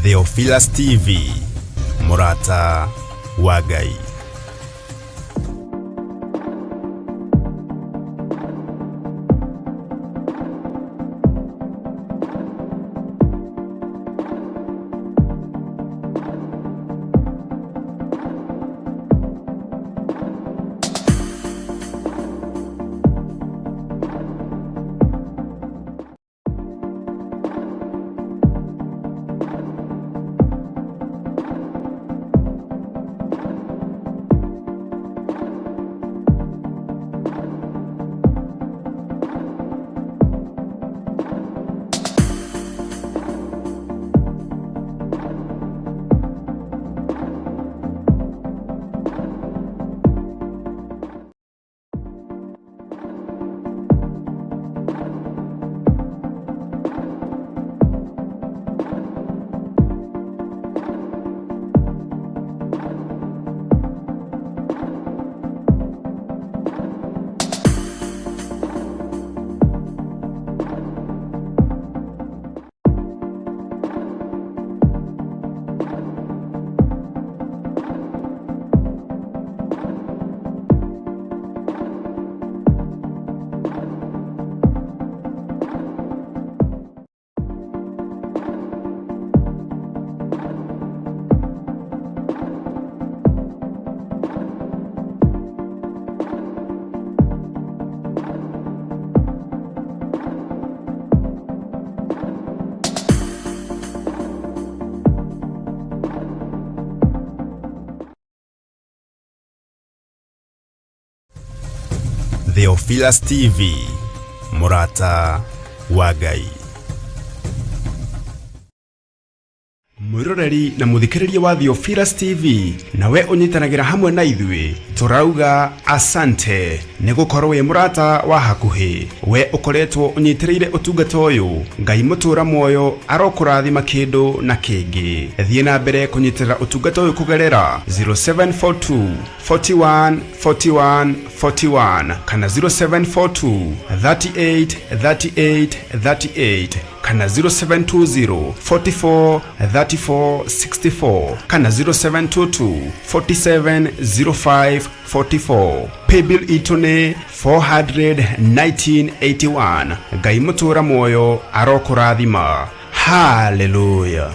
Theophilus TV, mũrata wa Ngai. Theophilus TV, mũrata wa Ngai. Mwĩroreri na mũthikĩrĩria wa Theophilus TV, nawe ũnyitanagĩra hamwe na ithuĩ, tũrauga asante nĩ gũkorwo wĩ mũrata wa hakuhĩ. We ũkoretwo ũnyitĩrĩire ũtungata ũyũ, Ngai mũtũra muoyo arokũrathima kĩndũ na kĩngĩ. Thiĩ na mbere kũnyitĩrĩra ũtungata ũyũ kũgerera 0742 41 41 41 kana 0742 38 38 38 kana 0720 44 34 64 kana 0722 47 05 44. Paybill itũ nĩ 41981. Ngai mũtũra muoyo arokũrathima. Haleluya.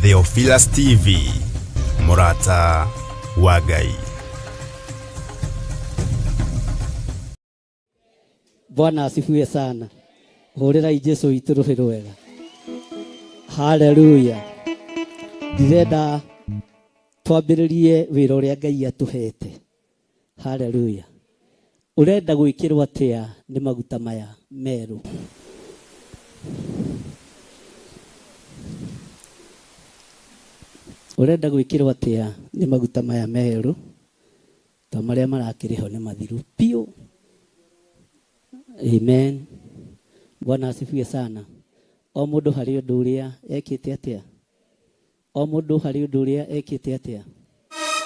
Theophilus TV, mũrata wa Ngai. Bwana asifiwe sana. Hũrĩrai Jesu witũ rũhĩ rwega. Haleluya. Ndirenda twambĩrĩrie wĩra ũrĩa Ngai atũhete. Haleluya. Ũrenda gwĩkĩrwo atĩa nĩ maguta maya merũ? Ũrenda gwĩkĩrwo atĩa nĩ maguta maya merũ? To marĩa marakĩrĩ ho nĩ mathiru piũ. Amen. Bwana asifiwe sana. O mũndũ harĩ ũndũ ũrĩa ekĩte atĩa? O mũndũ harĩ ũndũ ũrĩa ekĩte atĩa?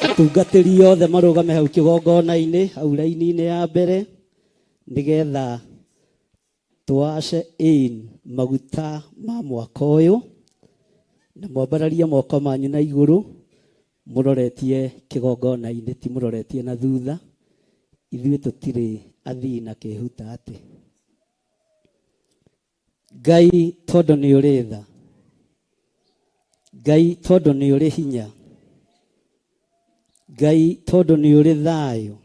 Atungatĩri othe marũgame hau kĩgongona-inĩ, hau raini-inĩ ya mbere, nĩgetha tũwace in maguta ma mwaka ũyũ, na mwambararie moko manyu na igũrũ, mũroretie kĩgongona-inĩ, ti mũroretie na thutha. Ithuĩ tũtirĩ athii na kĩhuta atĩ. Ngai tondũ nĩ ũrĩ tha, Ngai tondũ nĩ ũrĩ hinya, Ngai tondũ nĩ ũrĩ thayũ,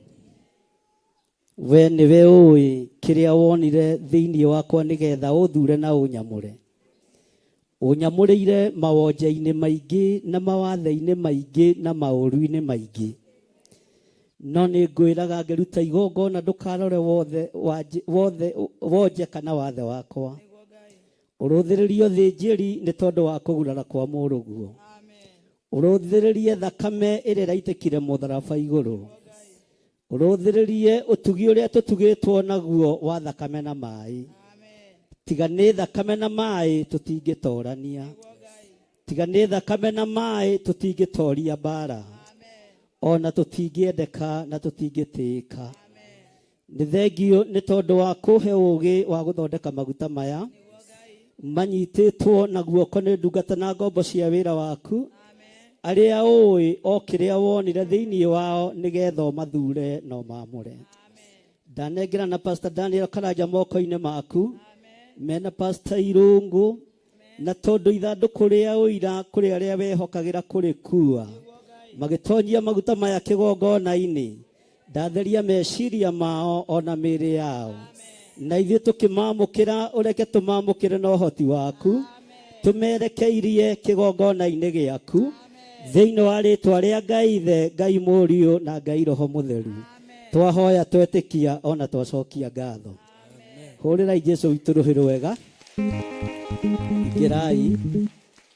we nĩwe ũĩ kĩrĩa wonire thĩinĩ wakwa nĩgetha ũthure na ũnyamũre. Ũnyamũrĩire mawonje-inĩ maingĩ na mawathe-inĩ maingĩ na maũru-inĩ maingĩ. No nĩ ngwĩraga ngĩruta igongona ndũkarore wothe wothe wonje kana wathe wakwa. Ũrũthĩrĩrie ũthĩnjĩri nĩ tondũ wa kũgurara kwa mũrũguo. Ũrũthĩrĩrie thakame ĩrĩa ĩraitĩkire mũtharaba igũrũ. Ũrũthĩrĩrie ũtugi ũrĩa tũtugĩtwo naguo wa thakame na maĩ. Tiga nĩ thakame na maĩ tũtingĩtorania. Tiga nĩ thakame na maĩ tũtingĩtoria mbara. Ona tũtingĩendeka na tũtingĩtĩĩka. Nĩ thengio nĩ tondũ wa kũhe ũũgĩ wa gũthondeka maguta maya manyitĩtwo na guoko nĩ ndungata na ngombo cia wĩra waku arĩa ũĩ o kĩrĩa wonire thĩinĩ wao nĩgetha ũmathure na ũmaamũre. Ndanengera na Pastor Daniel Karanja moko-inĩ maku mena Pastor Irũngũ na tondũ ithandũkũ rĩa ũira kũrĩ arĩa wehokagĩra kũrĩkua magĩtonyia maguta maya kĩgongona-inĩ ndatheria meciria mao ona mĩĩrĩ yao na ithuĩ tũkĩmamũkĩra ũreke tũmamũkĩre na ũhoti waku tũmerekeirie kĩgongona-inĩ gĩaku thĩinĩ wa rĩtwa rĩa Ngai Ithe Ngai Mũriũ na Ngai Roho Mũtheru twahoya twetĩkia ona twacokia ngatho. Hũrĩrai Jesu witũ rũhĩ rwega. Ingĩrai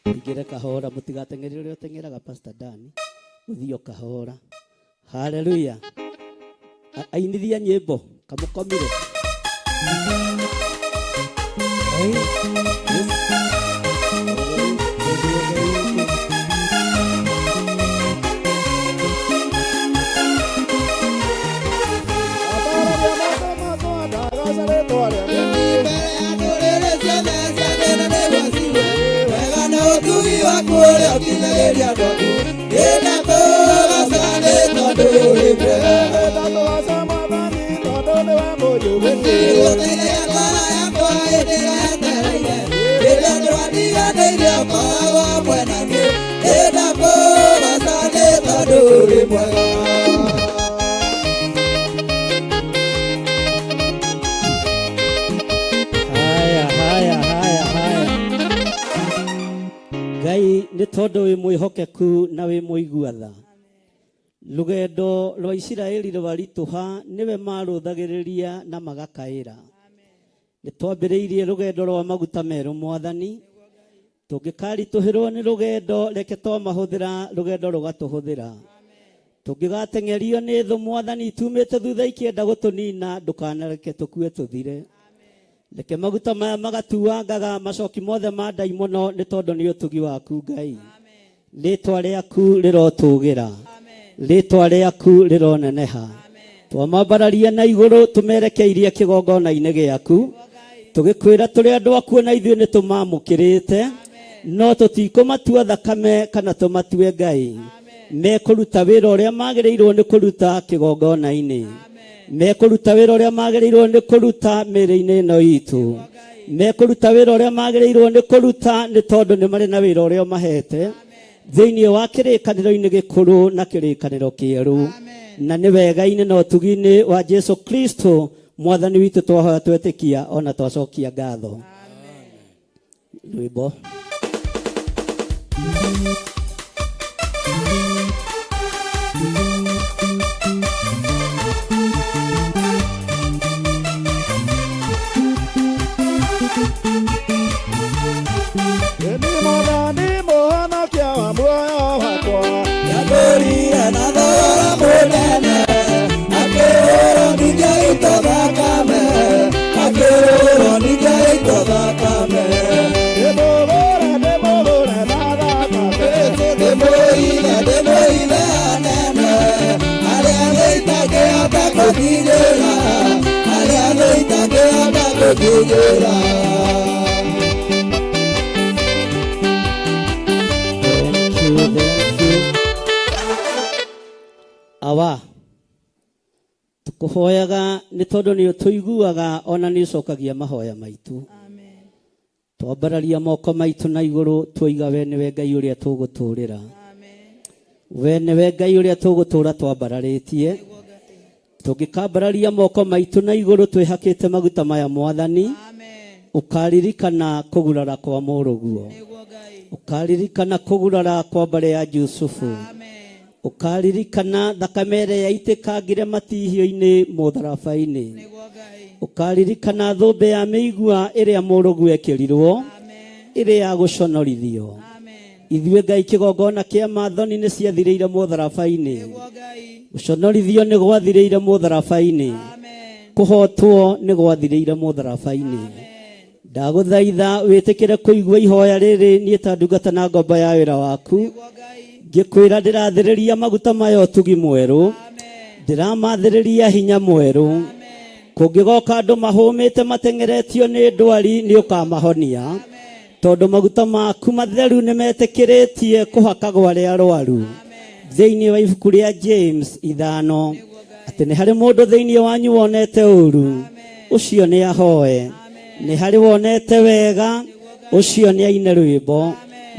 ingĩre kahora mũtigateng'ere ũrĩa ũteng'eraga Pastor Dan ũthiĩ o kahora. Haleluya. Ainithia nyĩmbo kamũkomire. Haya, haya, haya, haya. Ngai nĩ tondũ wĩ mwĩhokeku na wĩ mũigua tha. Rũgendo rwa Isiraeli rwaritũha nĩwe marũthagĩrĩria na magakaĩra. Nĩ twambĩrĩirie rũgendo rwa maguta merũ Mwathani. Tũngĩkaritũhĩrwo nĩ rũgendo reke twamahũthĩra rũgendo rũgatũhũthĩra. Tũngĩgateng'erio nĩ thũ Mwathani tumĩte thutha ikĩenda gũtũnina ndũkanareke tũkue tũthire. Reke maguta maya magatuangaga macoki mothe ma ndaimono nĩ tondũ nĩ ũtugi waku Ngai. Rĩtwa rĩaku rĩrotũgĩra. Rĩtwa rĩaku rĩroneneha. Twamambararia na igũrũ tũmerekeirie kĩgongona-inĩ gĩaku. Tũgĩkwĩra tũrĩ andũ akuo na ithuĩ nĩ tũmamũkĩrĩte. No tũtikũmatua thakame kana tũmatue Ngai. Mekũruta wĩra ũrĩa magĩrĩirwo nĩ kũruta kĩgongona-inĩ. Mekũruta wĩra ũrĩa magĩrĩirwo nĩ kũruta mĩĩrĩ-inĩ ĩno itũ. Mekũruta wĩra ũrĩa magĩrĩirwo nĩ kũruta nĩ tondũ nĩ marĩ na wĩra ũrĩa ũmahete thĩinĩ wa kĩrĩkanĩro-inĩ gĩkũrũ na kĩrĩkanĩro kĩerũ. Na nĩ wega-inĩ na ũtugi-inĩ wa Jesu Kristo Mwathani witũ twahoya twetĩkia ona twacokia ngatho. Rwĩmbo. Thank you, thank you. Awa tukuhoyaga nĩ tondũ nĩ ũtũiguaga ona nĩ ũcokagia mahoya maitũ. Twambararia moko maitũ na igũrũ twoiga we nĩwe Ngai ũrĩa tũgũtũrĩra. We nĩwe Ngai ũrĩa tũgũtũra twambararĩtie. Tũngĩkambararia moko maitũ na igũrũ twĩhakĩte maguta maya Mwathani, ũkaririkana kũgurara kwa mũrũguo. Ũkaririkana kũgurara kwa mbarĩ ya Jusufu. Ũkaririkana thakame ĩrĩa yaitĩkangire matihio-inĩ mũtharaba-inĩ. Ũkaririkana thũmbĩ ya mĩigua ĩrĩa mũrũguo ekĩrirwo ĩrĩa ya gũconorithio. Ithuĩ Ngai kĩgongona kĩa mathoni nĩ ciathirĩire mũtharaba-inĩ. Gũconorithio nĩ gwathirĩire mũtharaba-inĩ. Kũhotwo nĩ gwathirĩire mũtharaba-inĩ. Ndagũthaitha wĩtĩkĩre kũigua ihoya rĩrĩ niĩ ta ndungata na ngombo ya wĩra waku. Ngĩkwĩra ndĩrathĩrĩria maguta maya ũtugi mwerũ. Ndĩramathĩrĩria hinya mwerũ. Kũngĩgoka andũ mahũmĩte mateng'eretio nĩ ndwari nĩ ũkamahonia. Tondũ maguta maku matheru nĩ metĩkĩrĩtie kũhakagwo arĩa arwaru. Thĩinĩ wa ibuku rĩa James 5 atĩ nĩ harĩ mũndũ thĩinĩ wanyu wonete ũru, ũcio nĩ ahoe. Nĩ harĩ wonete wega, ũcio nĩ aine rwĩmbo.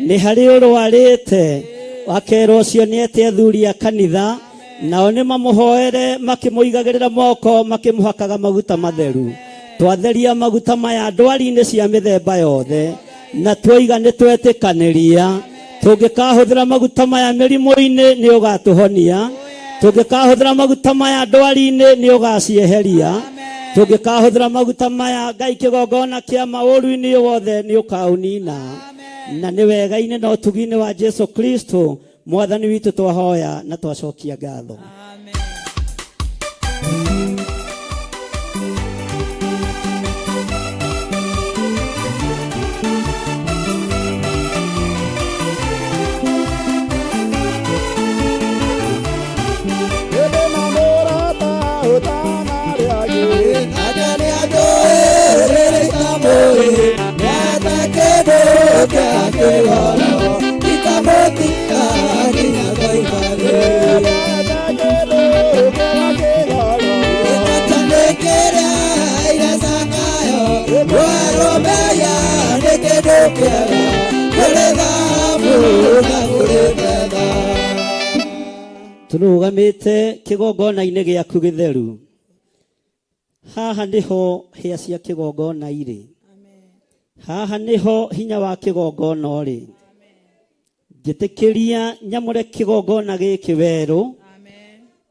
Nĩ harĩ ũrwarĩte, akerwo ũcio nĩ ete athuri a kanitha, nao nĩ mamũhoere makĩmũigagĩrĩra moko makĩmũhakaga maguta matheru. Twatheria maguta maya ndwari-inĩ cia mĩthemba yothe, na twoiga nĩ twetĩkanĩria. Tũngĩkahũthĩra maguta maya mĩrimũ-inĩ nĩ ũgatũhonia. Tũngĩkahũthĩra maguta maya ndwari-inĩ nĩ ũgacieheria. Tũngĩkahũthĩra maguta maya Ngai kĩgongona kĩa maũru-inĩ wothe nĩ ũkaũnina. Na nĩ wega-inĩ na ũtugi-inĩ wa Jesu Kristo Mwathani witũ twahoya na twacokia ngatho. Tũrũgamĩte kĩgongona-inĩ gĩaku gĩtheru. Haha nĩho hĩa cia kĩgongona irĩ. Haha nĩho hinya wa kĩgongona ũrĩ. Njĩtĩkĩria nyamũre kĩgongona gĩkĩ werũ,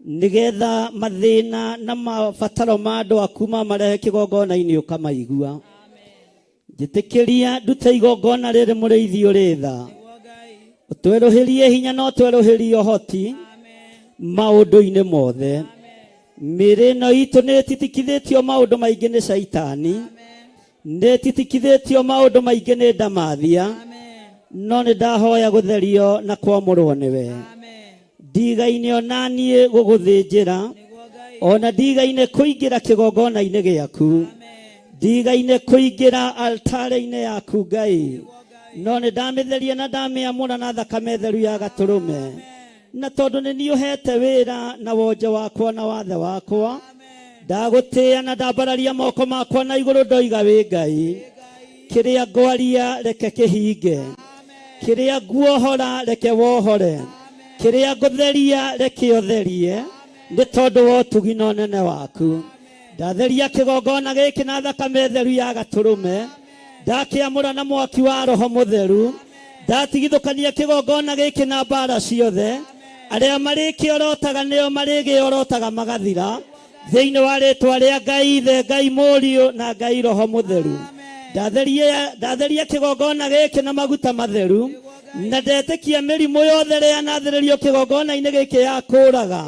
nĩgetha mathĩna na mabataro ma andũ aku mamarehe kĩgongona-inĩ ũkamaigua. Njĩtĩkĩria ndute igongona rĩrĩ mũrĩithi ũrĩ tha. Ũtwerũhĩrie hinya na ũtwerũhĩrie ũhoti maũndũ-inĩ mothe. Mĩĩrĩ ĩno itũ nĩ ĩtitikithĩtio maũndũ maingĩ nĩ caitani, nĩ ĩtitikithĩtio maũndũ maingĩ nĩ ndamathia, no nĩ ndahoya gũtherio na kwamũrwo nĩwe. Ndigaine ona niĩ gũgũthĩnjĩra, ona ndigaine kũingĩra kĩgongona-inĩ gĩaku, ndigaine kũingĩra altare-inĩ yaku Ngai, no nĩ ndamĩtheria na ndamĩamũra na thakame theru ya gatũrũme. Na tondũ nĩ niĩ ũhete wĩra na wonje wakwa na wathe wakwa, ndagũtĩĩa na ndambararia moko makwa na igũrũ ndoiga wĩ Ngai. Kĩrĩa ngwaria reke kĩhinge, kĩrĩa nguohora reke wohore, kĩrĩa ngũtheria reke ũtherie, nĩ tondũ wa ũtugi na ũnene waku. Ndatheria kĩgongona gĩkĩ na thakame theru ya gatũrũme, ndakĩamũra na mwaki wa Roho Mũtheru, ndatigithũkania kĩgongona gĩkĩ na mbara ciothe. Arĩa marĩkĩorotaga nĩo marĩgĩorotaga magathira, thĩinĩ wa rĩtwa rĩa Ngai Ithe, Ngai Mũriũ na Ngai Roho Mũtheru. Ndatheria kĩgongona gĩkĩ na maguta matheru, na ndetĩkia mĩrimũ yothe ĩrĩa yanathĩrĩrio kĩgongona-inĩ gĩkĩ ya kũraga.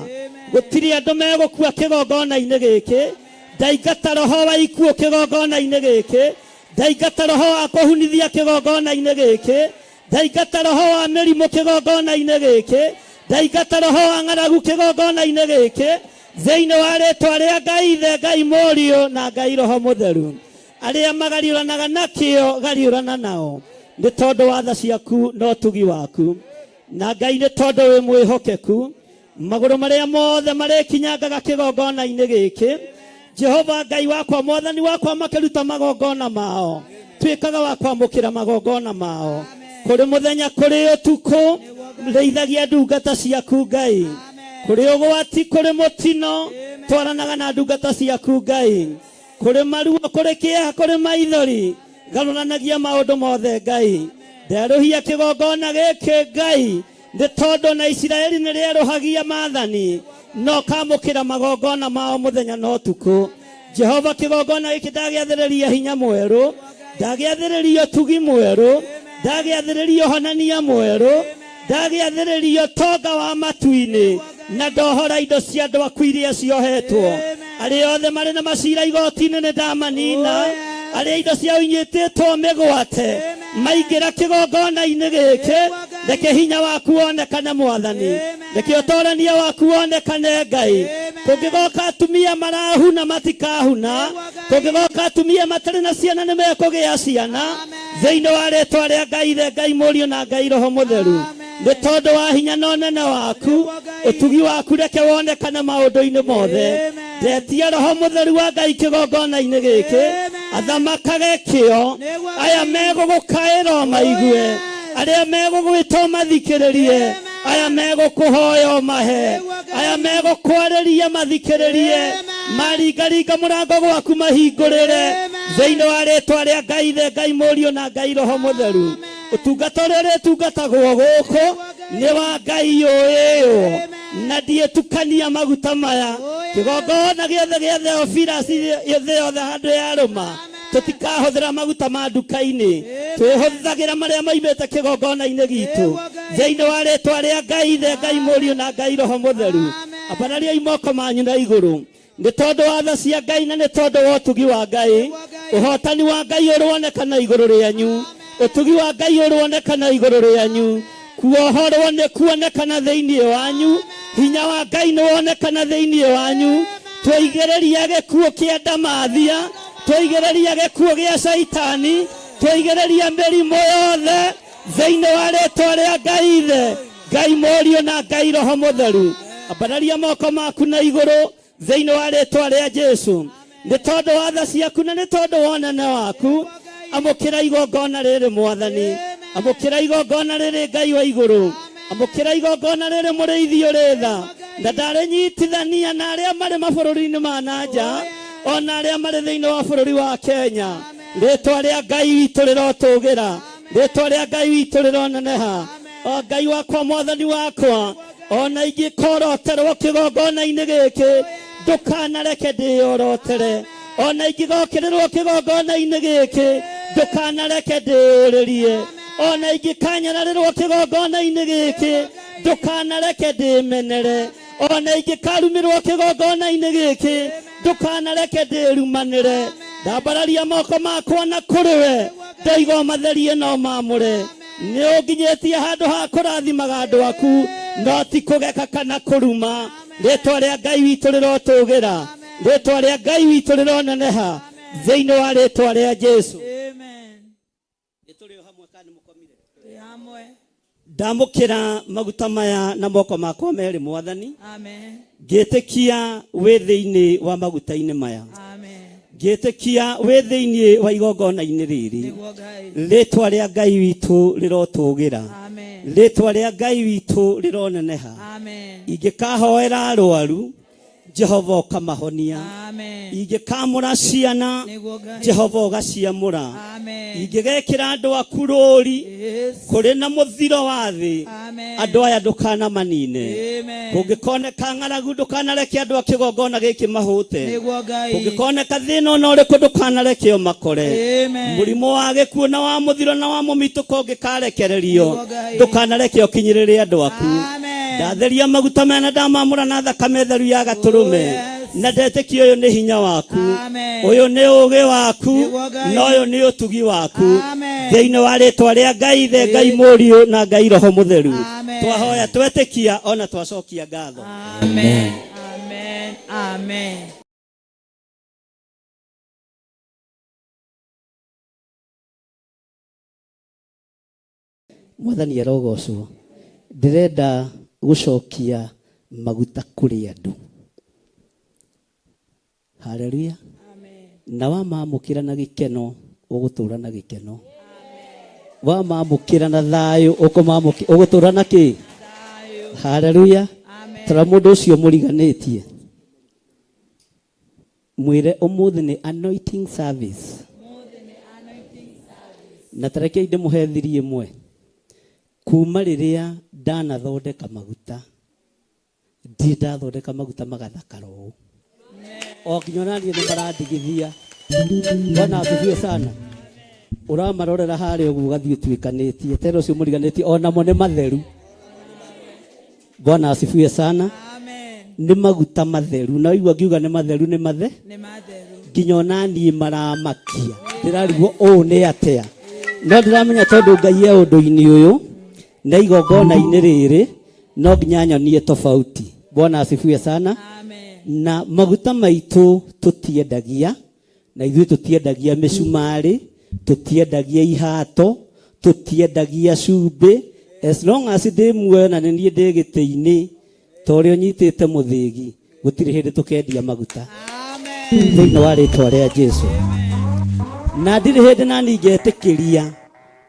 Gũtirĩ andũ megũkua kĩgongona-inĩ gĩkĩ. Ndaingata roho wa ikuũ kĩgongona-inĩ gĩkĩ, ndaingata roho wa kũhunithia kĩgongona-inĩ gĩkĩ, ndaingata roho wa mĩrimũ kĩgongona-inĩ gĩkĩ, ndaingata roho wa ng'aragu kĩgongona-inĩ gĩkĩ, thĩinĩ wa rĩtwa rĩa Ngai Ithe, Ngai Mũriũ na Ngai Roho Mũtheru. Arĩa magariũranaga nakĩo gariũrana nao, nĩ tondũ wa tha ciaku na ũtugi waku. Na Ngai nĩ tondũ wĩ mwĩhokeku, magũrũ marĩa mothe marĩkinyangaga kĩgongona-inĩ gĩkĩ, Jehova Ngai wakwa, Mwathani wakwa, makĩruta magongona mao, tuĩkaga wa kwamũkĩra magongona mao. Kũrĩ mũthenya, kũrĩ ũtukũ, rĩithagia ndungata ciaku Ngai. Kũrĩ ũgwati, kũrĩ mũtino, twaranaga na ndungata ciaku Ngai. Kũrĩ maruo, kũrĩ kĩeha, kũrĩ maithori, garũranagia maũndũ mothe Ngai. Nderũhia kĩgongona gĩkĩ Ngai, nĩ tondũ na Isiraeli nĩ rĩerũhagia maathani, no kamũkĩra magongona mao mũthenya na ũtukũ. Jehova, kĩgongona gĩkĩ ndagĩathĩrĩria hinya mwerũ, ndagĩathĩrĩria ũtugi mwerũ, ndagĩathĩrĩria ũhonania mwerũ, ndagĩathĩrĩria ũtonga wa matu-inĩ. Na ndohora indo cia andũ aku iria ciohetwo. Arĩa othe marĩ na macira igoti-inĩ nĩ ndamanina. Arĩa indo ciao inyitĩtwo mĩgwate maingĩra kĩgongona-inĩ gĩkĩ, reke hinya waku wonekane Mwathani, reke ũtorania waku wonekane Ngai. Kũngĩgoka atumia marahuna matikahuna, kũngĩgoka atumia matarĩ na ciana nĩ mekũgĩa ciana, thĩinĩ wa rĩtwa rĩa Ngai Ithe, Ngai Mũriũ na Ngai Roho Mũtheru. Nĩ tondũ wa hinya na ũnene waku, ũtugi waku reke wonekane maũndũ-inĩ mothe. Ndetia Roho Mũtheru wa Ngai kĩgongona-inĩ gĩkĩ, athamakage kĩo. Aya megũgũkaĩra ũmaigue, arĩa megũgwĩta ũmathikĩrĩrie, aya megũkũhoya ũmahe, aya megũkwarĩria mathikĩrĩrie, maringaringa mũrango gwaku mahingũrĩre, thĩinĩ wa rĩtwa rĩa Ngai Ithe, Ngai Mũriũ na Ngai Roho Mũtheru. Ũtungata ũrĩa ũrĩtungatagwo gũkũ nĩ wa Ngai ũĩywo, na ndiĩtukania maguta maya. Kĩgongona gĩothe gĩa Theophilus thĩ yothe handũ yarũma, tũtikahũthĩra maguta ma nduka-inĩ, twĩhũthagĩra marĩa maimĩte kĩgongona-inĩ gitũ, thĩinĩ wa rĩtwa rĩa Ngai Ithe, Ngai Mũriũ na Ngai Roho Mũtheru. Ambarariai moko manyu na igũrũ, nĩ tondũ wa tha cia Ngai na nĩ tondũ wa ũtugi wa Ngai. Ũhotani wa Ngai ũronekana igũrũ rĩanyu, ũtugi wa Ngai ũronekana igũrũ rĩanyu, kuohorwo nĩ kuonekana thĩinĩ wanyu, hinya wa Ngai nĩ wonekana thĩinĩ wanyu. Twaigĩrĩria gĩkuũ kĩa ndamathia, twaigĩrĩria gĩkuũ gĩa caitani, twaigĩrĩria mĩrimũ yothe thĩinĩ wa rĩtwa rĩa Ngai Ithe, Ngai Mũriũ na Ngai Roho Mũtheru. Ambararia moko maku na igũrũ thĩinĩ wa rĩtwa rĩa Jesu. Nĩ tondũ wa tha ciaku na nĩ tondũ wa ũnene waku, amũkĩra igongona rĩrĩ Mwathani, amũkĩra igongona rĩrĩ Ngai wa igũrũ, amũkĩra igongona rĩrĩ mũrĩithi ũrĩ tha. Na ndarĩnyitithania na arĩa marĩ mabũrũri-inĩ ma na nja, ona arĩa marĩ thĩinĩ wa bũrũri wa Kenya. Rĩtwa rĩa Ngai witũ rĩrotũgĩra, rĩtwa rĩa Ngai witũ rĩroneneha. O Ngai wakwa, Mwathani wakwa, ona ingĩkoroterwo kĩgongona-inĩ gĩkĩ, ndũkanareke ndĩyorotere. Ona ingĩgokĩrĩrwo kĩgongona-inĩ gĩkĩ, ndũkanareke ndĩyũrĩrie. Ona ingĩkanyararĩrwo kĩgongona-inĩ gĩkĩ, ndũkanareke ndĩmenere. Ona ingĩkarumĩrwo kĩgongona-inĩ gĩkĩ, ndũkanareke ndĩrumanĩre. Ndambararia moko makwa na kũrĩ we, ndoiga ũmatherie na ũmamũre. Nĩ ũnginyĩtie handũ ha kũrathimaga andũ aku, no ti kũgeka kana kũruma. Rĩtwa rĩa Ngai witũ rĩrotũgĩra, rĩtwa rĩa Ngai witũ rĩroneneha, thĩinĩ wa rĩtwa rĩa Jesu. Ndamũkĩra maguta maya na moko makwa merĩ Mwathani, ngĩtĩkia wĩ thĩinĩ wa maguta-inĩ maya, ngĩtĩkia wĩ thĩinĩ wa igongona-inĩ rĩrĩ. Rĩtwa rĩa Ngai witũ rĩrotũgĩra, rĩtwa rĩa Ngai witũ rĩroneneha. Ingĩkahoera arwaru, Jehova ũkamahonia. Ingĩkamũra ciana, Jehova ũgaciamũra. Ingĩgekĩra andũ aku rũri kũrĩ na mũthiro wa thĩ, andũ aya ndũkanamanine. Kũngĩkoneka ng'aragu, ndũkanareke andũ a kĩgongona gĩkĩ mahũte. Kũngĩkoneka thĩna ona ũrĩkũ, ndũkanareke ũmakore. Mũrimũ wa gĩkuũ na wa mũthiro na wa mũmitũko ũngĩkarekererio, ndũkanareke ũkinyĩrĩre andũ aku. Ndatheria maguta maya na ndamamũra na thakame theru ya gatũrũme, na ndetĩkia ũyũ nĩ hinya waku, ũyũ nĩ ũũgĩ waku, na ũyũ nĩ ũtugi waku, thĩinĩ wa rĩtwa rĩa Ngai Ithe, Ngai Mũriũ na Ngai Roho Mũtheru. Twahoya twetĩkia ona twacokia ngatho. Amen. Amen. Amen. Mwathani arogocwo. Ndĩrenda gũcokia maguta kũrĩ andũ. Haleluya. Na wamamũkĩra na gĩkeno, ũgũtũra na gĩkeno. Wamamũkĩra na thayũ, ũgũtũra na kĩ? Haleluya. Tara mũndũ ũcio mũriganĩtie, mwĩre ũmũthĩ nĩ anointing service. Na tarekei ndĩmũhe thiri ĩmwe. Kuma rĩrĩa ndanathondeka maguta, ndirĩ ndathondeka maguta magathakara ũũ. O nginya ona niĩ nĩ marandigithia. Bwana asifiwe sana. Ũramarorera harĩa ũguo ũgathiĩ ũtuĩkanĩtie. Tena ũcio mũriganĩtie onamo nĩ matheru. Bwana asifiwe sana. Nĩ maguta matheru na waigua ngiuga nĩ matheru nĩ mathe Nĩ matheru. Nginya ona niĩ maramakia ndĩrarigwo ũũ nĩ atĩa no ndĩramenya tondũ Ngai e ũndũ-inĩ ũyũ na igongona-inĩ rĩrĩ no nginya nyonie tofauti. Bwana asifiwe sana. Amen. Na maguta maitũ tũtiendagia na ithuĩ tũtiendagia mĩcumarĩ, tũtiendagia ihato, tũtiendagia cumbĩ. As long as ndĩ muoyo na nĩ niĩ ndĩ gĩtĩ-inĩ ta ũrĩa ũnyitĩte mũthĩgi, gũtirĩ hĩndĩ tũkendia maguta. Amen. Thĩinĩ wa rĩtwa rĩa Jesu. Na ndirĩ hĩndĩ nani ngetĩkĩria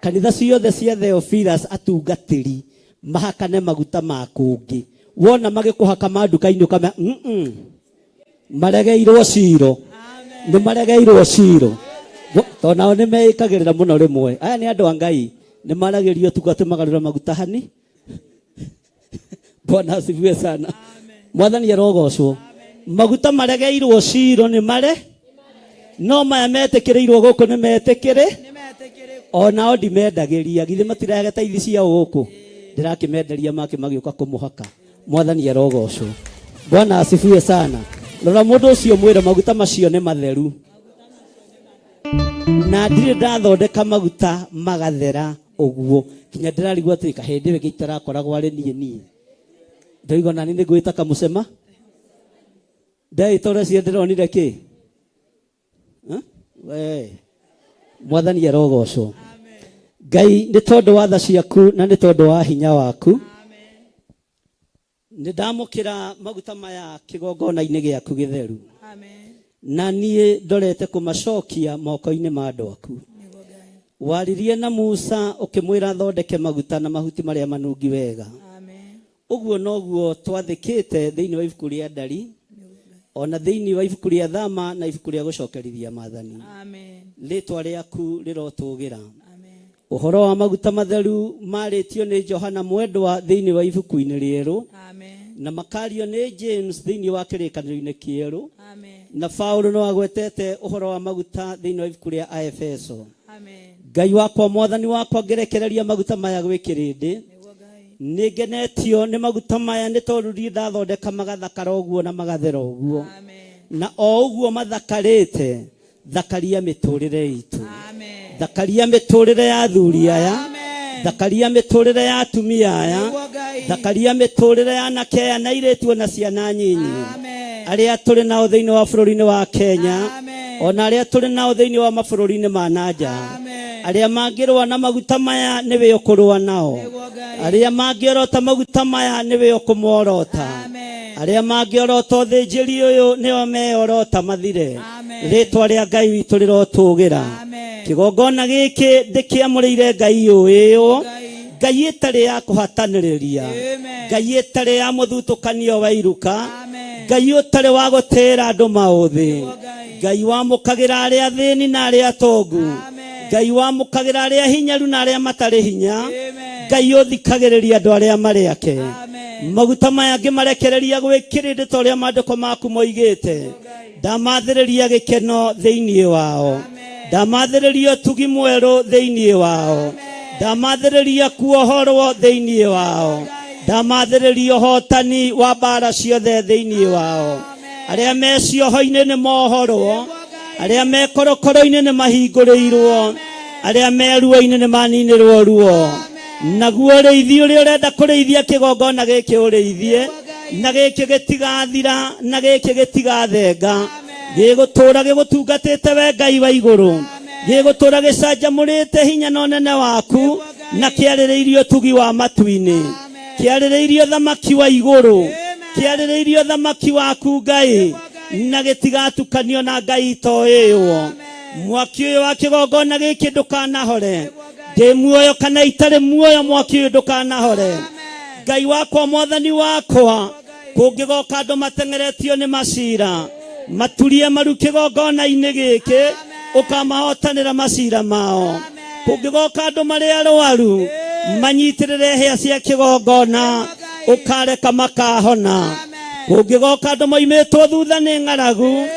kanitha ciothe cia Theophilus atungatĩri mahakane maguta ma kũngĩ. Wona magĩkũhaka ma nduka-inĩ ũkamenya maregeirwo ciro. Nĩ maregeirwo ciro. Tondũ nao nĩ meĩkagĩrĩra mũno rĩmwe. Aya nĩ andũ a Ngai, nĩ maragĩrio tu atĩ magarũra maguta hani. Bwana asifiwe sana. Mwathani arogocwo. Maguta maregeirwo ciro nĩ mare no maya metĩkĩrĩirwo gũkũ nĩ metĩkĩrĩ Nĩ metĩkĩrĩku. Onao ndimendagĩria githĩ matirageta ithi ciao gũkũ ndĩrakĩmenderia make magĩũka kũmũhaka. Mwathani arogocwo. Bwana asifiwe sana. Rora mũndũ ũcio mwĩre maguta macio nĩ matheru na ndirĩ ndathondeka maguta magathera ũguo nginya ndĩrarigwo atĩ kahĩndĩ ĩyo gĩitarakoragwo arĩ niĩ niĩ ndoiga nani nĩ ngwĩta kamũcema ndeĩta ũrĩa cio ndĩronire kĩ. We mwathani arogocwo. Ngai nĩ tondũ wa tha ciaku na nĩ tondũ wa hinya waku nĩ ndamũkĩra maguta maya kĩgongona-inĩ gĩaku gĩtheru. Amen. Na niĩ ndorete kũmacokia moko-inĩ ma andũ aku. Nĩguo Ngai. Waririe na Musa ũkĩmwĩra thondeke maguta na mahuti marĩa manungi wega. Amen. Ũguo noguo twathĩkĩte thĩinĩ wa ibuku rĩa Ndari Nĩguo Ngai. ona thĩinĩ wa ibuku rĩa Thama na ibuku rĩa gũcokerithia maathani. Amen. Rĩtwa rĩaku rĩrotũgĩra. Amen. Ũhoro wa maguta matheru marĩtio nĩ Johana Mwendwa thĩinĩ wa ibuku-inĩ rĩerũ. Amen. Na makario nĩ James thĩinĩ wa kĩrĩkanĩro-inĩ kĩerũ. Amen. Na Paulo no agwetete ũhoro wa maguta thĩinĩ wa ibuku rĩa Aefeso. Amen. Ngai wakwa mwathani wakwa ngerekereria maguta maya gwĩ kĩrĩndĩ. Nĩguo Ngai. Nĩ ngenetio nĩ maguta maya nĩ tondũ ndirĩ ndathondeka magathakara ũguo na magathera ũguo. Amen. Na o ũguo mathakarĩte thakaria mĩtũrĩre itũ. Amen. Thakaria mĩtũrĩre ya athuri aya. Amen. Thakaria mĩtũrĩre ya atumia aya. Nĩguo Ngai. Thakaria mĩtũrĩre ya anake aya na airĩtu ona ciana nyinyi. Amen. Arĩa tũrĩ nao thĩinĩ wa bũrũri-inĩ wa Kenya. Amen. Ona arĩa tũrĩ nao thĩinĩ wa mabũrũri-inĩ ma na nja. Amen. Arĩa mangĩrũa na maguta maya nĩwe ũkũrũa nao. Nĩguo Ngai. Arĩa mangĩorota maguta maya nĩwe ũkũmorota. Amen. Arĩa mangĩorota ũthĩnjĩri ũyũ nĩo meorota mathire. Amen. Rĩtwa rĩa Ngai witũ rĩrotũgĩra. Amen. Kĩgongona gĩkĩ ndĩkĩamũrĩire Ngai ũĩũ. Ngai. Ngai ĩtarĩ ya kũhatanĩrĩria. Amen. Ngai ĩtarĩ ya mũthutũkanio wa iruka. Amen. Ngai ũtarĩ wa gũtĩĩra andũ maũthĩ. Nĩguo Ngai. Ngai wamũkagĩra arĩa athĩni na arĩa atongu. Amen. Ngai wamũkagĩra arĩa hinyaru na arĩa matarĩ hinya. Amen. Ngai ũthikagĩrĩria andũ arĩa marĩ ake. Amen. Maguta maya ngĩmarekereria gwĩ kĩrĩndĩ ta ũrĩa maandĩko maku moigĩte. Ndamathĩrĩria gĩkeno thĩinĩ wao. Ndamathĩrĩria ũtugi mwerũ thĩinĩ wao. Ndamathĩrĩria kuohorwo thĩinĩ wao. Ndamathĩrĩria ũhotani wa mbara ciothe thĩinĩ wao. Arĩa me cioho-inĩ nĩ mohorwo. Arĩa me korokoro-inĩ nĩ mahingũrĩirwo. Arĩa me ruo-inĩ nĩ maninĩrwo ruo. Naguo ũrĩithi ũrĩa ũrenda kũrĩithia kĩgongona gĩkĩ ũrĩithie na gĩkĩ gĩtigathira na gĩkĩ gĩtigathenga gĩgũtũra gĩgũtungatĩte we Ngai wa igũrũ gĩgũtũra gĩcanjamũrĩte hinya na ũnene waku na kĩarĩrĩirio ũtugi wa matu-inĩ kĩarĩrĩirio thamaki wa igũrũ kĩarĩrĩirio thamaki waku Ngai na gĩtigatukanio na Ngai itoĩywo. Mwaki ũyũ wa kĩgongona gĩkĩ ndũkanahore ndĩ muoyo kana itarĩ muoyo mwaki ũyũ ndũkanahore. Ngai wakwa mwathani wakwa kũngĩgoka andũ mateng'eretio nĩ macira maturie maru kĩgongona-inĩ gĩkĩ ũkamahotanĩra macira mao. Kũngĩgoka andũ marĩ arwaru manyitĩrĩre hĩa cia kĩgongona ũkareka makahona. Kũngĩgoka andũ moimĩtwo thutha nĩ ng'aragu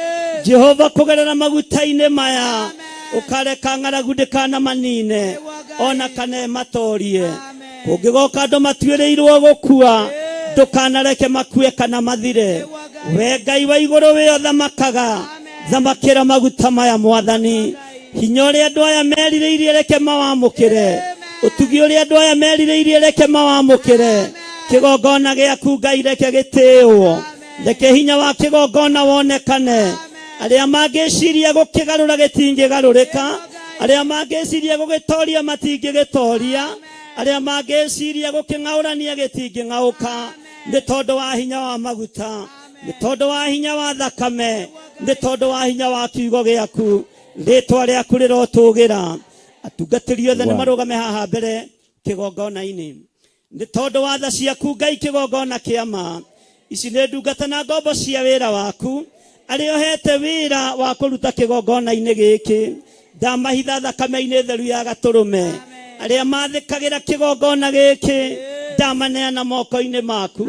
Jehova kũgerera maguta-inĩ maya ũkareka ng'aragu ndĩkanamanine ona kana ĩmatorie. Kũngĩgoka andũ matuĩrĩirwo gũkua Ndũkanareke makue kana mathire. We Ngai wa igũrũ wĩ ũthamakaga, thamakĩra maguta maya mwathani. Hinya ũrĩa andũ aya merirĩirie reke mawamũkĩre. Ũtugi ũrĩa andũ aya merirĩirie reke mawamũkĩre. Kĩgongona gĩaku Ngai reke gĩtĩĩo. Reke hinya wa kĩgongona wonekane. Arĩa mangĩciria gũkĩgarũra gĩtingĩgarũrĩka. Arĩa mangĩciria gũgĩtoria matingĩgĩtoria. Arĩa mangĩciria gũkĩng'aũrania gĩtingĩng'aũka. Nĩ tondũ wa hinya wa maguta, nĩ tondũ wa hinya wa thakame, nĩ tondũ wa hinya wa kiugo gĩaku. Rĩtwa rĩaku rĩrotũgĩra. Atungatĩri othe nĩ marũgame haha mbere kĩgongona-inĩ. Nĩ tondũ wa tha ciaku Ngai kĩgongona kĩa ma. Ici nĩ ndungata na ngombo cia wĩra waku, arĩa ũhete wĩra wa kũruta kĩgongona-inĩ gĩkĩ. Ndamahitha thakame-inĩ theru ya gatũrũme. Arĩa mathĩkagĩra kĩgongona gĩkĩ, ndamaneana moko-inĩ maku.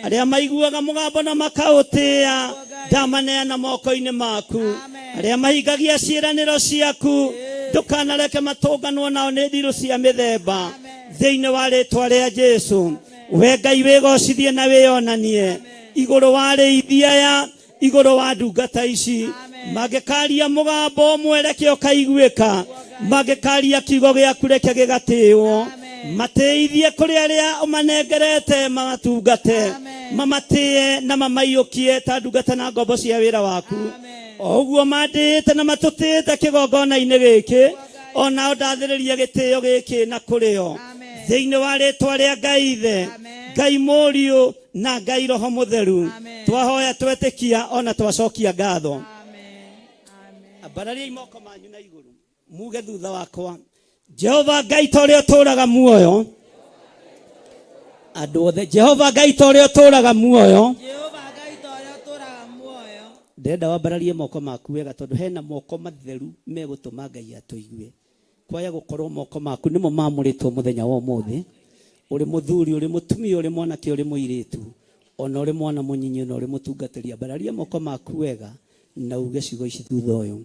Arĩa maiguaga mũgambo na makaũtĩĩa, ndamaneana moko-inĩ maku. Arĩa mahingagia ciĩranĩro ciaku, ndũkanareke matũnganwo nao nĩ ndirũ cia mĩthemba. Thĩinĩ wa rĩtwa rĩa Jesu, we Ngai wĩgocithie na wĩonanie igũrũ wa rĩithia aya, igũrũ wa ndungata ici. Mangĩkaria mũgambo ũmwe reke ũkaiguĩka, mangĩkaria kiugo gĩaku reke gĩgatĩĩo. Matĩithie kũrĩ arĩa ũmanengerete mamatungate, mamatĩe na mamaiyũkie ta ndungata na ngombo cia wĩra waku. O ũguo mandĩĩte na matũtĩĩte kĩgongona-inĩ gĩkĩ, onao ndathĩrĩria gĩtĩo gĩkĩ na kũrĩo. Thĩinĩ wa rĩtwa rĩa Ngai Ithe, Ngai Mũriũ na Ngai Roho Mũtheru, twahoya twetĩkia ona twacokia ngatho. Ambarariai moko manyu na igũrũ, muge thutha wakwa, Jehova Ngai ta ũrĩa ũtũũraga muoyo. Andũ othe, Jehova Ngai ta ũrĩa ũtũũraga muoyo. Jehova Ngai ta ũrĩa ũtũũraga muoyo. Ndĩrenda wambararie moko maku wega, tondũ hena moko matheru megũtũma Ngai atũigue. Kwaya gũkorwo moko maku nĩmo mamũrĩtwo mũthenya wa ũmũthĩ. Ũrĩ mũthuri, ũrĩ mũtumia, ũrĩ mwanake, ũrĩ mũirĩtu, ona ũrĩ mwana mũnyinyi, ona ũrĩ mũtungatĩri, ambararia moko maku wega na uge ciugo ici thutha ũyũ.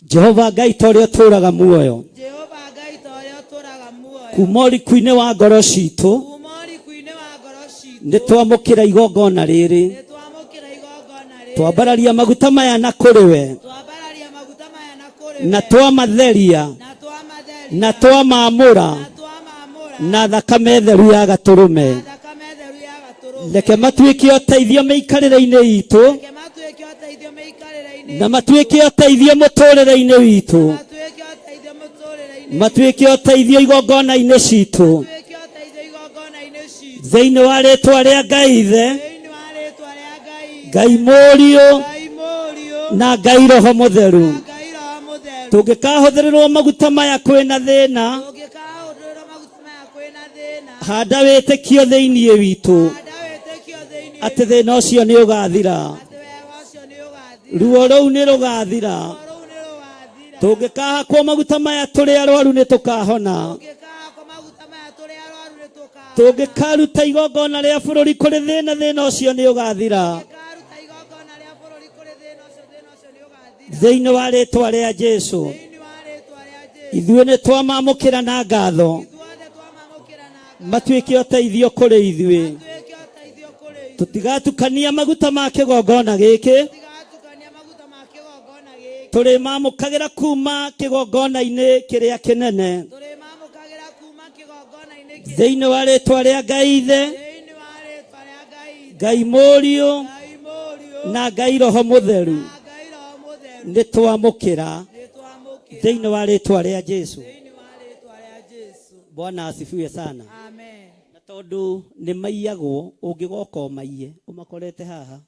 Jehova Ngai ta ũrĩa ũtũũraga muoyo. Jehova Ngai ta ũrĩa ũtũũraga muoyo. Kuma ũriku-inĩ wa ngoro citũ, Kuma ũriku-inĩ wa ngoro citũ, nĩ twamũkĩra igongona rĩrĩ. nĩ twamũkĩra igongona rĩrĩ. Twambararia maguta maya na kũrĩ we. Twambararia maguta maya na kũrĩ Na we. twamatheria. Na twamatheria. Na twamamũra. Na twamamũra. Na thakame theru ya gatũrũme. Na thakame theru ya gatũrũme. Reke matuĩke ũteithio mĩikarĩre-inĩ itũ. Reke matuĩke ũteithio mĩikarĩre-inĩ Na matuĩke ũteithio mũtũũrĩre-inĩ witũ. Matuĩke ũteithio mũtũũrĩre-inĩ Matuĩke ũteithio igongona-inĩ citũ. Matuĩke ũteithio igongona-inĩ citũ. Thĩinĩ wa rĩtwa rĩa Ngai Ithe, Thĩinĩ wa rĩtwa rĩa Ngai Ithe, Ngai Mũriũ, Ngai Mũriũ, na Ngai Roho Mũtheru. na Ngai Roho Mũtheru. Tũngĩkahũthĩrĩrwo maguta maya kwĩna thĩna, Tũngĩkahũthĩrwo maguta maya kwĩna thĩna, handa wĩtĩkio thĩinĩ witũ handa wĩtĩkio thĩinĩ atĩ thĩna ũcio nĩ ũgathira, atĩ wega ũcio nĩ ũgathira, ruo rũu nĩ rũgathira. ruo rũu nĩ rũgathira. Tũngĩkahakwo maguta maya tũrĩ arwaru nĩ tũkahona. Tũngĩkahakwo maguta maya tũrĩ arwaru nĩ tũkahona. Tũngĩkaruta igongona rĩa bũrũri kũrĩ thĩna, thĩna ũcio nĩ ũgathira. Tũngĩkaruta igongona rĩa bũrũri kũrĩ thĩna ũcio, thĩna ũcio nĩ ũgathira. Thĩinĩ wa rĩtwa rĩa Jesu, Thĩinĩ wa rĩtwa rĩa Jesu, ithuĩ nĩ twamamũkĩra na ngatho, ithuothe twamamũkĩra na ngatho. matuĩke ũteithio kũrĩ ithuĩ. Matuĩke ũteithio kũrĩ ithuĩ. Tũtigatukania maguta ma kĩgongona gĩkĩ, Tũtigatukania maguta ma kĩgongona gĩkĩ. tũrĩmamũkagĩra kuma kĩgongona-inĩ kĩrĩa kĩnene. Tũrĩmamũkagĩra kuma kĩgongona-inĩ kĩrĩa Thĩinĩ wa rĩtwa rĩa Ngai Ithe, Thĩinĩ wa rĩtwa rĩa Ngai Ithe, Ngai Mũriũ, Ngai Mũriũ, na Ngai Roho Mũtheru, na Ngai Roho Mũtheru, nĩ twamũkĩra nĩ twamũkĩra thĩinĩ wa rĩtwa rĩa Jesu. thĩinĩ wa rĩtwa rĩa Jesu. Bwana asifiwe sana. Amen. Na tondũ nĩ maiyagwo, ũngĩgoka ũmaiye ũmakorete haha.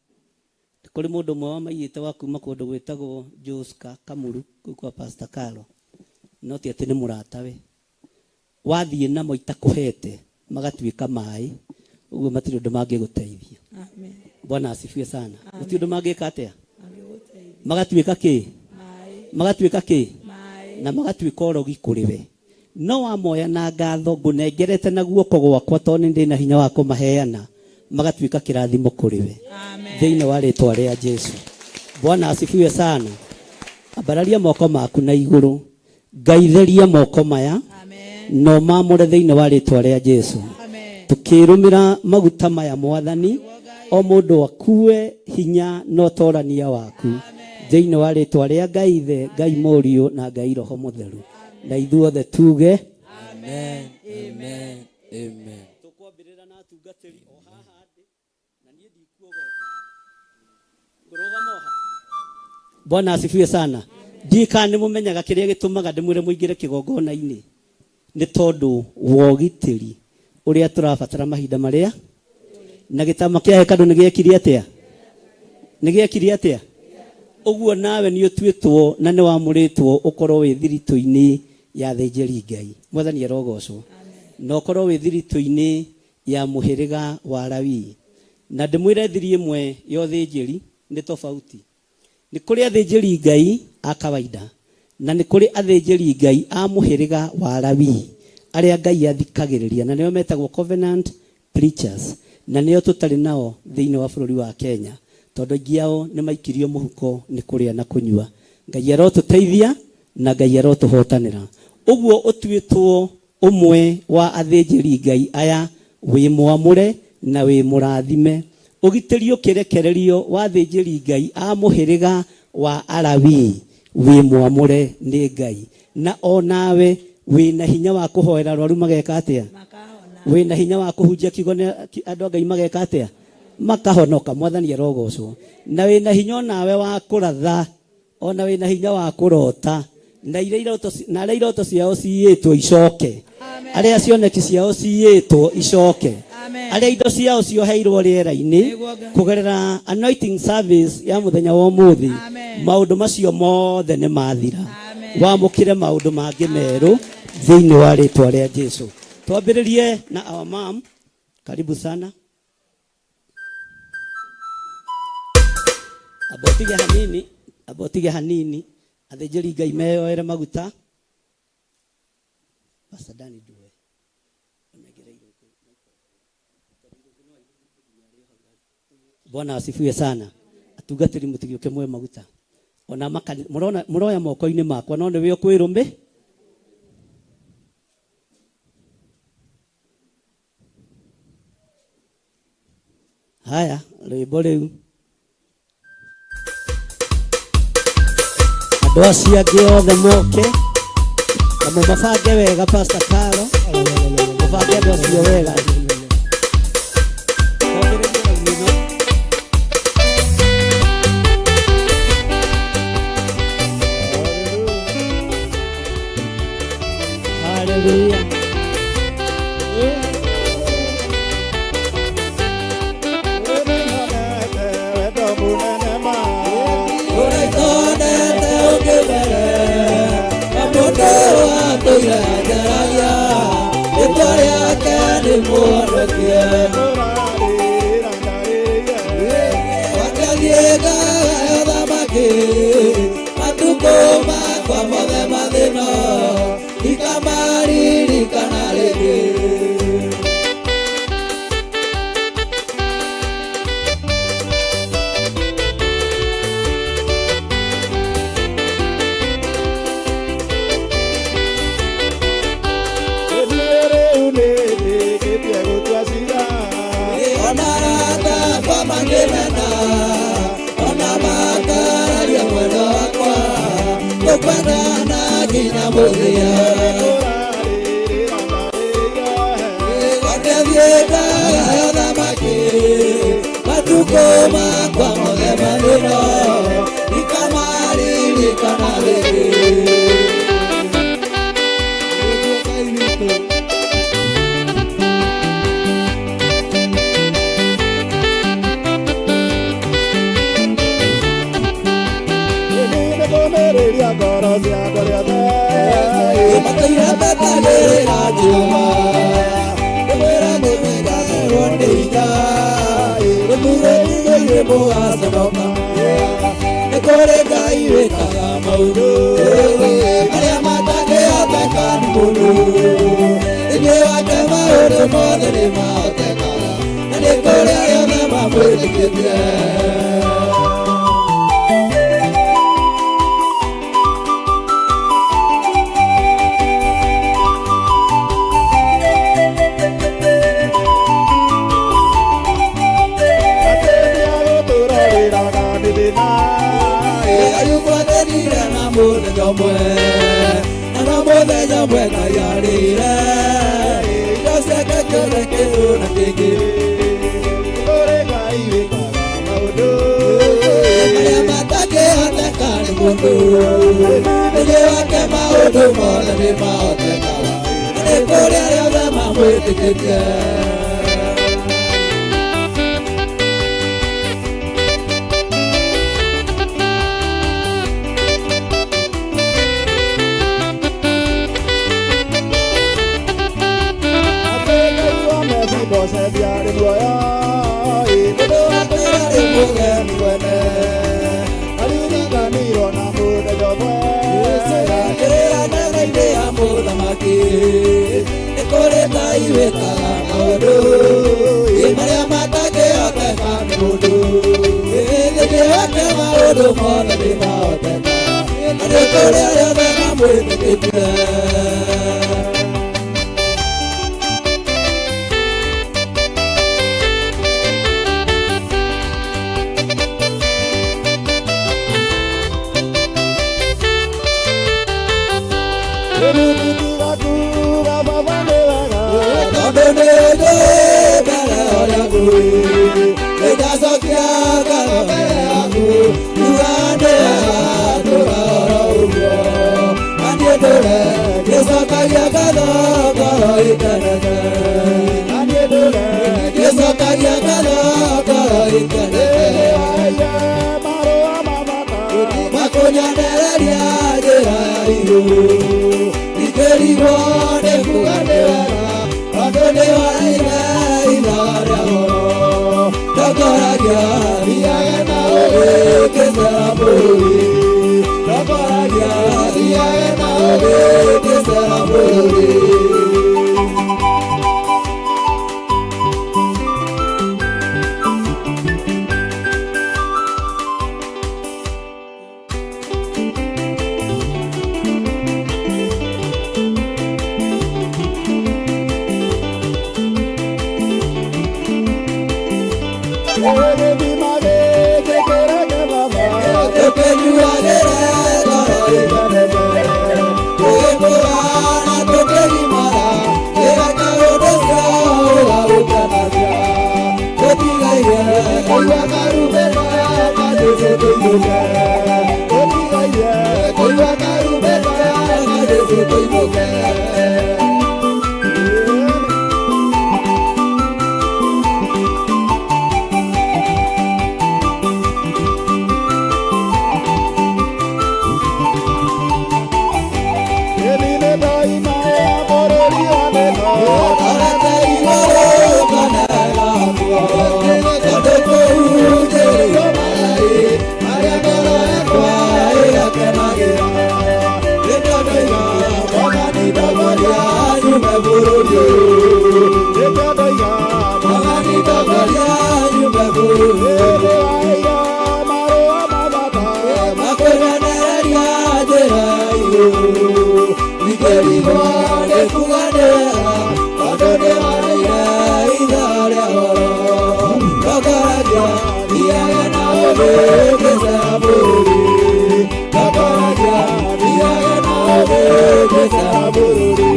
Kũrĩ mũndũ ũmwe wamaiyĩte wa kuma kũndũ gwĩtagwo Joska Kamuru, kũu kwa Pastor Carlo. No ti atĩ nĩ mũratawe. Wathiĩ namo itakũhete, magatuĩka maĩ, ũguo matirĩ ũndũ mangĩgũteithia. Amen. Bwana asifiwe sana. Gũtirĩ ũndũ mangĩka atĩa? Mangĩgũteithia. Magatuĩka kĩ? Maĩ. Magatuĩka kĩ? Maĩ. Na magatuĩka ũrogi kũrĩ we. No wamoya na ngatho ngũnengerete na guoko gwakwa tondũ nĩ ndĩna hinya wa kũmaheana, magatuĩka kĩrathimo kũrĩ we. Amen. Thĩinĩ wa rĩtwa rĩa Jesu. Bwana asifiwe sana. Ambararia moko maku na igũrũ. Ngai theria moko maya Amen. na ũmamũre thĩinĩ wa rĩtwa rĩa Jesu. Amen. Tukirumira maguta maya mwathani o mundu akue hinya na utorania waku thiini wa ritwa ria Ngai Ithe, Ngai Mũriũ na Ngai Roho Mũtheru, na ithuothe tuge amen, amen, amen. Tukwambĩrĩra na atungatĩri o haha ndĩ na niĩ ndikuogoka ngũrũgama o haha. Bwana asifiwe sana. Ndiĩ kana nĩ mũmenyaga kĩrĩa gĩtũmaga ndĩmwĩre mũingĩre kĩgongona-inĩ nĩ tondũ wa ũgitĩri ũrĩa tũrabatara mahinda marĩa na gĩtama kĩa hekarũ nĩ gĩekire atĩa? Nĩ gĩekire atĩa? Ũguo nawe nĩ ũtuĩtwo na nĩ wamũrĩtwo ũkorwo wĩ thiritũ-inĩ ya thĩnjĩri Ngai. Mwathani arogocwo. Na ũkorwo wĩ thiritũ-inĩ ya mũhĩrĩga wa Lawi. Na ndĩmwĩre thiri ĩmwe ya ũthĩnjĩri nĩ tofauti. Nĩ kũrĩ athĩnjĩri Ngai a kawaida na nĩ kũrĩ athĩnjĩri Ngai a mũhĩrĩga wa Lawi arĩa Ngai athikagĩrĩria na nĩo metagwo covenant preachers, na nĩo tũtarĩ nao thĩinĩ wa bũrũri wa Kenya tondũ aingĩ ao nĩ maikirio mũhuko nĩ kũrĩa na kũnyua. Ngai arotũteithia na Ngai arotũhotanĩra. Ũguo ũtuĩtwo ũmwe wa athĩnjĩri Ngai aya wĩ mwamũre na wĩ mũrathime, ũgitĩri ũkĩrekererio wa athĩnjĩri Ngai a mũhĩrĩga wa Alawi wĩ mwamũre nĩ Ngai, na onawe wĩna hinya wa kũhoera arwaru mageka atĩa? Wĩna hinya wa kũhunjia kiugo andũ a Ngai mageka atĩa? Makahonoka. Mwathani arogocwo. Na wĩna hinya onawe wa kũratha, ona wĩna hinya wa kũrota, na iria iroto na arĩa iroto ciao ciyĩtwo icoke, arĩa cioneki ciao ciyĩtwo icoke, arĩa indo ciao cioheirwo rĩera-inĩ kũgerera anointing service ya mũthenya wa ũmũthĩ, maũndũ macio mothe nĩ mathira. Wamũkĩre maũndũ mangĩ merũ thĩinĩ wa rĩtwa rĩa Jesu. Twambĩrĩrie na our mom. Karibu sana. Abotige hanini, abotige hanini, athĩnjĩri Ngai meyoere maguta. Pastor Dani Due. Bwana asifiwe sana. Atungatĩri mũtigĩũke mwe maguta. Ona maka mũroya moko-inĩ makwa no nĩwe ũkwĩrũmĩ. Haya, rwĩmbo rĩu. Andũ acio angĩ othe moke na mũmabange wega. Pastor Carlo, mũbange andũ acio wega. Twambĩrĩrie raini ĩno. Hallelujah. Mũthenya ũmwe na mũthenya ũmwe Ngai arĩire indo ciake kĩothe kĩndũ na kĩngĩ Kũrĩ Ngai wĩkaga maũndũ marĩa matakĩhoteka nĩ mũndũ thĩinĩ wake maũndũ mothe nĩ mahotekaga na nĩ kũrĩ arĩa othe mamwĩtĩkĩtie. Atĩ Ngai wa Mefiboshethu arĩ muoyo Mũndũ wa kwĩra nĩ mũgeni mwene aririkanirwo na mũthenya ũmwe kĩrĩra metha-inĩ ya mũthamaki nĩ kũrĩ Ngai wĩkaga maũndũ marĩa matakĩhoteka nĩ mũndũ thĩinĩ wake maũndũ mothe nĩ mahotekaga na nĩ kũrĩ arĩa othe mamwĩtĩkĩtie. Tiga kuga baba nĩ wega Tondũ nĩ njũĩ mbere ũrĩa ngũĩ nĩndacokia ngatho mbere yaku ngiuga nĩ wega ndũra oro ũguo na niĩ ndũre ngĩcokagia ngatho ngoro ĩkenete na niĩ ndũre ngĩcokagia ngatho ngoro ĩkenete waheire marũa ma bata makũnyonereria njĩra ya igũrũ ingĩrigwo nĩ kuga nĩ wega tondũ nĩ waheire ithaga rĩa goro ndokoragia thiage na ũũgĩ ngĩcera bũrũri ndokoragia thiage na ũũgĩ ngĩcera bũrũri. Gĩthima gĩkĩ kĩreke baba Tũkĩnyuanĩre ngoro ĩkenete tũgĩkũra na tũkĩgimara kĩreka ũndũ ũcio ũgagũkenagia tũtigaire kũigua karumbeta ka Jesũ tũinũke tũtigaire kũigua karumbeta ka Jesũ tũinũke. Ĩni nĩ ndoima bũrũri wa mĩko Arata igũrũ kana muoyo tondũ kũu njĩrĩirwo magai marĩa ngoro yakwa ĩgakenagĩra nĩkĩo ndoiga Mwathani ndongoria nyume bũrũri ũyũ nĩkĩo ndoiga Mwathani ndongoria nyume bũrũri ũyũ Ĩni waheire marũa ma bata makũnyonereria njĩra ya igũrũ ingĩrigwo nĩ kuga nĩ wega tondũ nĩ waheire ithaa rĩa goro ndokoragia thiage na ũũgĩ ngĩcera bũrũri ndokoragia thiage na ũũgĩ ngĩcera bũrũri.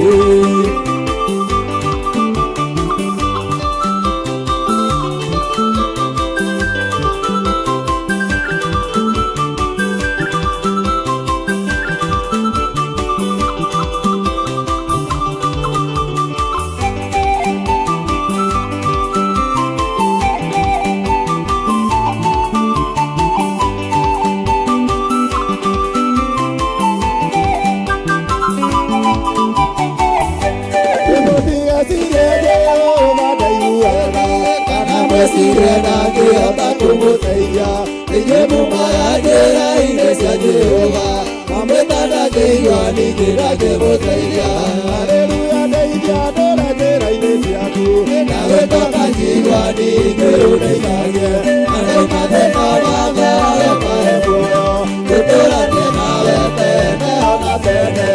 Mũtigecirie Jehova ndaiguaga Kana mwĩcirie ndangĩhota kũmũteithia inyuĩ mumaga njĩra-inĩ cia Jehova mamwĩta ndangĩigua ningĩ ndangĩmũteithia Haleluya ndeithia ndũre njĩra-inĩ ciaku na wĩtoka njigua ningĩ ũndeithagie na ndauma thĩna wa ngoro kahe muoyo tũtũranie nawe tene ona tene.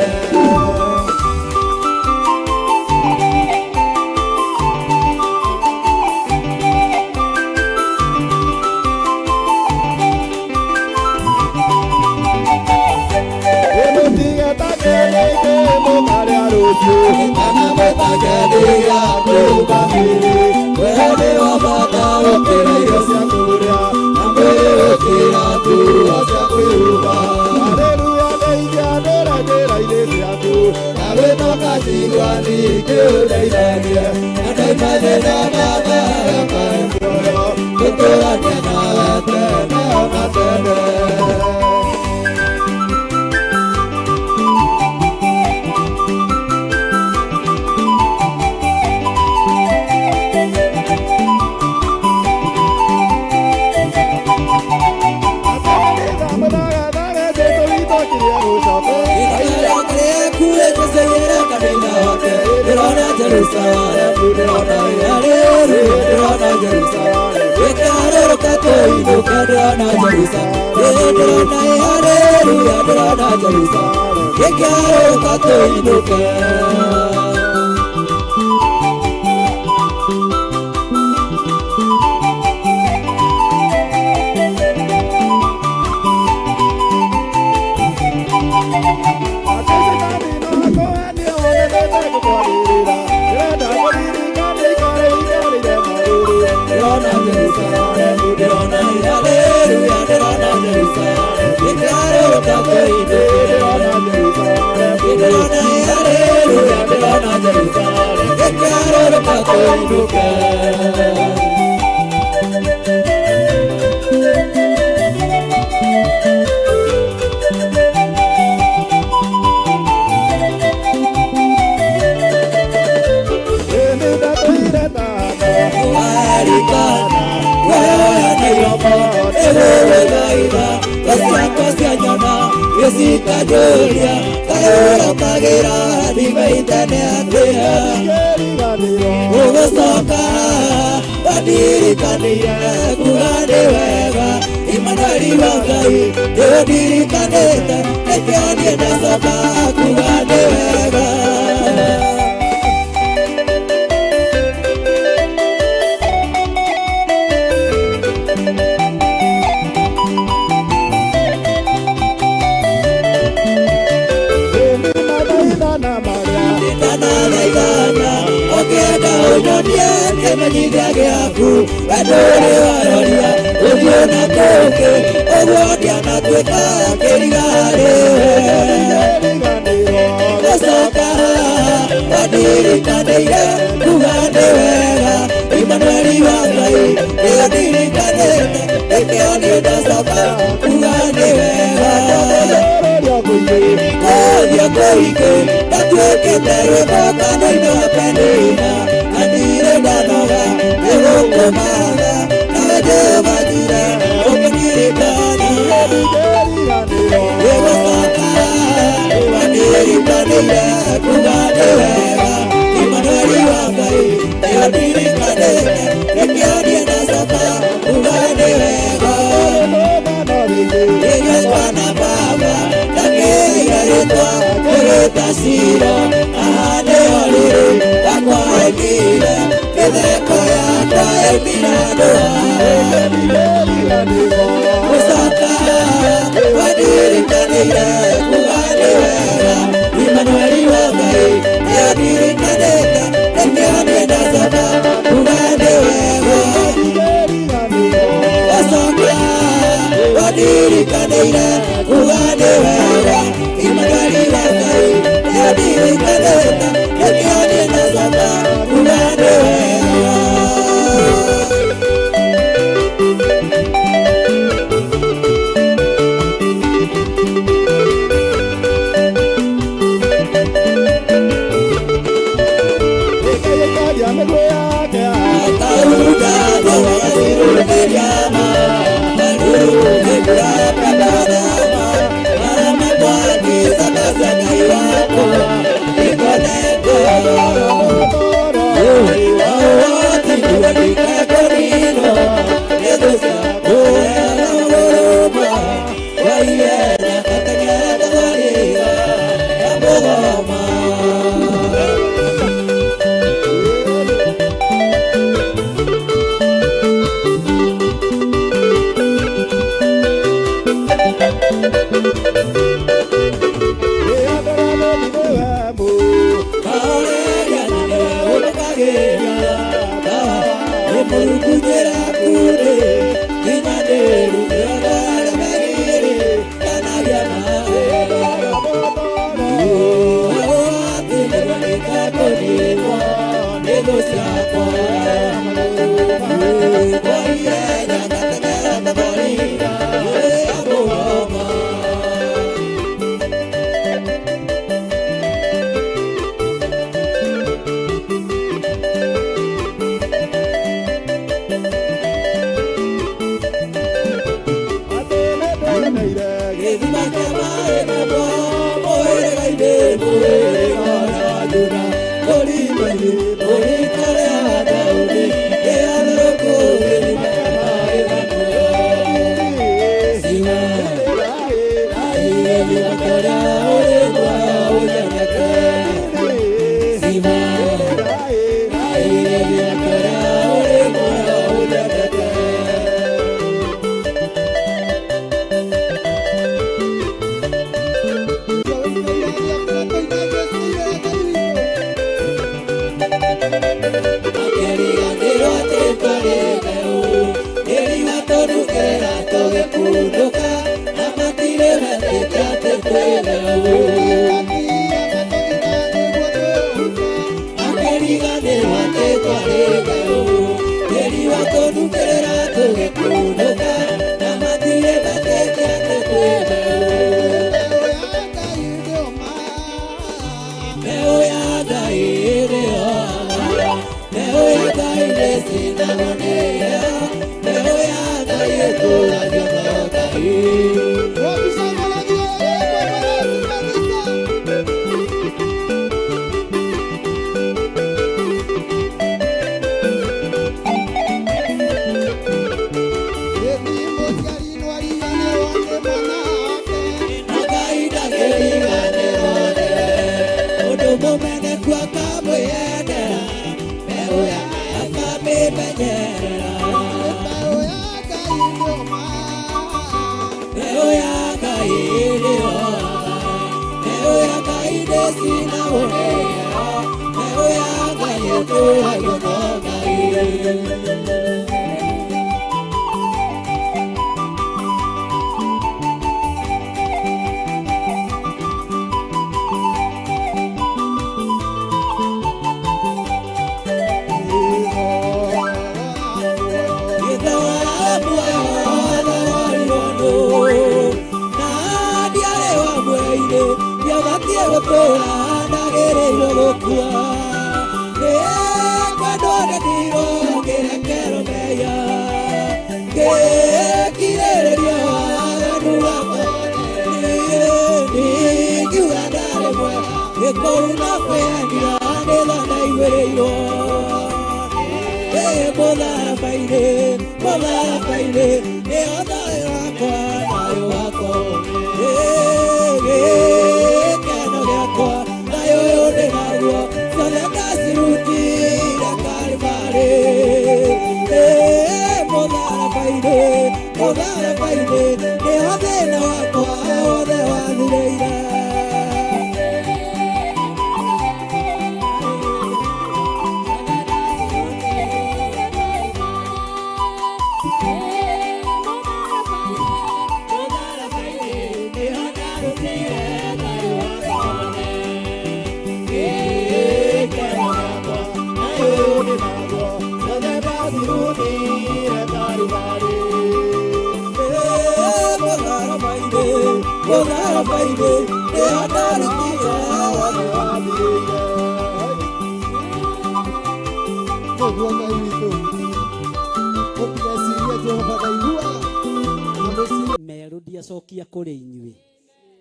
Meru ndiacokia kũrĩ inyuĩ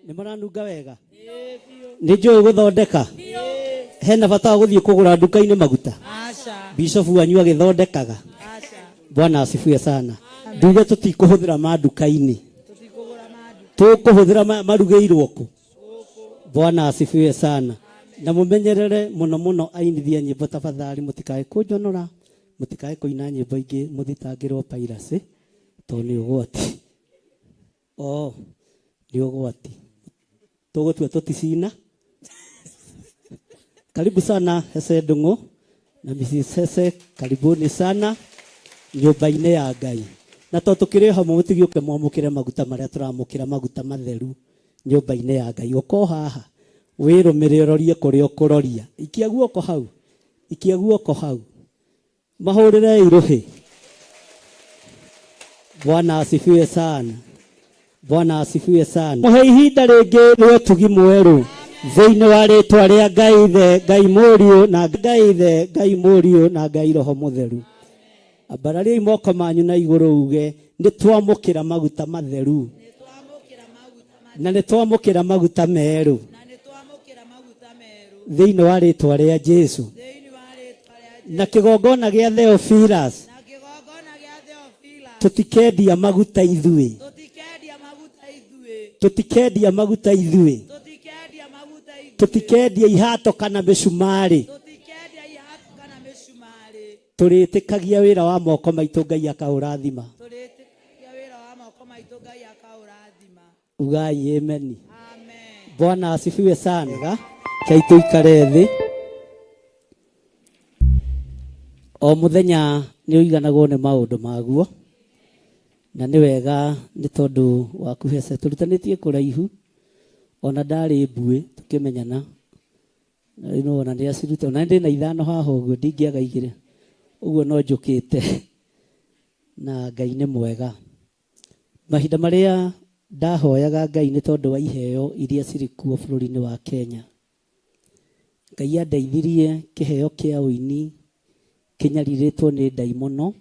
nĩ mũranunga wega nĩ njũĩ gũthondeka hena bata wa gũthiĩ kũgũra nduka-inĩ maguta. Bishop wanyu agĩthondekaga. Bwana asifiwe sana. Nduge tũtikũhũthĩra ma nduka-inĩ, tũkũhũthĩra marugĩirwo kũ. Bwana asifiwe sana. Na mumenyerere muno muno ainithia nyĩmbo tafadhali, mũtikae kũnjonora, mũtikae kũina nyĩmbo ingĩ mũthitangĩrwo piracy tondũ nĩ ũgwati. Oh, nĩ ũgwati. Tũgũtua tũticina. Karibu sana Hese Ndung'u na Mrs. Hese, karibuni sana. Nyũmba-inĩ ya Ngai. Na to tũkĩrĩ hamwe mũtigĩũke mwamũkĩre maguta marĩa tũramũkĩra maguta matheru nyũmba-inĩ ya Ngai. Ũka haha wĩrũmĩre ũrorie kũrĩa ũkũroria. Ikia guoko hau. Ikia guoko hau. Mahũrĩre irũhĩ. Bwana asifiwe sana. Bwana asifiwe sana. Muhe ihinda rĩngĩ rĩa ũtugi mwerũ thĩinĩ wa rĩtwa rĩa Ngai Ithe, Ngai Mũriũ na Ngai Ithe, Ngai Mũriũ na Ngai Roho Mũtheru. Ambarariai moko manyu na igũrũ uge nĩ twamũkĩra maguta matheru na nĩ twamũkĩra maguta merũ thĩinĩ wa rĩtwa rĩa Jesu. Na kĩgongona gĩa Theophilus tũtikendia maguta ithuĩ. Tũtikendia maguta ithuĩ. Tũtikendia ihato kana mĩcumarĩ. Tũrĩtĩkagia wĩra wa moko maitũ Ngai akaũrathima. Ugai amen. Bwana asifiwe sana. Kai tuikare thĩ. O mũthenya nĩ ũiganagwo nĩ maũndũ maguo. Na nĩ wega nĩ tondũ waku hece tũrutanĩtie kũraihu ona ndarĩ mbuĩ tũkĩmenyana. Na rĩu nĩwona nĩ acirute ona ndĩ na ithano haha ũguo ndingĩaga igĩrĩ. Ũguo no njũkĩte na Ngai nĩ mwega. Mahinda marĩa ndahoyaga Ngai nĩ tondũ wa iheo iria cirĩ kuo bũrũri-inĩ wa Kenya. Ngai andeithirie kĩheo kĩa ũini kĩnyarirĩtwo nĩ ndaimono,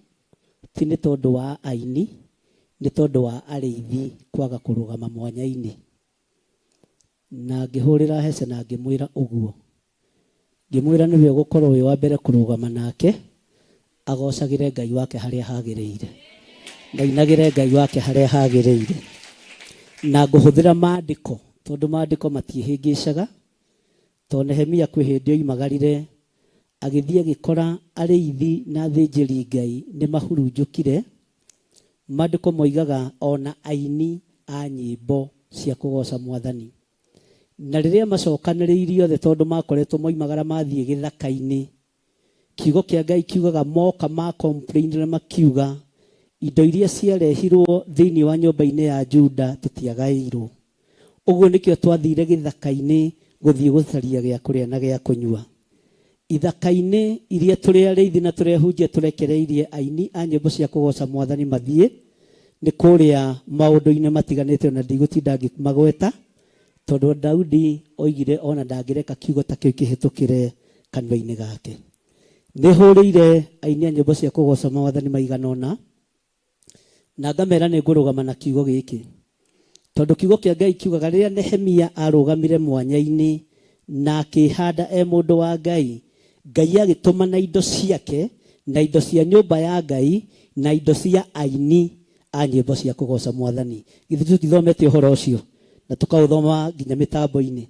ti nĩ tondũ wa aini, nĩ tondũ wa arĩithi kwaga kũrũgama mwanya-inĩ. Na ngĩhũrĩra Hece na ngĩmwĩra ũguo. Ngĩmwĩra nĩwe ũgũkorwo wĩ wa mbere kũrũgama nake agocagĩre Ngai wake harĩa hagĩrĩire. Na inagĩre Ngai wake harĩa hagĩrĩire. Na ngũhũthĩra maandĩko tondũ maandĩko matiĩhĩngĩcaga. Tondũ Nehemia kwĩ hĩndĩ oimagarire agĩthiĩ agĩkora arĩithi na athĩnjĩri Ngai nĩ mahurunjũkire. Maandĩko moigaga ona aini a nyĩmbo cia kũgoca Mwathani. Na rĩrĩa macokanĩrĩirie othe tondũ makoretwo moimagara mathiĩ gĩthaka-inĩ, kiugo kĩa Ngai kiugaga moka ma complain na makiuga indo iria ciarehirwo thĩinĩ wa nyũmba-inĩ ya Juda tũtiagaĩirwo. Ũguo nĩkĩo twathire gĩthaka-inĩ gũthiĩ gũcaria gĩa kũrĩa na gĩa kũnyua. Ithaka-inĩ iria tũrĩ arĩithi na tũrehunjia tũrekereirie aini a nyĩmbo cia kũgoca Mwathani mathiĩ nĩ kũrĩa maũndũ-inĩ matiganĩte ona ndigũtinda ngĩmagweta tondũ Daudi oigire ona ndangĩreka kiugo ta kĩu kĩhĩtũkĩre kanua-inĩ gake. Nĩ hũrĩire aini a nyĩmbo cia kũgoca Mwathani maigana ũna na ngamera nĩ ngũrũgama na kiugo gĩkĩ. Tondũ kiugo kĩa Ngai kiugaga rĩrĩa Nehemia arũgamire mwanya-inĩ na akĩhanda e mũndũ wa Ngai, Ngai agĩtũma na indo ciake na indo cia nyũmba ya Ngai na indo cia aini a nyĩmbo cia kũgoca Mwathani. Githĩ tũtithomete ũhoro ũcio na tũkaũthoma nginya mĩtambo-inĩ.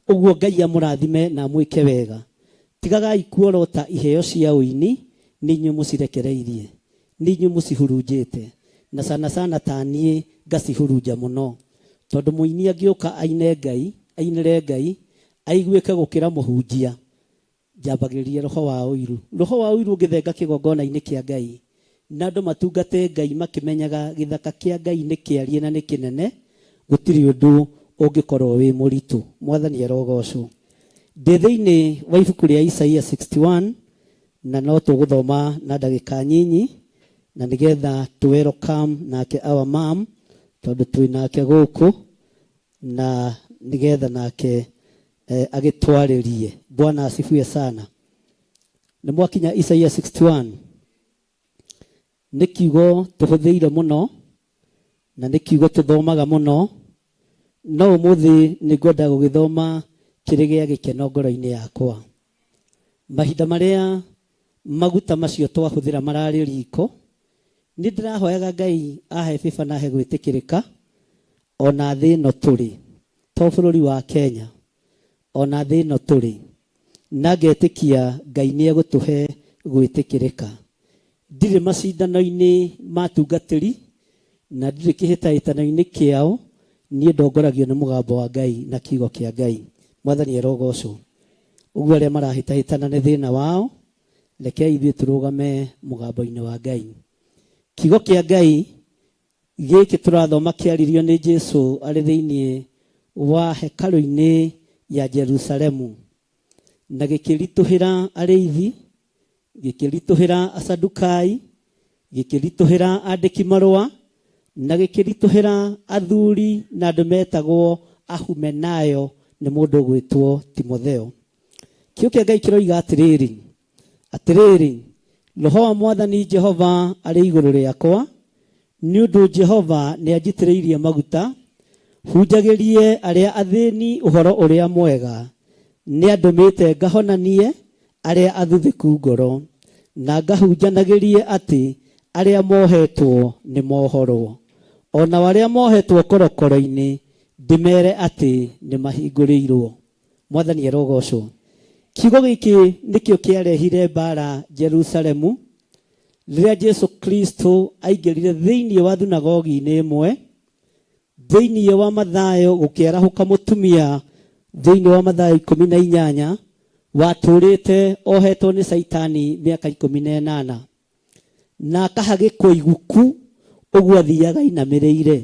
Ũguo Ngai amũrathime na amwĩke wega. Tigagai kuorota iheo cia ũini nĩ inyuĩ mũcirekereirie, nĩ inyuĩ mũcihurunjĩte, na sana sana ta niĩ ngacihurunja mũno. Tondũ mũini angĩũka aine Ngai, ainĩre Ngai, aiguĩke gũkĩra mũhunjia, njambagĩrĩria roho wa ũiru. Roho wa ũiru ũngĩthenga kĩgongona-inĩ kĩa Ngai, na andũ matungate Ngai makĩmenyaga gĩthaka kĩa Ngai nĩ kĩarie na nĩ kĩnene, gũtirĩ ũndũ ũngĩkorwo wĩ mũritũ. Mwathani arogocwo. Ndĩ thĩinĩ wa ibuku rĩa Isaia 61 na no tũgũthoma na ndagĩka nyinyi na nĩgetha tũ welcome nake our mom tondũ twĩ nake gũkũ na nĩgetha nake agĩtwarĩrie. Bwana asifiwe sana. Nĩ mwakinya Isaia 61. Nĩ kiugo tũhũthĩire mũno na nĩ kiugo tũthomaga mũno, no ũmũthĩ nĩ ngwenda gũgĩthoma kĩrĩ gĩa gĩkeno ngoro-inĩ yakwa. Mahinda marĩa maguta macio twahũthĩra mararĩ riko, nĩ ndĩrahoyaga Ngai ahe bĩba na ahe gwĩtĩkĩrĩka ona thĩ ĩno tũrĩ, to bũrũri wa Kenya, ona thĩ ĩno tũrĩ, na ngetĩkia Ngai nĩ egũtũhe gwĩtĩkĩrĩka. Ndirĩ macindano-inĩ ma atungatĩri na ndirĩ kĩhĩtahĩtano-inĩ kĩao, niĩ ndongoragio nĩ mũgambo wa Ngai na kiugo kĩa Ngai. Mwathani arogocwo. Ũguo arĩa marahĩtahĩtana nĩ thĩna wao, rekei ithuĩ tũrũgame mũgambo-inĩ wa Ngai. Kiugo kĩa Ngai gĩkĩ tũrathoma kĩaririo nĩ Jesu arĩ thĩinĩ wa hekarũ-inĩ ya Jerusalemu, na gĩkĩritũhĩra arĩithi, gĩkĩritũhĩra asadukai, gĩkĩritũhĩra andĩki marũa, na gĩkĩritũhĩra athuri na andũ metagwo ahumenayo nĩ mũndũ ũgwĩtwo Timotheo. Kiugo kĩa Ngai kĩroiga atĩrĩrĩ, atĩrĩrĩ, Roho wa Mwathani Jehova arĩ igũrũ rĩakwa, nĩ ũndũ Jehova nĩ anjitĩrĩirie maguta hunjagĩrie arĩa athĩni ũhoro ũrĩa mwega, nĩ andũmĩte ngahonanie arĩa athuthĩku ngoro, na ngahunjanagĩrie atĩ arĩa mohetwo nĩ mohorwo, o nao arĩa mohetwo korokoro-inĩ ndĩmere atĩ nĩ mahingũrĩirwo. Mwathani arogocwo. Kiugo gĩkĩ nĩkĩo kĩarehire mbara Jerusalemu rĩrĩa Jesu Kristo aingĩrire thĩinĩ wa thunagogi-inĩ ĩmwe. Thĩinĩ wa Mathayo gũkĩarahũka mũtumia thĩinĩ wa Mathayo 18 watũrĩte ohetwo nĩ Caitani mĩaka 18 na akahagĩkwo iguku ũguo athiaga inamĩrĩire.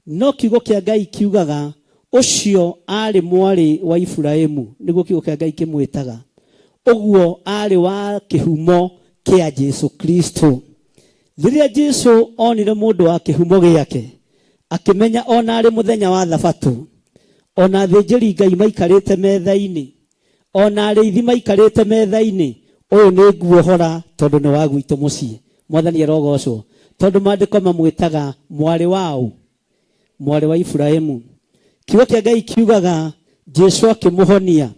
No kiugo kĩa Ngai kiugaga ũcio arĩ mwarĩ wa Iburahĩmu, nĩguo kiugo kĩa Ngai kĩmwĩtaga, ũguo arĩ wa kĩhumo kĩa Jesu Kristo. Rĩrĩa Jesu onire mũndũ wa kĩhumo gĩake, akĩmenya ona arĩ mũthenya wa Thabatũ, ona athĩnjĩri Ngai maikarĩte metha-inĩ, ona arĩithi maikarĩte metha-inĩ, ũyũ nĩ nguohora tondũ nĩ wa gwitũ mũciĩ. Mwathani arogocwo, tondũ maandĩko mamwĩtaga mwarĩ waũ? Mwarĩ wa Iburahĩmu. Kiugo kĩa Ngai kiugaga Jesu akĩmũhonia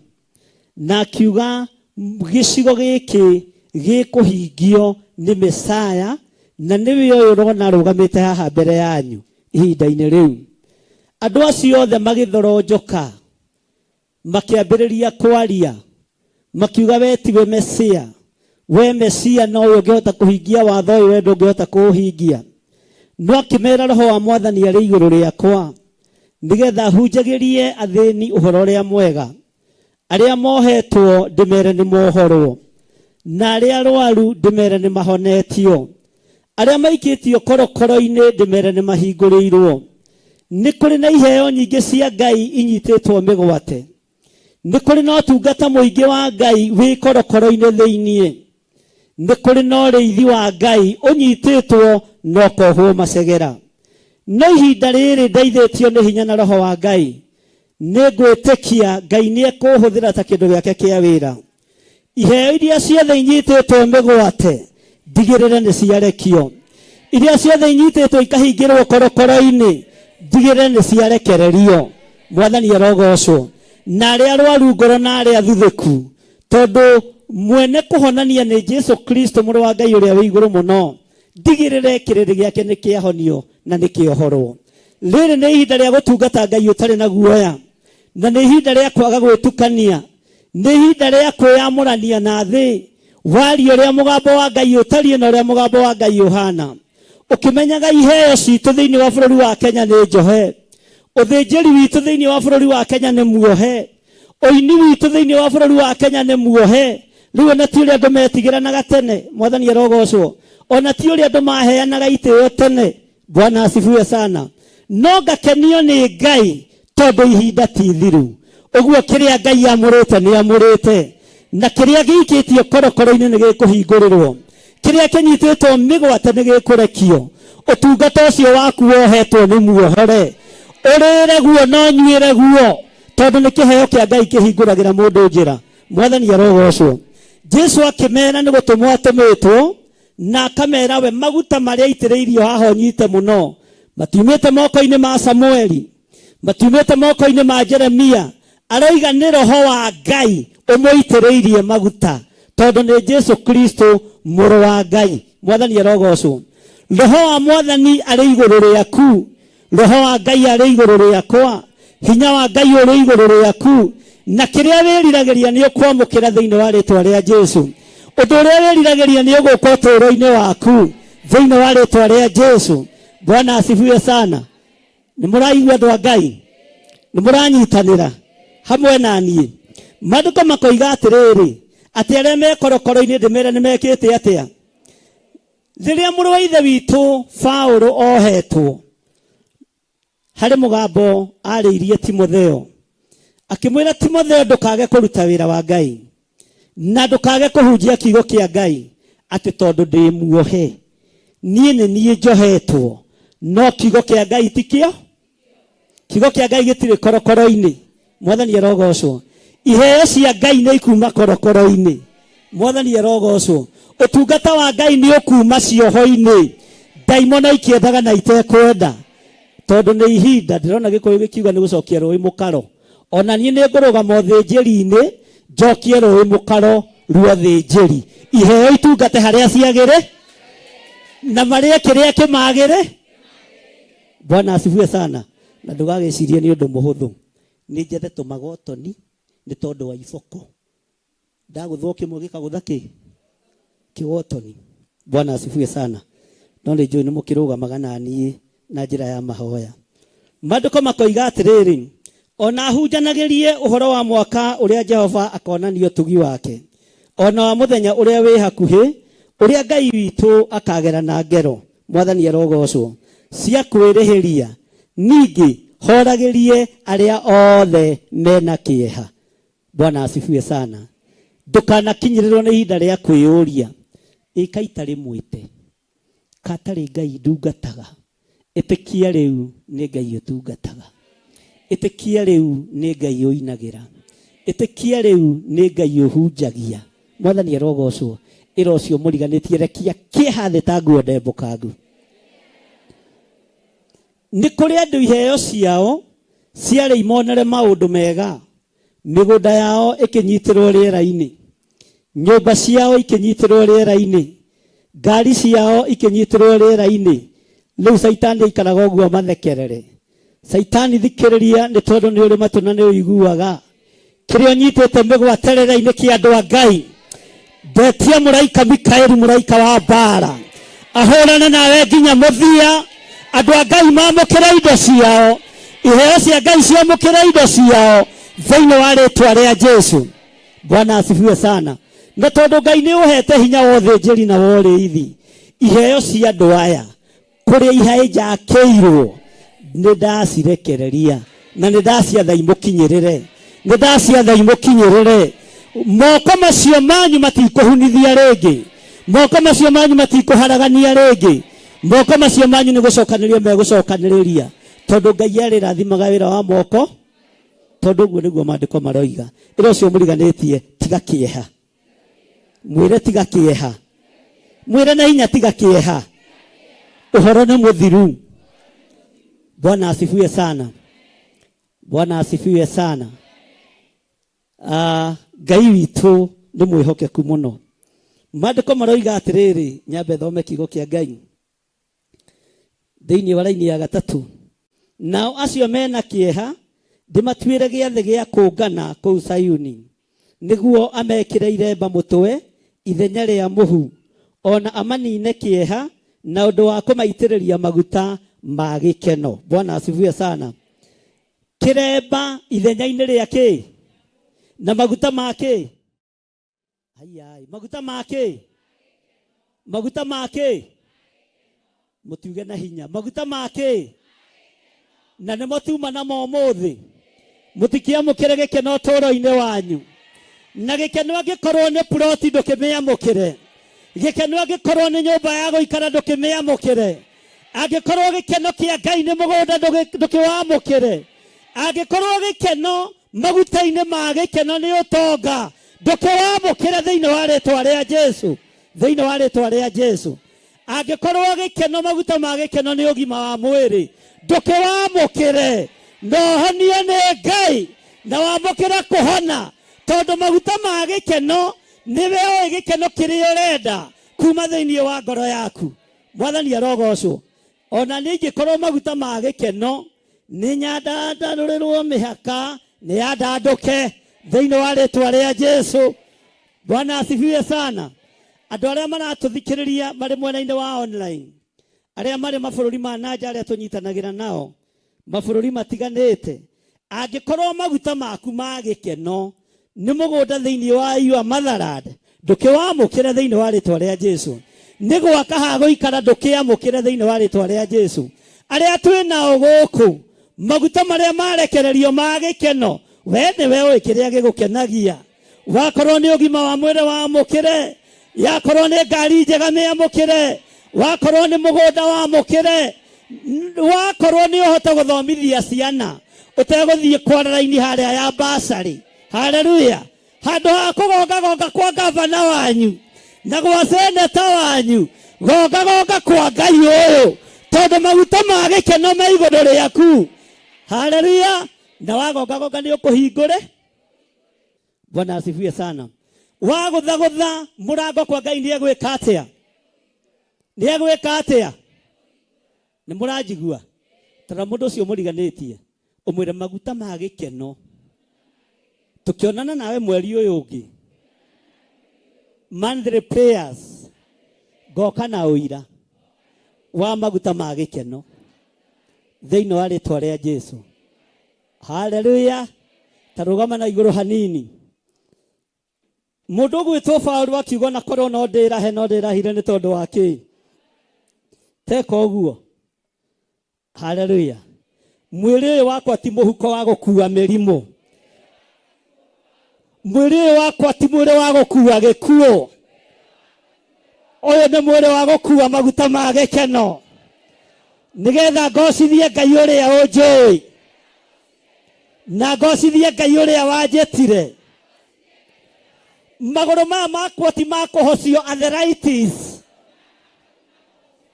na akiuga gĩcigo gĩkĩ gĩkũhingio nĩ Mesaya, na nĩwe ũyũ ũrona arũgamĩte haha mbere yanyu ihinda-inĩ rĩu. Andũ acio othe magĩthoronjoka, makĩambĩrĩria kwaria, makiuga we tiwe Mesia, we Mesia no we ũngĩhota kũhingia watho ũyũ, we ndũngĩhota kũũhingia. No akĩmera Roho wa Mwathani arĩ igũrũ rĩakwa, nĩgetha hunjagĩrie athĩni ũhoro ũrĩa mwega, arĩa mohetwo ndĩmere nĩ mohorwo, na arĩa arwaru ndĩmere nĩ mahonetio, arĩa maikĩtio korokoro-inĩ ndĩmere nĩ mahingũrĩirwo. Nĩ kũrĩ na iheo nyingĩ cia Ngai inyitĩtwo mĩgwate, nĩ kũrĩ na ũtungata mũingĩ wa Ngai wĩ korokoro-inĩ thĩiniĩ, nĩ kũrĩ na ũrĩithi wa Ngai ũnyitĩtwo na ũkohwo macegera. No ihinda rĩrĩ ndeithĩtio nĩ hinya na Roho wa Ngai, nĩ ngwĩtĩkia Ngai nĩ ekũhũthĩra ta kĩndũ gĩake kĩa wĩra. Iheo iria ciothe inyitĩtwo mĩgwate ndigĩrĩre nĩ ciarekio, iria ciothe inyitĩtwo ikahingĩrwo korokoro-inĩ ndigĩrĩre nĩ ciarekererio. Mwathani arogocwo. Na arĩa arwaru ngoro na arĩa athuthĩku, tondũ mwene kũhonania nĩ Jesu Kristo mũrũ wa Ngai ũrĩa wĩ igũrũ mũno, ndigĩrĩre kĩrĩndĩ gĩake nĩ kĩahonio na nĩ kĩohorwo. Rĩrĩ nĩ ihinda rĩa gũtungata Ngai ũtarĩ na guoya, na nĩ ihinda rĩa kwaga gwĩtukania, nĩ ihinda rĩa kwĩyamũrania na thĩ, waria ũrĩa mũgambo wa Ngai ũtariĩ na ũrĩa mũgambo wa Ngai ũhana, ũkĩmenyaga iheo citũ thĩinĩ wa bũrũri wa Kenya nĩ njohe, ũthĩnjĩri witũ thĩinĩ wa bũrũri wa Kenya nĩ muohe, ũini witũ thĩinĩ wa bũrũri wa Kenya nĩ muohe. Rĩu ona ti ũrĩa andũ metigĩranaga tene, Mwathani arogocwo, ona ti ũrĩa andũ maheanaga itĩo tene, Bwana asifiwe sana. No ngakenio nĩ Ngai tondũ ihinda ti ithiru. Ũguo kĩrĩa Ngai amũrĩte nĩ amũrĩte, na kĩrĩa gĩikĩtio korokoro-inĩ nĩ gĩkũhingũrĩrwo, kĩrĩa kĩnyitĩtwo mĩgwate nĩ gĩkũrekio. Ũtungata ũcio waku wohetwo nĩ muohore, ũrĩre guo na ũnyuĩre guo, tondũ nĩ kĩheo kĩa Ngai kĩhingũragĩra mũndũ njĩra. Mwathani arogocwo. Jesu akĩmera nĩ gũtũmwo atũmĩtwo, na akamera we maguta marĩa aitĩrĩirio haha ũnyite mũno matiumĩte moko-inĩ ma Samueli, matiumĩte moko-inĩ ma Jeremia, aroiga nĩ Roho wa Ngai ũmũitĩrĩirie maguta, tondũ nĩ Jesu Kristo mũrũ wa Ngai. Mwathani arogocwo. Roho wa Mwathani arĩ igũrũ rĩaku, Roho wa Ngai arĩ igũrũ rĩakwa, hinya wa Ngai ũrĩ igũrũ rĩaku, na kĩrĩa wĩriragĩria nĩ ũkwamũkĩra thĩinĩ wa rĩtwa rĩa Jesu. Ũndũ ũrĩa wĩriragĩria nĩ ũgũka ũtũũro-inĩ waku thĩinĩ wa rĩtwa rĩa Jesu. Bwana asifiwe sana. Nĩ mũraigua andũ a Ngai? Nĩ mũranyitanĩra hamwe na niĩ? Maandĩko makoiga atĩrĩrĩ, atĩ arĩa me korokoro-inĩ ndĩmere nĩ mekĩte atĩa? Rĩrĩa mũrũ wa ithe witũ Paũlũ ohetwo harĩ mũgambo arĩirie Timotheo, akĩmwĩra Timotheo ndũkage kũruta wĩra wa Ngai na ndũkage kũhunjia kiugo kĩa Ngai atĩ tondũ ndĩ muohe. Niĩ nĩ niĩ njohetwo, no kiugo kĩa Ngai ti kĩo. Kiugo kĩa Ngai gĩtirĩ korokoro-inĩ. Mwathani arogocwo. Iheo cia Ngai nĩ ikuma korokoro-inĩ. Mwathani arogocwo. Ũtungata wa Ngai nĩ ũkuma cioho-inĩ. Ndaimono ikĩendaga na itekwenda. Tondũ nĩ ihinda ndĩrona Gĩkũyũ gĩkiuga nĩ gũcokia rũĩ mũkaro. Ona niĩ nĩ ngũrũgama ũthĩnjĩri-inĩ njokie rũĩ mũkaro ruo thĩnjĩri. Iheo itungate harĩa ciagĩrĩ na marĩe kĩrĩa kĩmagĩrĩ. Bwana asifiwe sana. Na ndũgagĩcirie nĩ ũndũ mũhũthũ. Nĩ njethe tũmagotoni nĩ tondũ wa iboko. Ndagũthwo kĩmwe gĩkagũtha kĩ kĩgotoni. Bwana asifiwe sana. No nĩ njũĩ nĩ mũkĩrũgamaga na niĩ na njĩra ya mahoya. Maandĩko makoiga atĩrĩrĩ, ona hunjanagĩrie ũhoro wa mwaka ũrĩa Jehova akonania ũtugi wake, ona wa mũthenya ũrĩa wĩ hakuhĩ, ũrĩa Ngai witũ akagera na ngero. Mwathani arogocwo. Cia kwĩrĩhĩria. Ningĩ horagĩrie arĩa othe mena kĩeha. Bwana asifiwe sana. Ndũkanakinyĩrĩrwo nĩ ihinda rĩa kwĩyũria, ĩka itarĩ mwĩte, katarĩ Ngai ndungataga. Ĩtĩkia rĩu nĩ Ngai ũtungataga. Ĩtĩkia rĩu nĩ Ngai ũinagĩra. Ĩtĩkia rĩu nĩ Ngai ũhunjagia. Mwathani arogocwo. Ĩra ũcio mũriganĩtie rekia kĩeha thĩ ta nguo ndembũkangu. Nĩ kũrĩ andũ iheo ciao ciarĩ imonere maũndũ mega. Mĩgũnda yao ĩkĩnyitĩrwo rĩera-inĩ, nyũmba ciao ikĩnyitĩrwo rĩera-inĩ, ngari ciao ikĩnyitĩrwo rĩera-inĩ. Rĩu Caitani aikaraga ũguo mathekerere. Caitani thikĩrĩria nĩ tondũ nĩ ũrĩ matũ na nĩ ũiguaga. Kĩrĩa ũnyitĩte mĩgwate rĩera-inĩ kĩa andũ a Ngai. Ndetia mũraika Mikaeli, mũraika wa mbara, ahũrane nawe nginya mũthia. Andũ a Ngai mamũkĩre indo ciao, iheo cia Ngai ciamũkĩre indo ciao thĩinĩ wa rĩtwa rĩa Jesu. Bwana asifiwe sana. Na tondũ Ngai nĩ ũhete hinya wa ũthĩnjĩri na wa ũrĩithi, iheo cia andũ aya kũrĩa ihaĩnjakĩirwo nĩ ndacirekereria na nĩ ndaciatha imũkinyĩrĩre, nĩ ndaciatha imũkinyĩrĩre. Moko macio manyu matikũhunithia rĩngĩ, moko macio manyu matikũharagania rĩngĩ, moko macio manyu nĩ gũcokanĩrĩria megũcokanĩrĩria, tondũ Ngai arĩrathimaga wĩra wa moko, tondũ ũguo nĩguo maandĩko maroiga. Ĩra ũcio mũriganĩtie tiga kĩeha, mwĩre tiga kĩeha, mwĩre na hinya tiga kĩeha, ũhoro nĩ mũthiru. Bwana asifiwe sana. Bwana asifiwe sana. Ngai witũ nĩ mwĩhokeku mũno. Maandĩko maroiga atĩrĩrĩ, nyambe thome kiugo kĩa Ngai thĩinĩ wa raini ya gatatũ. Nao acio mena kĩeha ndĩmatuĩre gĩathĩ gĩa kũngana kũu Sayuni, nĩguo amekĩre iremba mũtwe ithenya rĩa mũhu, ona amanine kĩeha na ũndũ wa kũmaitĩrĩria maguta ma gĩkeno. Bwana asifiwe sana. Kĩremba ithenya-inĩ rĩa kĩ? Na maguta ma kĩ? Ai, maguta ma kĩ? Maguta ma kĩ? Mũtiuge na hinya. Maguta ma kĩ? Na nĩmo tuma namo ũmũthĩ. Mũtikĩamũkĩre gĩkeno ũtũũro-inĩ wanyu. Na gĩkeno angĩkorwo nĩ ploti ndũkĩmĩamũkĩre. Gĩkeno angĩkorwo nĩ nyũmba ya gũikara ndũkĩmĩamũkĩre. Angĩkorwo gĩkeno kĩa Ngai nĩ mũgũnda ndũkĩwamũkĩre. Angĩkorwo gĩkeno maguta-inĩ ma gĩkeno nĩ ũtonga ndũkĩwamũkĩre thĩinĩ wa rĩtwa rĩa Jesu. Thĩinĩ wa rĩtwa rĩa Jesu. Angĩkorwo gĩkeno maguta ma gĩkeno nĩ ũgima wa mwĩrĩ ndũkĩwamũkĩre. Na ũhonio nĩ Ngai na wamũkĩre kũhona, tondũ maguta ma gĩkeno nĩwe ũĩ gĩkeno kĩrĩa ũrenda kuma thĩinĩ wa ngoro yaku. Mwathani arogocwo. Ona niĩ ingĩkorwo maguta ma gĩkeno nĩ nyandandarũrĩrwo mĩhaka nĩ yandandũke thĩinĩ wa rĩtwa rĩa Jesu. Bwana asifiwe sana. Andũ arĩa maratũthikĩrĩria marĩ mwena-inĩ wa online, arĩa marĩ mabũrũri ma na nja arĩa tũnyitanagĩra nao mabũrũri matiganĩte, angĩkorwo maguta maku ma gĩkeno nĩ mũgũnda thĩinĩ wa your motherland, ndũkĩwamũkĩre thĩinĩ wa rĩtwa rĩa Jesu. Nĩ gwaka ha gũikara ndũkĩamũkĩre thĩinĩ wa rĩtwa rĩa Jesu. Arĩa twĩ nao gũkũ, maguta marĩa marekererio ma gĩkeno, we nĩwe ũĩ kĩrĩa gĩgũkenagia. Wakorwo nĩ ũgima wa mwĩrĩ wamũkĩre, yakorwo nĩ ngari njega mĩamũkĩre, wakorwo nĩ mũgũnda wamũkĩre, wakorwo nĩ ũhote gũthomithia ciana ũtegũthiĩ kwara raini harĩa ya basarĩ. Haleluya. Handũ ha kũgongagonga kwa gavana wanyu na gwa seneta wanyu, gongagonga kwa Ngai ũyũ, tondũ maguta ma gĩkeno me igũrũ rĩaku. Haleluya. Na wagongagonga nĩ ũkũhingũre. Bwana asifiwe sana. Wagũthagũtha mũrango kwa Ngai nĩ egwĩka atĩa? Nĩ egwĩka atĩa? Nĩ mũranjigua? Tara mũndũ ũcio mũriganĩtie, ũmwĩre maguta ma gĩkeno. Tũkĩonana nawe mweri ũyũ ũngĩ, monthly prayers, ngoka na ũira wa maguta ma gĩkeno thĩinĩ wa rĩtwa rĩa Jesu. Haleluya. Tarũgama na igũrũ hanini. Mũndũ ũgwĩtwo Paũlũ akiuga na korwo no ndĩrahe, no ndĩrahire nĩ tondũ wa kĩ? Teka ũguo. Haleluya. Mwĩrĩ ũyũ wakwa ti mũhuko wa gũkua mĩrimũ. Mwĩrĩ ũyũ wakwa ti mwĩrĩ wa gũkua gĩkuũ. Ũyũ nĩ mwĩrĩ wa gũkua maguta ma gĩkeno, nĩgetha ngocithie Ngai ũrĩa ũnjũĩ, na ngocithie Ngai ũrĩa wanjĩtire. Magũrũ maya makwa ti ma kũhocio arthritis,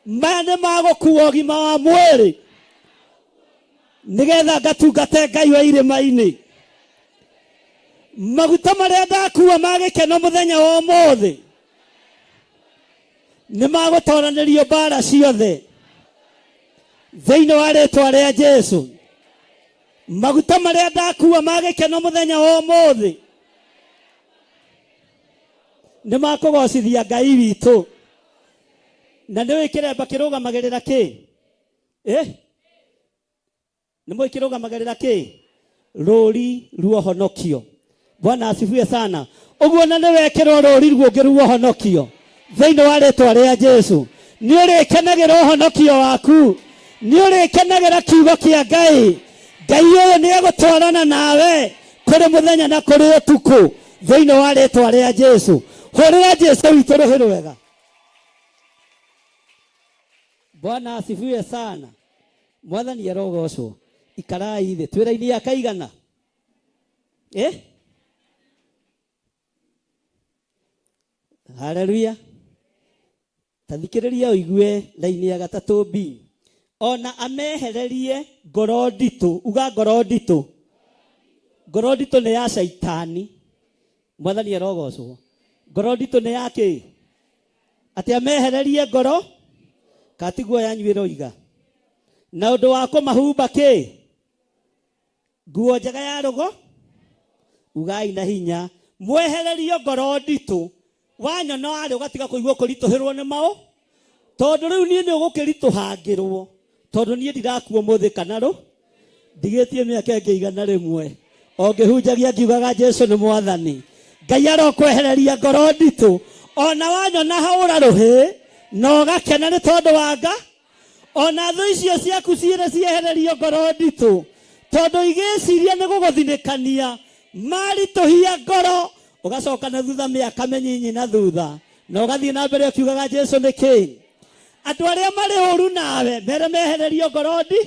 maya nĩ ma gũkua ũgima wa mwĩrĩ, nĩgetha ngatungate Ngai wa irĩma-inĩ. Maguta marĩa ndakua ma gĩkeno mũthenya wa ũmũthĩ nĩ magũtoranĩrio mbara ciothe thĩinĩ wa rĩtwa rĩa Jesu. Maguta marĩa ndakua ma gĩkeno mũthenya wa ũmũthĩ nĩ makũgocithia Ngai witũ. Na nĩ ũĩ kĩremba kĩrũgamagĩrĩra kĩ? Nĩ mũĩ kĩrũgamagĩrĩra kĩ? Rũri ruohonokio. Bwana asifiwe sana. Ũguo na nĩ wekĩrwo rũri ruũngĩ ruohonokio thĩinĩ wa rĩtwa rĩa Jesu. Nĩ ũrĩkenagĩra ũhonokio waku, nĩ ũrĩkenagĩra kiugo kĩa Ngai. Ngai ũyũ nĩ egũtwarana nawe kũrĩ mũthenya na kũrĩ ũtukũ thĩinĩ wa rĩtwa rĩa Jesu. Hũrĩra Jesu witũ rũhĩ rwega. Bwana asifiwe sana. Mwathani arogocwo. Ikarai thĩ. Twĩ raini ya kaigana? Haleluya. Ta thikĩrĩria ũigue raini ya gatatũ B. Ona amehererie ngoro nditũ. Uga ngoro nditũ. Ngoro nditũ nĩ ya caitani. Mwathani arogocwo. Ngoro nditũ nĩ ya kĩ? Atĩ amehererie ngoro katiguo yanyu ĩroiga. Na ũndũ wa kũmahumba kĩ? Nguo njega ya rũgo. Ugai na hinya. Mwehererio ngoro nditũ. Wanyona warĩ ũgatiga kũigua kũritũhĩrwo nĩ maũ, tondũ rĩu niĩ nĩ ũgũkĩritũhangĩrwo, tondũ niĩ ndirakua ũmũthĩ kana rũ ndigĩtie mĩaka ĩngĩ 100. O ngĩhunjagia ngiugaga Jesu nĩ mwathani. Ngai arokwehereria ngoro nditũ. Ona wanyona haũra rũhĩ na ũgakena nĩ tondũ wa nga. Ona thũ icio ciaku ciĩre ciehererio ngoro nditũ, tondũ igĩciria nĩ gũgũthinĩkania maritũhia ngoro, ũgacoka na thutha mĩaka mĩnyinyi na thutha, na ũgathiĩ na mbere ũkiugaga Jesu nĩ kĩ. Andũ arĩa marĩ ũru nawe mere mehererio ngoro ndi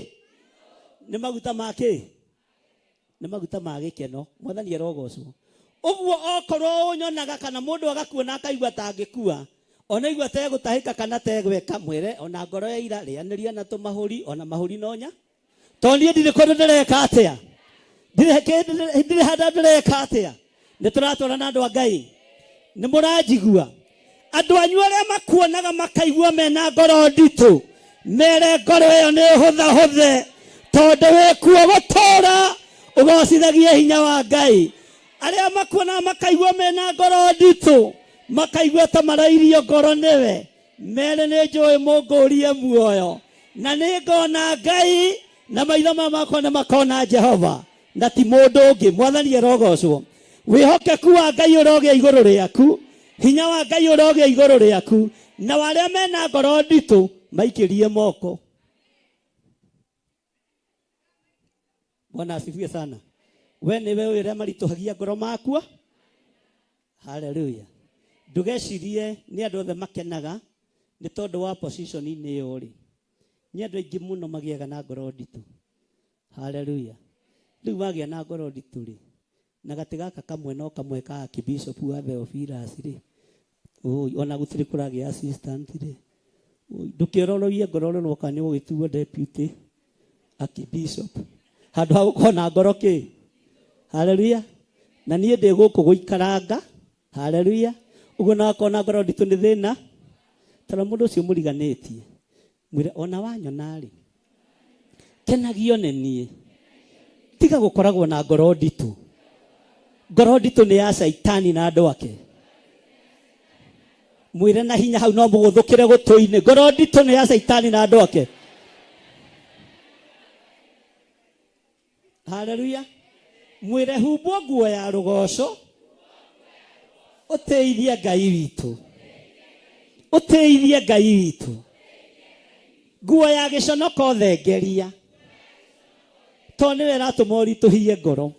nĩ maguta ma kĩ? Nĩ maguta ma gĩkeno. Mwathani arogocwo. Ũguo okorwo ũnyonaga kana mũndũ agakuona akaigua ta angĩkua, ona igua tegũtahĩka kana tegwĩka, mwĩre ona ngoro ya ira rĩanĩria na tũmahũri, ona mahũri no nya. Tondũ niĩ ndirĩ kũndũ ndĩreka atĩa? Ndirĩ handũ ndĩreka atĩa? Nĩ tũratwarana andũ a Ngai. Nĩ mũranjigua? Andũ anyu arĩa makuonaga makaigua mena ngoro nditũ, mere ngoro ĩyo nĩ hũthahũthe, tondũ wĩkuo gũtũũra ũgocithagie hinya wa Ngai. Arĩa makuonaga makaigua mena ngoro nditũ, makaigua ta marairio ngoro nĩwe, mere nĩ njũĩ mũngũrie muoyo, na nĩ ngona Ngai, na maitho makwa nĩ makona Jehova, na ti mũndũ ũngĩ. Mwathani arogocwo. Wĩhokeku wa Ngai ũrogĩa igũrũ rĩaku, hinya wa Ngai ũrogĩa igũrũ rĩaku. Na arĩa mena ngoro nditũ maikĩrie moko. Bwana asifiwe sana. We nĩwe ũrĩa maritũhagia ngoro makua. Haleluya. Ndũgecirie nĩ andũ othe makenaga nĩ tondũ wa position-inĩ ĩyo rĩ. Nĩ andũ aingĩ mũno magĩaga na ngoro nditũ. Haleluya. Rĩu wagĩa na ngoro nditũ rĩ, na gatĩ gaka kamwe no kamwe ka Archbishop wa Theophilus rĩ, ona gũtirĩ kũragĩa assistant rĩ, ndũkĩororoie ngoro rũrwo kana nĩ ũgĩtuo deputy Archbishop handũ ha gũkorwo na ngoro kĩ. Haleluya. Na niĩ ndĩ gũkũ gũikaranga. Haleluya. Ũguo na wakorwo na ngoro nditũ nĩ thĩna. Tara mũndũ ũcio mũriganĩtie, mwĩre ona wanyona rĩ, kenagio nĩ niĩ. Tiga gũkoragwo na ngoro nditũ. Ngoro nditũ nĩ ya Shaitani na andũ ake. Mwĩre na hinya hau no mũgũthũkĩre gũtũ-inĩ. Ngoro nditũ nĩ ya Shaitani na andũ ake. Haleluya. Mwĩre humbwo nguo ya rũgoco, ũtĩithie Ngai witũ. Ũtĩithie Ngai witũ. Nguo ya gĩconoko thengeria, tondũ nĩwe ĩratũma ũritũhie ngoro.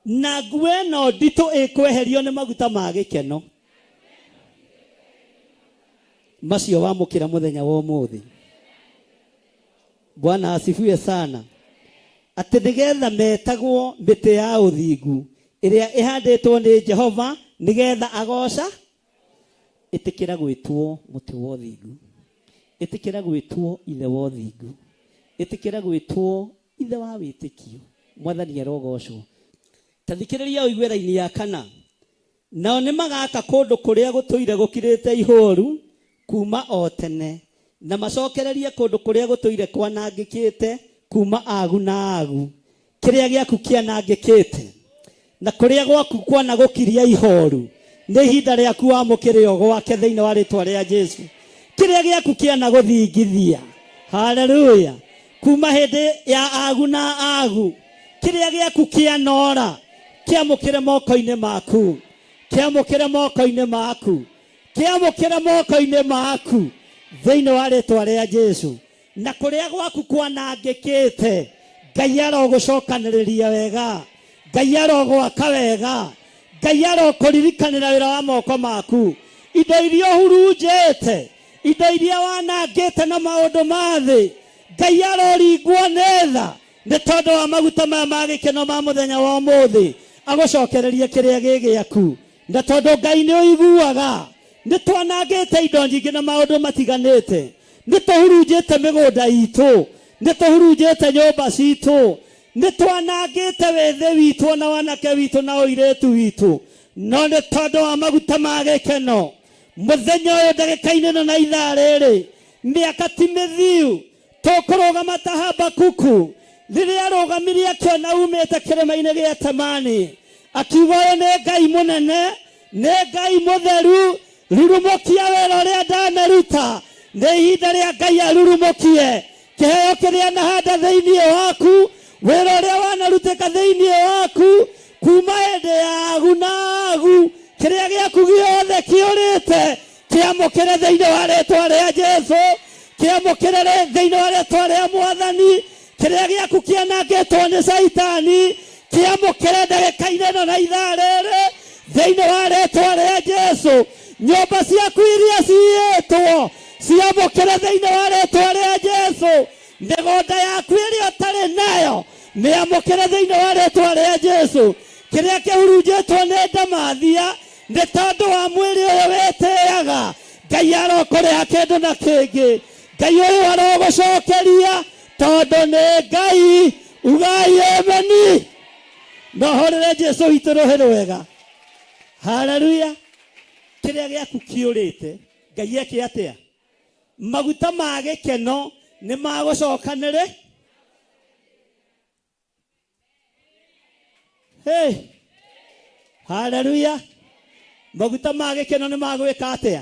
Na nguo ĩno nditũ ĩkweherio nĩ maguta ma gĩkeno macio wamũkĩra mũthenya wa ũmũthĩ. Bwana asifiwe sana. Atĩ nĩgetha metagwo mĩtĩ ya ũthingu ĩrĩa ĩhandĩtwo nĩ Jehova nĩgetha agoca. Ĩtĩkĩra gwĩtwo mũtĩ wa ũthingu. Ĩtĩkĩra gwĩtwo ithe wa ũthingu. Ĩtĩkĩra gwĩtwo ithe wa wĩtĩkio. Mwathani arogocwo. Ta thikĩrĩria ũigue raini ya kana. Nao nĩ magaka kũndũ kũrĩa gũtũire gũkirĩte ihũru kuma o tene, na macokererie kũndũ kũrĩa gũtũire kwanangĩkĩte kuma agu na agu. Kĩrĩa gĩaku kĩanangĩkĩte na kũrĩa gwaku kwana gũkiria ihoru, nĩ ihinda rĩaku wamũkĩre ũgwake thĩinĩ wa rĩtwa rĩa Jesu. Kĩrĩa gĩaku kĩana gũthingithia. Haleluya. Kuma hĩndĩ ya agu na agu, kĩrĩa gĩaku kĩanora kĩamũkĩre moko-inĩ maku. Kĩamũkĩre moko-inĩ maku. Kĩamũkĩre moko-inĩ maku thĩinĩ wa rĩtwa rĩa Jesu. Na kũrĩa gwaku kwanangĩkĩte, Ngai arogũcokanĩrĩria wega. Ngai arogwaka wega. Ngai arokũririkanĩra wĩra wa moko maku. Indo iria ũhurunjĩte, indo iria wanangĩte na maũndũ ma thĩ, Ngai aroringwo nĩ tha nĩ tondũ wa maguta maya ma gĩkeno ma mũthenya wa ũmũthĩ, agũcokererie kĩrĩa gĩ gĩaku. Na tondũ Ngai nĩ ũiguaga, nĩ twanangĩte indo nyingĩ na maũndũ matiganĩte, nĩ tũhurunjĩte mĩgũnda itũ, nĩ tũhurunjĩte nyũmba citũ, nĩ twanangĩte wĩthĩ witũ na wanake witũ na ũirĩtu witũ, no nĩ tondũ wa maguta ma gĩkeno mũthenya ũyũ ndagĩka-inĩ ĩno na ithaa rĩrĩ, mĩaka ti mĩthiu, tũkũrũgama ta Habakuku rĩrĩa arũgamirie akĩona umĩte kĩrĩma-inĩ gĩa Temani, akiuga ũyũ nĩ Ngai mũnene, nĩ Ngai mũtheru, rurumũkia wĩra ũrĩa ndanaruta. Nĩ ihinda rĩa Ngai arurumũkie kĩheo kĩrĩa anahanda thĩinĩ waku, wĩra ũrĩa wanarutĩka thĩinĩ waku kuma hĩndĩ ya agu na agu, kĩrĩa gĩaku gĩothe kĩũrĩte kĩamũkĩre thĩinĩ wa rĩtwa rĩa Jesu, kĩamũkĩre thĩinĩ wa rĩtwa rĩa Mwathani. Kĩrĩa gĩaku kĩanangĩtwo nĩ Shaitani kĩamũkĩre ndagĩka-inĩ ĩno na ithaa rĩrĩ thĩinĩ wa rĩtwa rĩa Jesu. Nyũmba ciaku iria ciiyĩtwo ciamũkĩre thĩinĩ wa rĩtwa rĩa Jesu. Mĩgũnda yaku ĩrĩa ũtarĩ nayo mĩamũkĩre thĩinĩ wa rĩtwa rĩa Jesu. Kĩrĩa kĩhurunjĩtwo nĩ ndamathia nĩ tondũ wa mwĩrĩ ũyũ wĩtĩaga, Ngai arokũrĩha kĩndũ na kĩngĩ. Ngai ũyũ arogũcokeria tondũ nĩ Ngai. Ugai ameni. No horere Jesu witũ rũhĩ rwega. Haleluya. Kĩrĩa gĩaku kĩũrĩte, Ngai eke atĩa? Maguta ma gĩkeno nĩ magũcokanĩrĩ. Hey. Haleluya. Maguta ma gĩkeno nĩ magwĩka atĩa?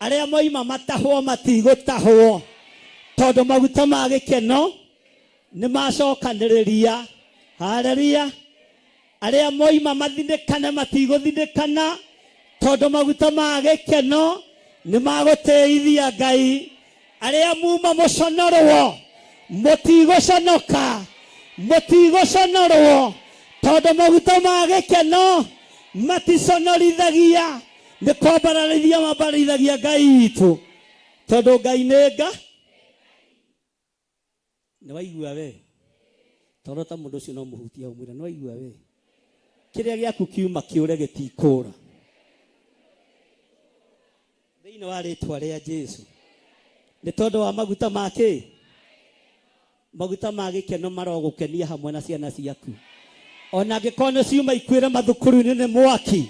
Arĩa moima matahwo matigũtahwo, tondũ maguta ma gĩkeno nĩ macokanĩrĩria. Haleluya. Arĩa moima mathinĩkane matigũthinĩkana, Tondũ maguta ma gĩkeno nĩ magũtĩithia Ngai. Arĩa muma mũconorwo mũtigũconoka, mũtigũconorwo, tondũ maguta ma gĩkeno maticonorithagia, nĩ kwambararithia mambararithia Ngai witũ, tondũ Ngai nĩ nga. Nĩ waigua we? Tondũ ta mũndũ ũcio no mũhutia ũmwĩre, nĩ waigua we? Kĩrĩa gĩaku kiuma kĩũre gĩtikũra. Thĩinĩ wa rĩtwa rĩa Jesu. Nĩ tondũ wa maguta ma kĩ? Maguta ma gĩkeno marogũkenia hamwe na ciana ciaku. Ona angĩkorwo nĩ ciuma ikuĩre mathukuru-inĩ nĩ mwaki,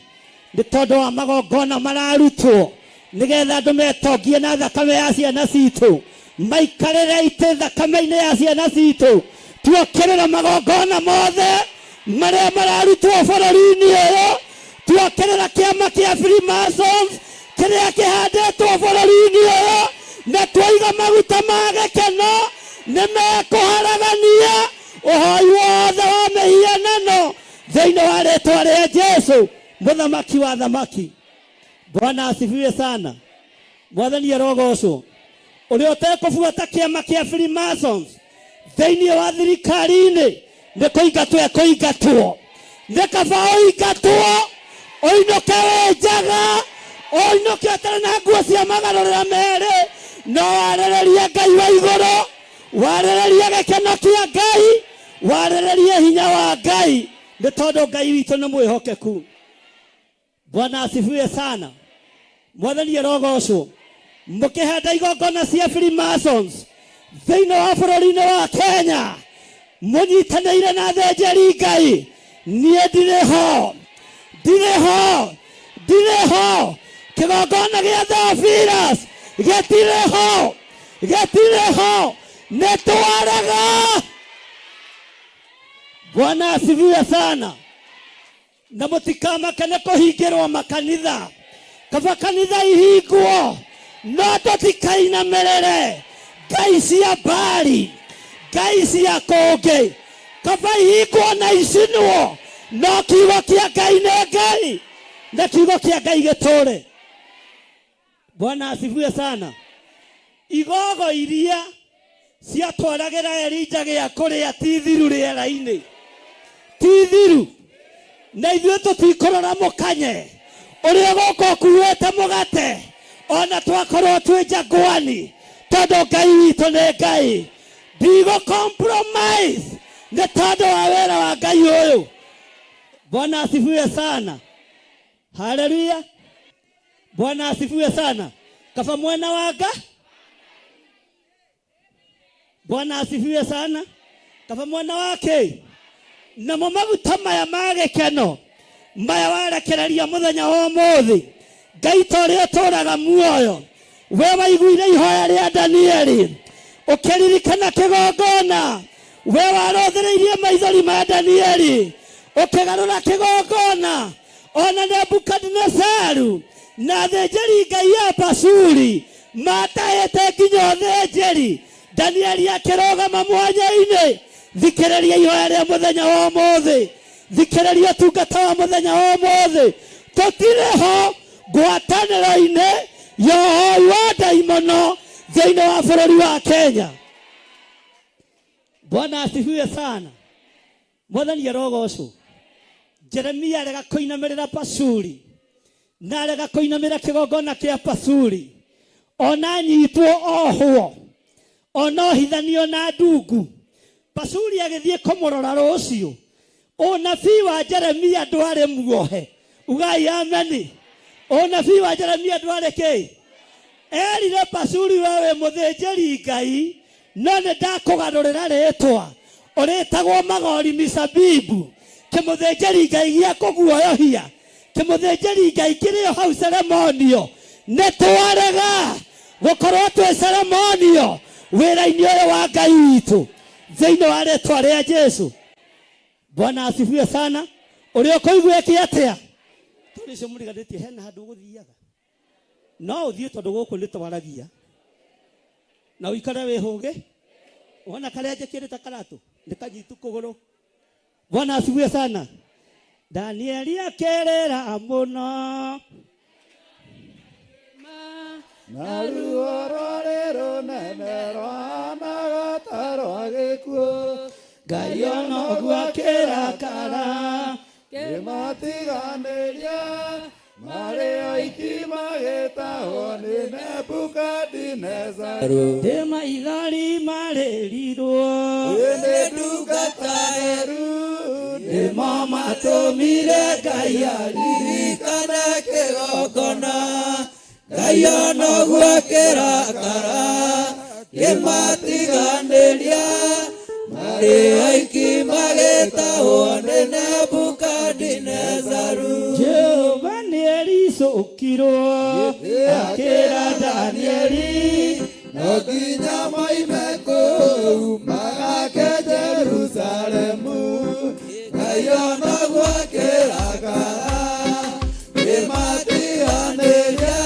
nĩ tondũ wa magongona mararutwo nĩgetha andũ metongie na thakame ya ciana citũ, maikarĩre itĩ thakame-inĩ ya ciana citũ. Tuokĩrĩra magongona mothe marĩa mararutwo bũrũri-inĩ ũyũ, tuokĩrĩra kĩama kĩa Freemasons kĩrĩa kĩhandĩtwo bũrũri-inĩ ũyũ, na twaiga maguta ma gĩkeno nĩ mekũharagania ũhoi wothe wa mĩhianano thĩinĩ wa rĩtwa rĩa Jesu, mũthamaki wa thamaki. Bwana asifiwe sana. Mwathani arogocwo. Ũrĩa ũtekũbuata kĩama kĩa Freemasons thĩinĩ wa thirikari-inĩ nĩ kũingatwo ekũingatwo. Nĩ kaba ũingatwo ũinũke wĩ njaga, ũinũke ũtarĩ na nguo cia magarũrĩra merĩ, no warĩrĩrie Ngai wa igũrũ, warĩrĩrie gĩkeno kĩa Ngai, warĩrĩrie hinya wa Ngai, nĩ tondũ Ngai witũ nĩ mwĩhokeku. Bwana asifiwe sana. Mwathani arogocwo. Mũkĩhanda igongona cia Freemasons thĩinĩ wa bũrũri-inĩ wa Kenya, mũnyitanĩire na athĩnjĩri Ngai, niĩ ndirĩ ho, ndirĩ ho, ndirĩ ho. Kĩgongona gĩa Theophilus gĩtirĩ ho, gĩtirĩ ho, nĩ twarega. Bwana asifiwe sana. Na mũtikamake nĩ kũhingĩrwo makanitha, kaba kanitha ihingwo, no tũtikainamĩrĩre ngai cia Baali, ngai cia kũngĩ. Kaba ihingwo na icinwo, no kiugo kĩa Ngai nĩ Ngai, na kiugo kĩa Ngai gĩtũre. Bwana asifiwe sana. Igogo iria ciatwaragĩra Elija gĩa kũrĩa ti thiru rĩera-inĩ, ti thiru. Na ithuĩ tũtikũrora mũkanye ũrĩa gũkũ ũkuĩte mũgate, ona twakorwo twĩ njangwani, tondũ Ngai witũ nĩ Ngai. Ndigũ compromise nĩ tondũ wa wĩra wa Ngai ũyũ. Bwana asifiwe sana. Haleluya. Bwana asifiwe sana. Kaba mwena wa Nga. Bwana asifiwe sana. Kaba mwena wake. Namo maguta maya ma gĩkeno maya warekereria mũthenya wa ũmũthĩ, Ngai ta ũrĩa ũtũũraga muoyo, we waiguire ihoya rĩa Danieli ũkĩririkana kĩgongona, we warothĩrĩirie maithori ma Danieli ũkĩgarũra kĩgongona, ona Nebukadinezaru na athĩnjĩri Ngai a Pashuri matahĩte nginya ũthĩnjĩri, Danieli akĩrũgama mwanya-inĩ. Thikĩrĩria ihoya rĩa mũthenya wa ũmũthĩ, thikĩrĩria ũtungata wa mũthenya wa ũmũthĩ. Tũtirĩ ho ngwatanĩro-inĩ ya ũhoi wa ndaimono thĩinĩ wa bũrũri wa Kenya. Bwana asifiwe sana. Mwathani arogocwo. Jeremia arega kũinamĩrĩra Pashuri na arega kũinamĩrĩra kĩgongona kĩa Pashuri, ona anyitwo ohwo, ona ohithanio na ndungu. Pashuri agĩthiĩ kũmũrora rũciũ. Ũnabii wa Jeremia ndwarĩ muohe. Ugai ameni. Ũnabii wa Jeremia ndwarĩ kĩ? Erire Pashuri, we wĩ mũthĩnjĩri Ngai, no nĩ ndakũgarũrĩra rĩtwa, ũrĩtagwo Magori Misabibu, kĩmũthĩnjĩri Ngai gĩa kũguoyohia, kĩmũthĩnjĩri Ngai kĩrĩ o hau ceremonio. Nĩ twarega gũkorwo twĩ ceremonio wĩra-inĩ ũyũ wa Ngai witũ thĩinĩ wa rĩtwa rĩa Jesu. Bwana asifiwe sana. Ũrĩa ũkũigua eke atĩa? Tondũ ũcio mũriganĩtie hena handũ ũgũthiaga, no ũthiĩ tondũ gũkũ nĩ twaragia, na ũikare wĩhũge. Wona karĩa njĩkĩrĩte karatũ nĩ kanyitu kũgũrũ. Bwana asifiwe sana. Danieli akerera mũno, Na ruo rwarĩ rũnene rwahanaga ta rwa gĩkuũ. Ngai ona ũguo akĩrakara. Kĩmatiganĩria marĩ oiki magĩtahwo nĩ Nebukadinezaru. Ndĩ maithori marĩrirwo. Ĩndĩ ndungata theru nĩmo matũmire Ngai aririkane kĩgongona. Ngai ona ũguo akĩrakara kĩmatiganĩria marĩ oiki magĩtahwo nĩ Nebukadinezaru. Jehova nĩericũkirwo akĩra Danieli no nginya moime kũu magake Jerusalemu. Ngai ona ũguo akĩrakara kĩmatiganĩria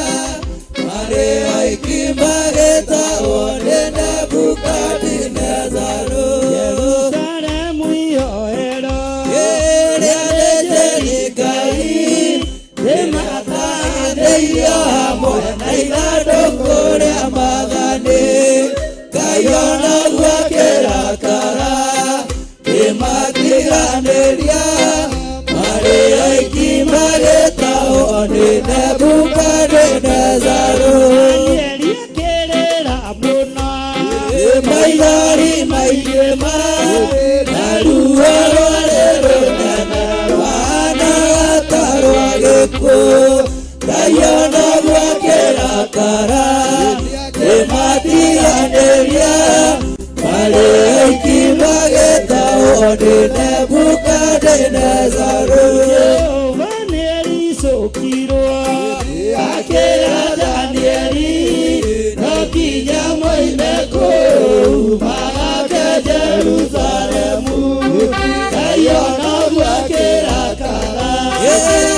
marĩ oiki magĩtahwo nĩ Nebukadinezaru. Jerusalemu ihoero ĩrĩa thĩnjĩri Ngai nĩmatanĩirio hamwe na ithandũkũ rĩa maathani. Ngai ona ũguo akĩrakara kĩmatiganĩria marĩ oiki magĩtahwo nĩ Nebukadinezaru. Danieli akĩrĩra mũno Maithori maingĩ ma na ruo rwarĩ rũnene rwahanaga ta rwa gĩkuũ. Ngai ona ũguo akĩrakara kĩmatiganĩria marĩ oiki magĩtahwo nĩ Nebukadinezaru. Jehova nĩericũkirwo akĩra Danieli no nginya moime kũu magake Jerusalemu. Ngai ona ũguo akĩrakara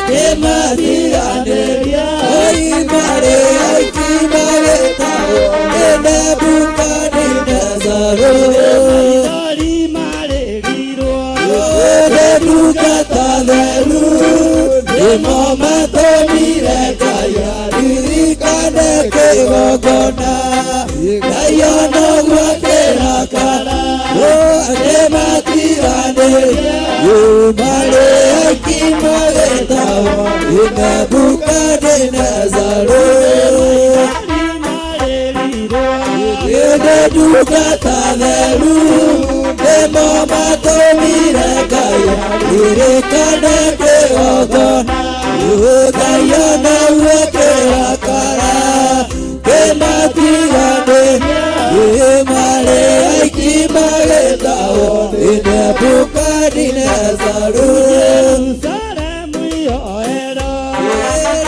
Kĩmatiganĩria marĩ oiki magĩtahwo nĩ Nebukadinezaru. Maithori marĩrirwo Ĩndĩ ndungata theru nĩmo matũmire Ngai aririkane kĩgongona. Ngai ona ũguo akĩrakara kĩmatiganĩria marĩ oiki magĩtahwo nĩ Nebukadinezaru. Maithori marĩrirwo Ĩndĩ ndungata theru nĩmo matũmire Ngai aririkane kĩgongona. Ngai ona ũguo akĩrakara kĩmatiganĩria marĩ oiki magĩtahwo nĩ Nebukadinezaru. Jerusalemu ihoero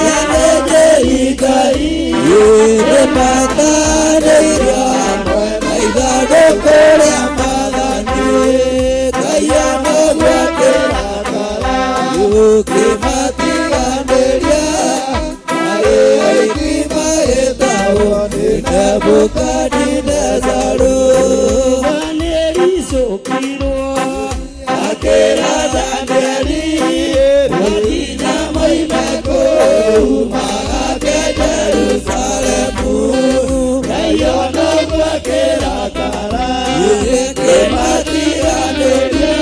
Ĩrĩa thĩnjĩri Ngai nĩmatanĩirio hamwe na ithandũkũ rĩa maathani. Ngai ona ũguo akĩrakara kĩmatiganĩria marĩ oiki magĩtahwo nĩ Nebukadinezaru. Jehova nĩericũkirwo Akĩra Danieli no nginya moime kũu magake Jerusalemu. Ngai ona ũguo akĩrakara kĩmatiganĩria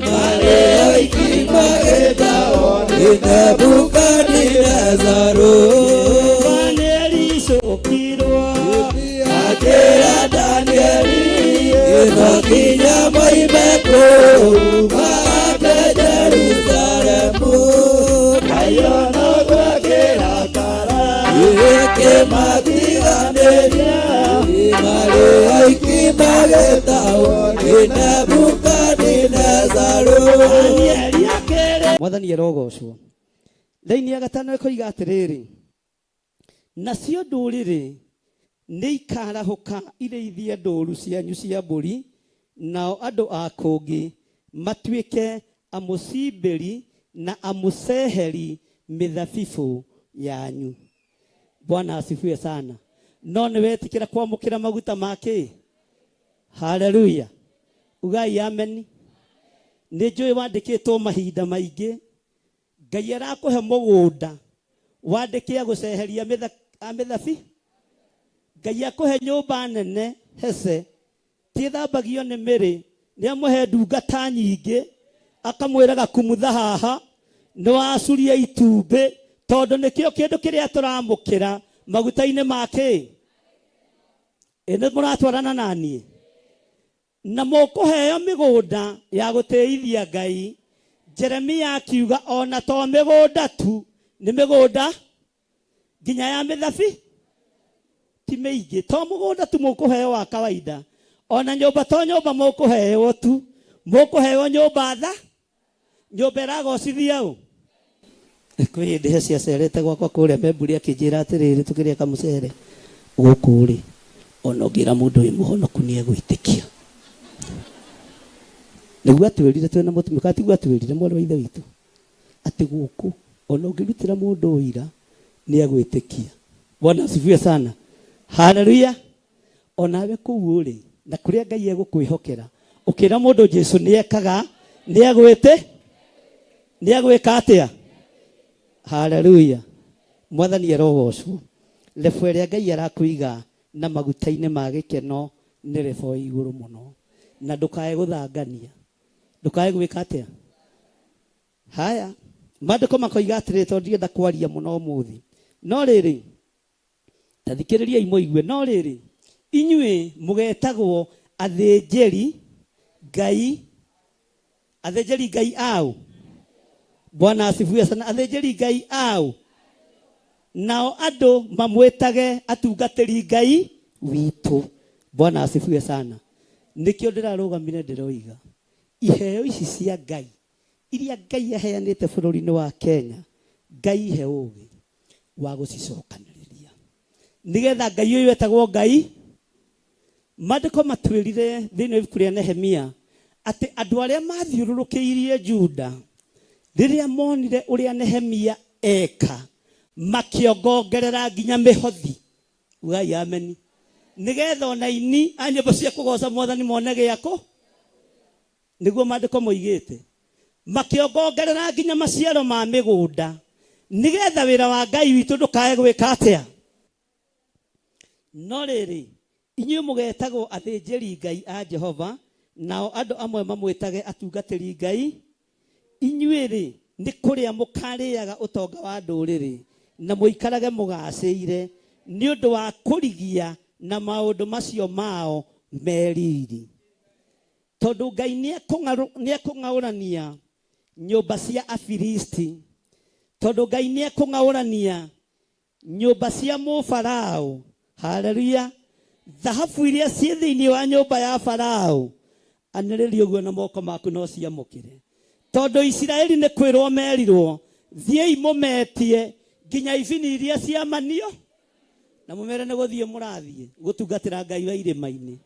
marĩ oiki magĩtahwo nĩ Nebukadinezaru. Jehova nĩericũkirwo Akĩra Danieli no nginya moime kũu magake Jerusalemu. Ngai ona ũguo akĩrakara kĩmatiganĩria marĩ oiki magĩtahwo nĩ Nebukadinezaru. Danieli akĩrĩra Mwathani arogocwo. Thĩinĩ ya gatano ĩkoiga atĩrĩrĩ, nacio ndũrĩrĩ nĩ ikarahũka irĩithie ndũru cianyu cia mbũri, nao andũ a kũngĩ matuĩke amũcimbĩri na amũceheri mĩthabibũ yanyu. Bwana asifiwe sana. No nĩ wetĩkĩra kwamũkĩra maguta ma kĩ? Haleluya. Ugai amen. Nĩ njũĩ wandĩkĩtwo mahinda maingĩ. Ngai arakũhe mũgũnda wandĩke agũceheria mĩthabi Ngai akũhe nyũmba nene hece tithambagio nĩ mĩrĩ nĩ amũhe ndungata nyingĩ akamwĩraga kumutha haha nĩ wacuria itumbĩ tondũ nĩkĩo kĩndũ kĩrĩa tũramũkĩra maguta-inĩ make ĩ nĩ mũratwarana na niĩ na mũkũheo mĩgũnda ya gũtĩithia Ngai. Jeremia akiuga ona to mĩgũnda tu nĩ mĩgũnda nginya ya mĩthabi ti mĩingĩ to mũgũnda tu mũkũheo wa kawaida ona nyũmba to nyũmba mũkũheo tu mũkũheo nyũmba tha nyũmba ĩragocithia ũ. Kwĩ hĩndĩ he ciacerete gwakwa kũrĩa Memburi akĩnjĩra atĩrĩrĩ tũkĩrĩa kamũcere gũkũ rĩ ona ũngĩra mũndũ wĩ mũhonoku nĩ egwĩtĩkia. Nĩguo atwĩrire twĩna mũtumia kana tiguo atwĩrire mwarĩ wa ithe witũ atĩ gũkũ ona ũngĩrutĩra mũndũ ũira nĩ egwĩtĩkia. Bwana asifiwe sana. Haleluya. Onawe kũu ũrĩ na kũrĩa Ngai egũkwĩhokera ũkĩra mũndũ Jesu nĩ ekaga nĩ egwĩtĩ nĩ egwĩka atĩa. Haleluya. Mwathani arogocwo. Lebo ĩrĩa Ngai arakũiga na maguta-inĩ ma gĩkeno nĩ lebo igũrũ mũno na ndũkae gũthangania ndũkae gwĩka atĩa. Haya maandĩko makoiga atĩrĩ tondũ ndienda kwaria mũno ũmũthĩ no rĩrĩ ta thikĩrĩriai mũigue no rĩrĩ inyuĩ mũgetagwo athĩnjĩri Ngai athĩnjĩri Ngai au. Bwana asifiwe sana. Athĩnjĩri Ngai au nao andũ mamwĩtage atungatĩri Ngai witũ. Bwana asifiwe sana. Nĩkĩo ndĩrarũgamire ndĩroiga iheo ici cia Ngai iria Ngai aheanĩte bũrũri-inĩ wa Kenya Ngai he ũũgĩ wa gũcicokanĩrĩria nĩgetha Ngai ũyũ etagwo Ngai. Maandĩko matwĩrire thĩinĩ wa ibuku rĩa Nehemia atĩ andũ arĩa mathiũrũrũkĩirie Juda rĩrĩa monire ũrĩa Nehemia eka makĩongongerera nginya mĩhothi. Ugai ameni. Nĩgetha ona ini a nyĩmbo cia kũgoca Mwathani mone gĩako nĩguo maandĩko moigĩte makĩongongerera nginya maciaro ma mĩgũnda nĩgetha wĩra wa Ngai witũ ndũkae gwĩka atĩa. No rĩrĩ inyuĩ mũgetagwo athĩnjĩri Ngai a Jehova nao andũ amwe mamwĩtage atungatĩri Ngai. Inyuĩ rĩ nĩ kũrĩa mũkarĩaga ũtonga wa ndũrĩrĩ na mũikarage mũgacĩire nĩ ũndũ wa kũrigia na maũndũ macio mao meriri. Tondũ Ngai nĩ ekũng'aũrania nyũmba cia Afilisti tondũ Ngai nĩ ekũng'aũrania nyũmba cia Mũfarao. Haleluya. Thahabu iria ciĩ thĩinĩ wa nyũmba ya Farao anĩrĩria ũguo na moko maku no ciamũkĩre. Tondũ Isiraeli nĩ kwĩrwo merirwo thiĩi mũmetie nginya ibini iria ciamanio na mũmere nĩ gũthiĩ mũrathiĩ gũtungatĩra Ngai wa irĩma-inĩ.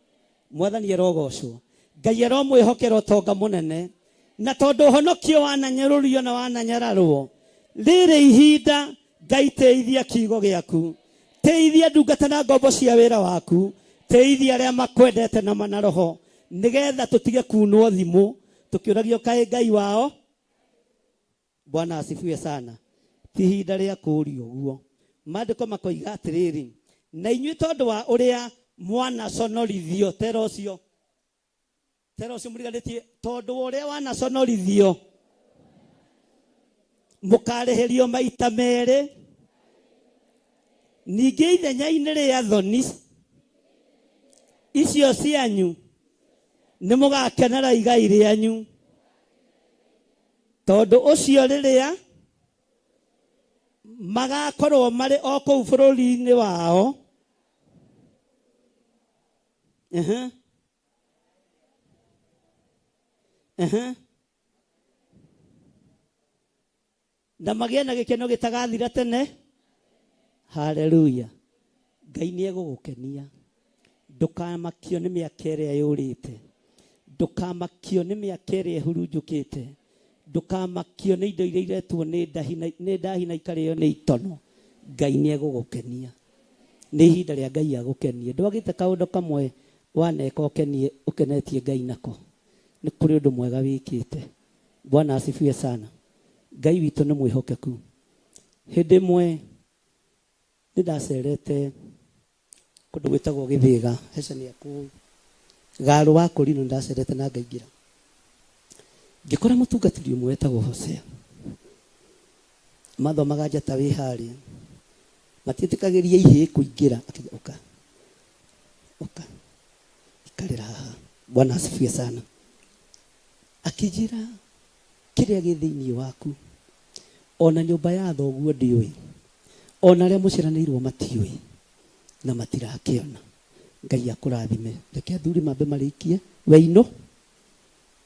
Mwathani arogocwo. Ngai aromwĩhokera ũtonga mũnene na tondũ ũhonokio wananyũrũrio na wananyararwo rĩrĩ ihinda Ngai tĩithia kiugo gĩaku tĩithia ndungata na ngombo cia wĩra waku tĩithia arĩa makwendete na mana roho nĩgetha tũtige kunwo thimũ tũkĩũragio kaĩ Ngai wao. Bwana asifiwe sana. Ti ihinda rĩa kũũrio ũguo. Maandĩko makoiga atĩrĩrĩ na inyuĩ tondũ wa ũrĩa mwanaconorithio tera ũcio mũriganĩtie tondũ wa ũrĩa wanaconorithio mũkarĩhĩrio maita merĩ ningĩ ithenya-inĩ rĩa thoni icio cianyu nĩ mũgakenera igai rĩanyu tondũ ũcio rĩrĩa magakorwo marĩ o kũu bũrũri-inĩ wao. Na magĩe na gĩkeno gĩtagathira tene. Haleluya. Ngai nĩ egũgũkenia. Ndũkamakio nĩ mĩaka ĩrĩa yũrĩte ndũkamakio nĩ mĩaka ĩrĩa ĩhurunjũkĩte ndũkamakio nĩ indo iria iretwo nĩ ndahi na ikarĩo nĩ itono. Ngai nĩ egũgũkenia. Nĩ ihinda rĩa Ngai agũkenie. Ndwagĩte kaũndũ kamwe waneka ũkenie ũkenetie Ngai nako nĩ kũrĩ ũndũ mwega wĩkĩte. Bwana asifiwe sana. Ngai witũ nĩ mwĩhokeku. Hĩndĩ ĩmwe nĩ ndacerete Kũndũ gwĩtagwo Gĩthĩga, hecani ya kũu Garũ wa Kũrinũ, ndacerete na ngaingĩra ngĩkora mũtungatĩri ũmwe wetagwo Hosea, mathomaga njata wĩ harĩa, matiĩtĩkagĩria ihĩĩ kũingĩra. Akiuga ũka ũka ikarĩra haha. Bwana asifiwe sana. Akĩnjĩra kĩrĩa gĩ thĩinĩ waku, ona nyũmba ya thoguo ndiũĩ, ona arĩa mũciaranĩirwo matiũĩ na matirakĩona. Ngai akũrathime. Reke athuri mambe marĩkie weino.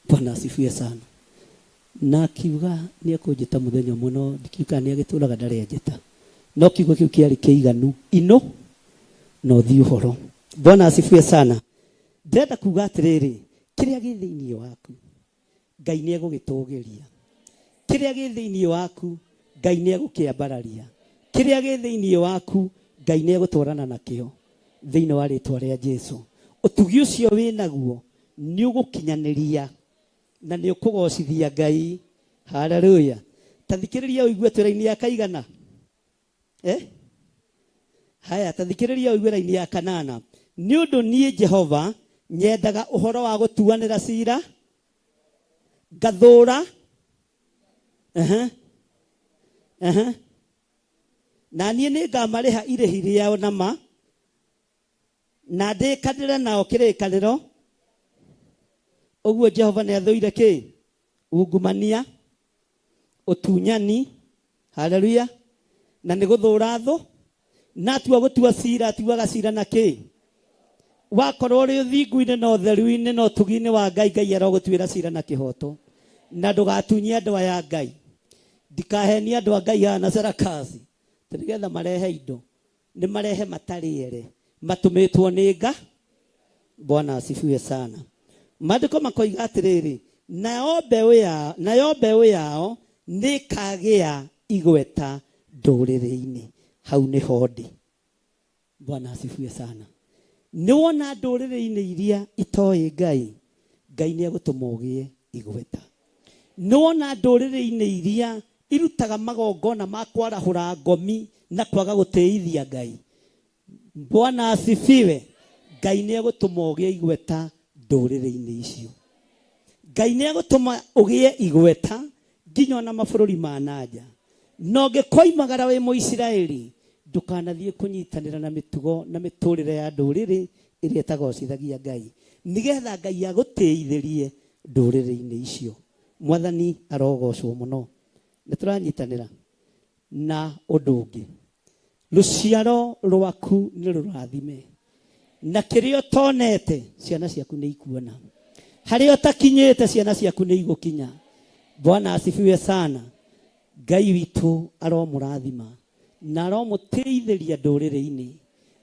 Bwana asifiwe sana. Na akiuga nĩ ekũnjĩta mũthenya ũmwe, no ndikiuga nĩ agĩtũraga ndarĩ anjĩta, no kiugo kĩu kĩarĩ kĩiganu ino na ũthiĩ ũhoro. Bwana asifiwe sana. Ndĩrenda kuga atĩrĩrĩ, kĩrĩa gĩ thĩinĩ waku Ngai nĩ egũgĩtũgĩria, kĩrĩa gĩ thĩinĩ waku Ngai nĩ egũkĩambararia, kĩrĩa gĩ thĩinĩ waku Ngai nĩ egũtwarana nakĩo thĩinĩ wa rĩtwa rĩa Jesu. Ũtugi ũcio wĩ naguo nĩ ũgũkinyanĩria na nĩ ũkũgocithia Ngai. Haleluya. Ta thikĩrĩria ũigue twĩra-inĩ ya kaigana, eh? Haya, ta thikĩrĩria ũigue raini ya kanana. Nĩ ũndũ niĩ Jehova nyendaga ũhoro wa gũtuanĩra cira, ngathũra na niĩ nĩngamarĩha irĩhi rĩao na ma, na ndĩkanĩre nao kĩrĩkanĩro. Ũguo Jehova nĩ athũire kĩ? Ungumania, ũtunyani. Haleluya. Na nĩ gũthũra thũ, na atua gũtua cira, atuaga cira na kĩ? Wakorwo ũrĩ ũthingu-inĩ na ũtheru-inĩ na ũtugi-inĩ wa Ngai, Ngai arogũtuĩra cira na kĩhoto, na ndũgatunyie andũ aya a Ngai. Ndikahenie andũ a Ngai haha na sarakasi, atĩ nĩgetha marehe indo, nĩ marehe matarĩ ere, matũmĩtwo nĩ nga. Bwana asifiwe sana. Maandĩko makoiga atĩrĩrĩ, nayo mbeũ yao, nayo mbeũ yao nĩkagĩa igweta ndũrĩrĩ-inĩ. Hau nĩho ndĩ. Bwana asifiwe sana. Nĩ wona ndũrĩrĩ-inĩ iria itoĩ Ngai, Ngai nĩ egũtũma ũgĩe igweta. Nĩ wona ndũrĩrĩ-inĩ iria irutaga magongona ma kwarahũra ngomi na kwaga gũtĩithia Ngai, Bwana asifiwe, Ngai nĩ egũtũma ũgĩe igweta ndũrĩrĩ-inĩ icio. Ngai nĩ egũtũma ũgĩe igweta nginya ona mabũrũri ma nanja. Na ũngĩkoimagara wĩ Mũisiraeli, ndũkanathiĩ kũnyitanĩra na mĩtugo na mĩtũrĩre ya ndũrĩrĩ ĩrĩa ĩtagocithagia Ngai, nĩgetha Ngai agũtĩithĩrie ndũrĩrĩ-inĩ icio. Mwathani arogocwo mũno. Nĩ tũranyitanĩra na ũndũ ũngĩ. Rũciaro rwaku nĩ rũrathime, na kĩrĩa ũtonete ciana ciaku nĩ ikuona, harĩa ũtakinyĩte ciana ciaku nĩ igũkinya. Bwana asifiwe sana. Ngai witũ aromũrathima na aromũtĩithĩria ndũrĩrĩ-inĩ,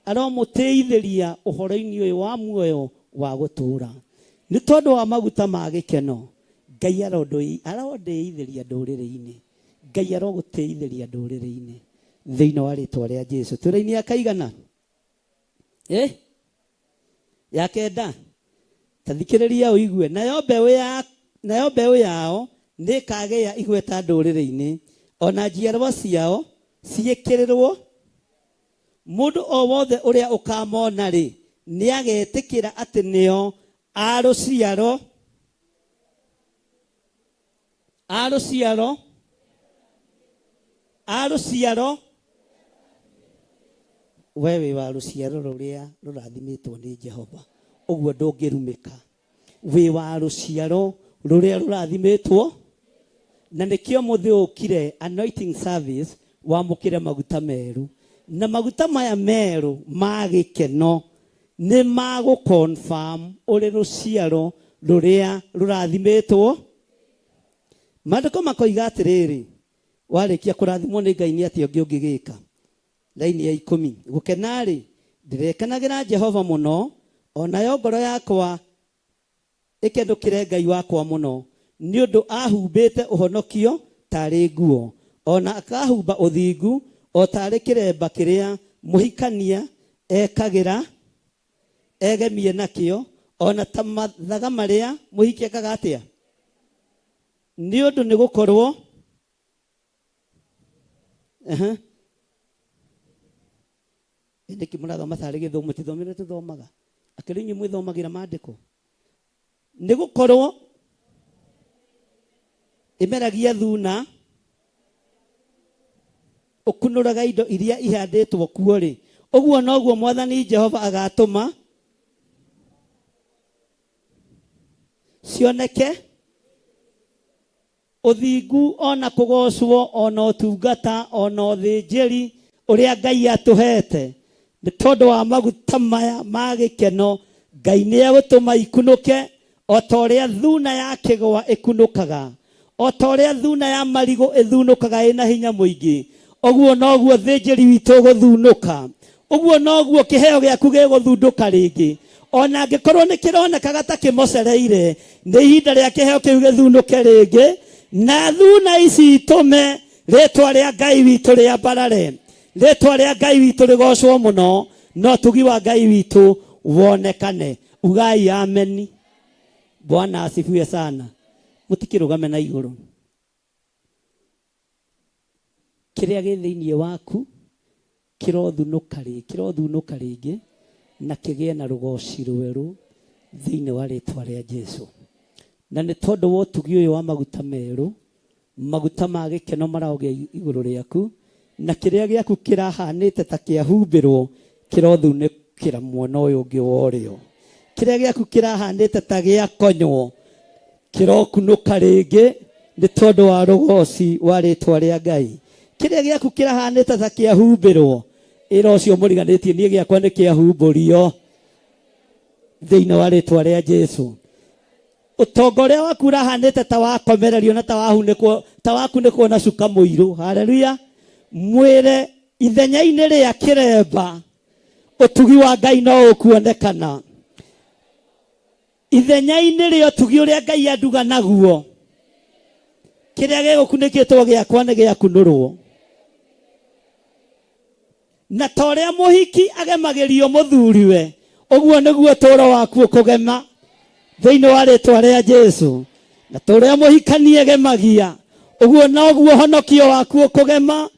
aromũtĩithĩria ũhoro-inĩ ũyũ wa muoyo wa gũtũũra. Nĩ tondũ wa maguta ma gĩkeno, Ngai arondĩithĩria ndũrĩrĩ-inĩ, Ngai arogũtĩithĩria ndũrĩrĩ-inĩ thĩinĩ wa rĩtwa rĩa Jesu. Twĩra-inĩ ya kaigana? Ya kenda. Ta thikĩrĩria ũigue. Nayo mbeũ ya, nayo mbeũ yao nĩĩkagĩa igweta ndũrĩrĩ-inĩ, ona njiarwa ciao ciĩkĩrĩrwo. Mũndũ o wothe ũrĩa ũkamona rĩ, nĩagetĩkĩra atĩ nĩo a rũciaro, a rũciaro, a rũciaro. We wĩ wa rũciaro rũrĩa rũrathimĩtwo nĩ Jehova, ũguo ndũngĩrumĩka. Wĩ wa rũciaro rũrĩa rũrathimĩtwo, na nĩkĩo mũthĩ ũkire anointing service wamũkĩre maguta merũ. Na maguta maya merũ ma gĩkeno nĩ magũ confirm ũrĩ rũciaro rũrĩa rũrathimĩtwo. Maandĩko makoiga atĩrĩrĩ, warĩkia kũrathimwo nĩ Ngai nĩ atĩa ũngĩ ũngĩgĩka? Laini ya 10, gũkena-rĩ, ndĩrekenagĩra Jehova mũno, onayo ngoro yakwa ĩkenũkĩre Ngai wakwa mũno, nĩ ũndũ ahumbĩte ũhonokio tarĩ nguo, ona akahumba ũthingu o tarĩ kĩremba kĩrĩa mũhikania ekagĩra egemie nakĩo, ona ta mathaga marĩa mũhiki ekaga atĩa? Nĩ ũndũ nĩ gũkorwo Nĩkĩ mũrathoma tarĩ gĩthomo mũtithomire tũthomaga? Akĩrĩ inyuĩ mwĩthomagĩra maandĩko. Nĩ gũkorwo ĩmeragia thuna ũkunũraga indo iria ihandĩtwo kuo rĩ, ũguo noguo Mwathani Jehova agatũma cioneke ũthingu ona kũgocwo ona ũtungata ona ũthĩnjĩri ũrĩa Ngai atũhete nĩ tondũ wa maguta maya ma gĩkeno. Ngai nĩ egũtũma ikunũke o ta ũrĩa thuna ya kĩgwa ĩkunũkaga, o ta ũrĩa thuna ya marigũ ĩthunũkaga ĩna hinya mũingĩ, ũguo noguo thĩnjĩri witũ ũgũthunũka, ũguo noguo kĩheo gĩaku gĩgũthundũka rĩngĩ. Ona angĩkorwo nĩ kĩronekaga ta kĩmocereire, nĩ ihinda rĩa kĩheo kĩu gĩthunũke rĩngĩ, na thuna ici itũme rĩtwa rĩa Ngai witũ rĩambarare, rĩtwa rĩa Ngai witũ rĩgocwo mũno, na ũtugi wa Ngai witũ wonekane. Ugai ameni. Bwana asifiwe sana. Mũtikĩrũgame na igũrũ. Kĩrĩa gĩ thĩinĩ waku kĩrothunũka rĩ, kĩrothunũka rĩngĩ na kĩgĩe na rũgoci rwerũ thĩinĩ wa rĩtwa rĩa Jesu. Na nĩ tondũ wa ũtugi ũyũ wa maguta merũ, maguta ma gĩkeno maraogĩa igũrũ rĩaku, na kĩrĩa gĩaku kĩrahanĩte ta kĩahumbĩrwo kĩrothunĩkĩra mwena ũyũ ũngĩ wa ũrĩo. Kĩrĩa gĩaku kĩrahanĩte ta gĩakonywo kĩrokunũka rĩngĩ nĩ tondũ wa rũgoci wa rĩtwa rĩa Ngai. Kĩrĩa gĩaku kĩrahanĩte ta kĩahumbĩrwo, ĩra ũcio mũriganĩtie, niĩ gĩakwa nĩ kĩahumbũrio thĩinĩ wa rĩtwa rĩa Jesu. Ũtonga ũrĩa waku ũrahanĩte ta wakomererio na ta wahunĩkwo, ta wakunĩkwo na cuka mũirũ. Haleluya. Mwĩre ithenya-inĩ rĩa kĩremba ũtugi wa Ngai no ũkuonekana. Ithenya-inĩ rĩa ũtugi ũrĩa Ngai anduga naguo, kĩrĩa gĩgũkunĩkĩtwo gĩakwa nĩ gĩakunũrwo. Na ta ũrĩa mũhiki agemagĩrio mũthuriwe, ũguo nĩguo ũtũũro waku ũkũgema thĩinĩ wa rĩtwa rĩa Jesu. Na ta ũrĩa mũhikani egemagia, ũguo noguo ũhonokio waku ũkũgema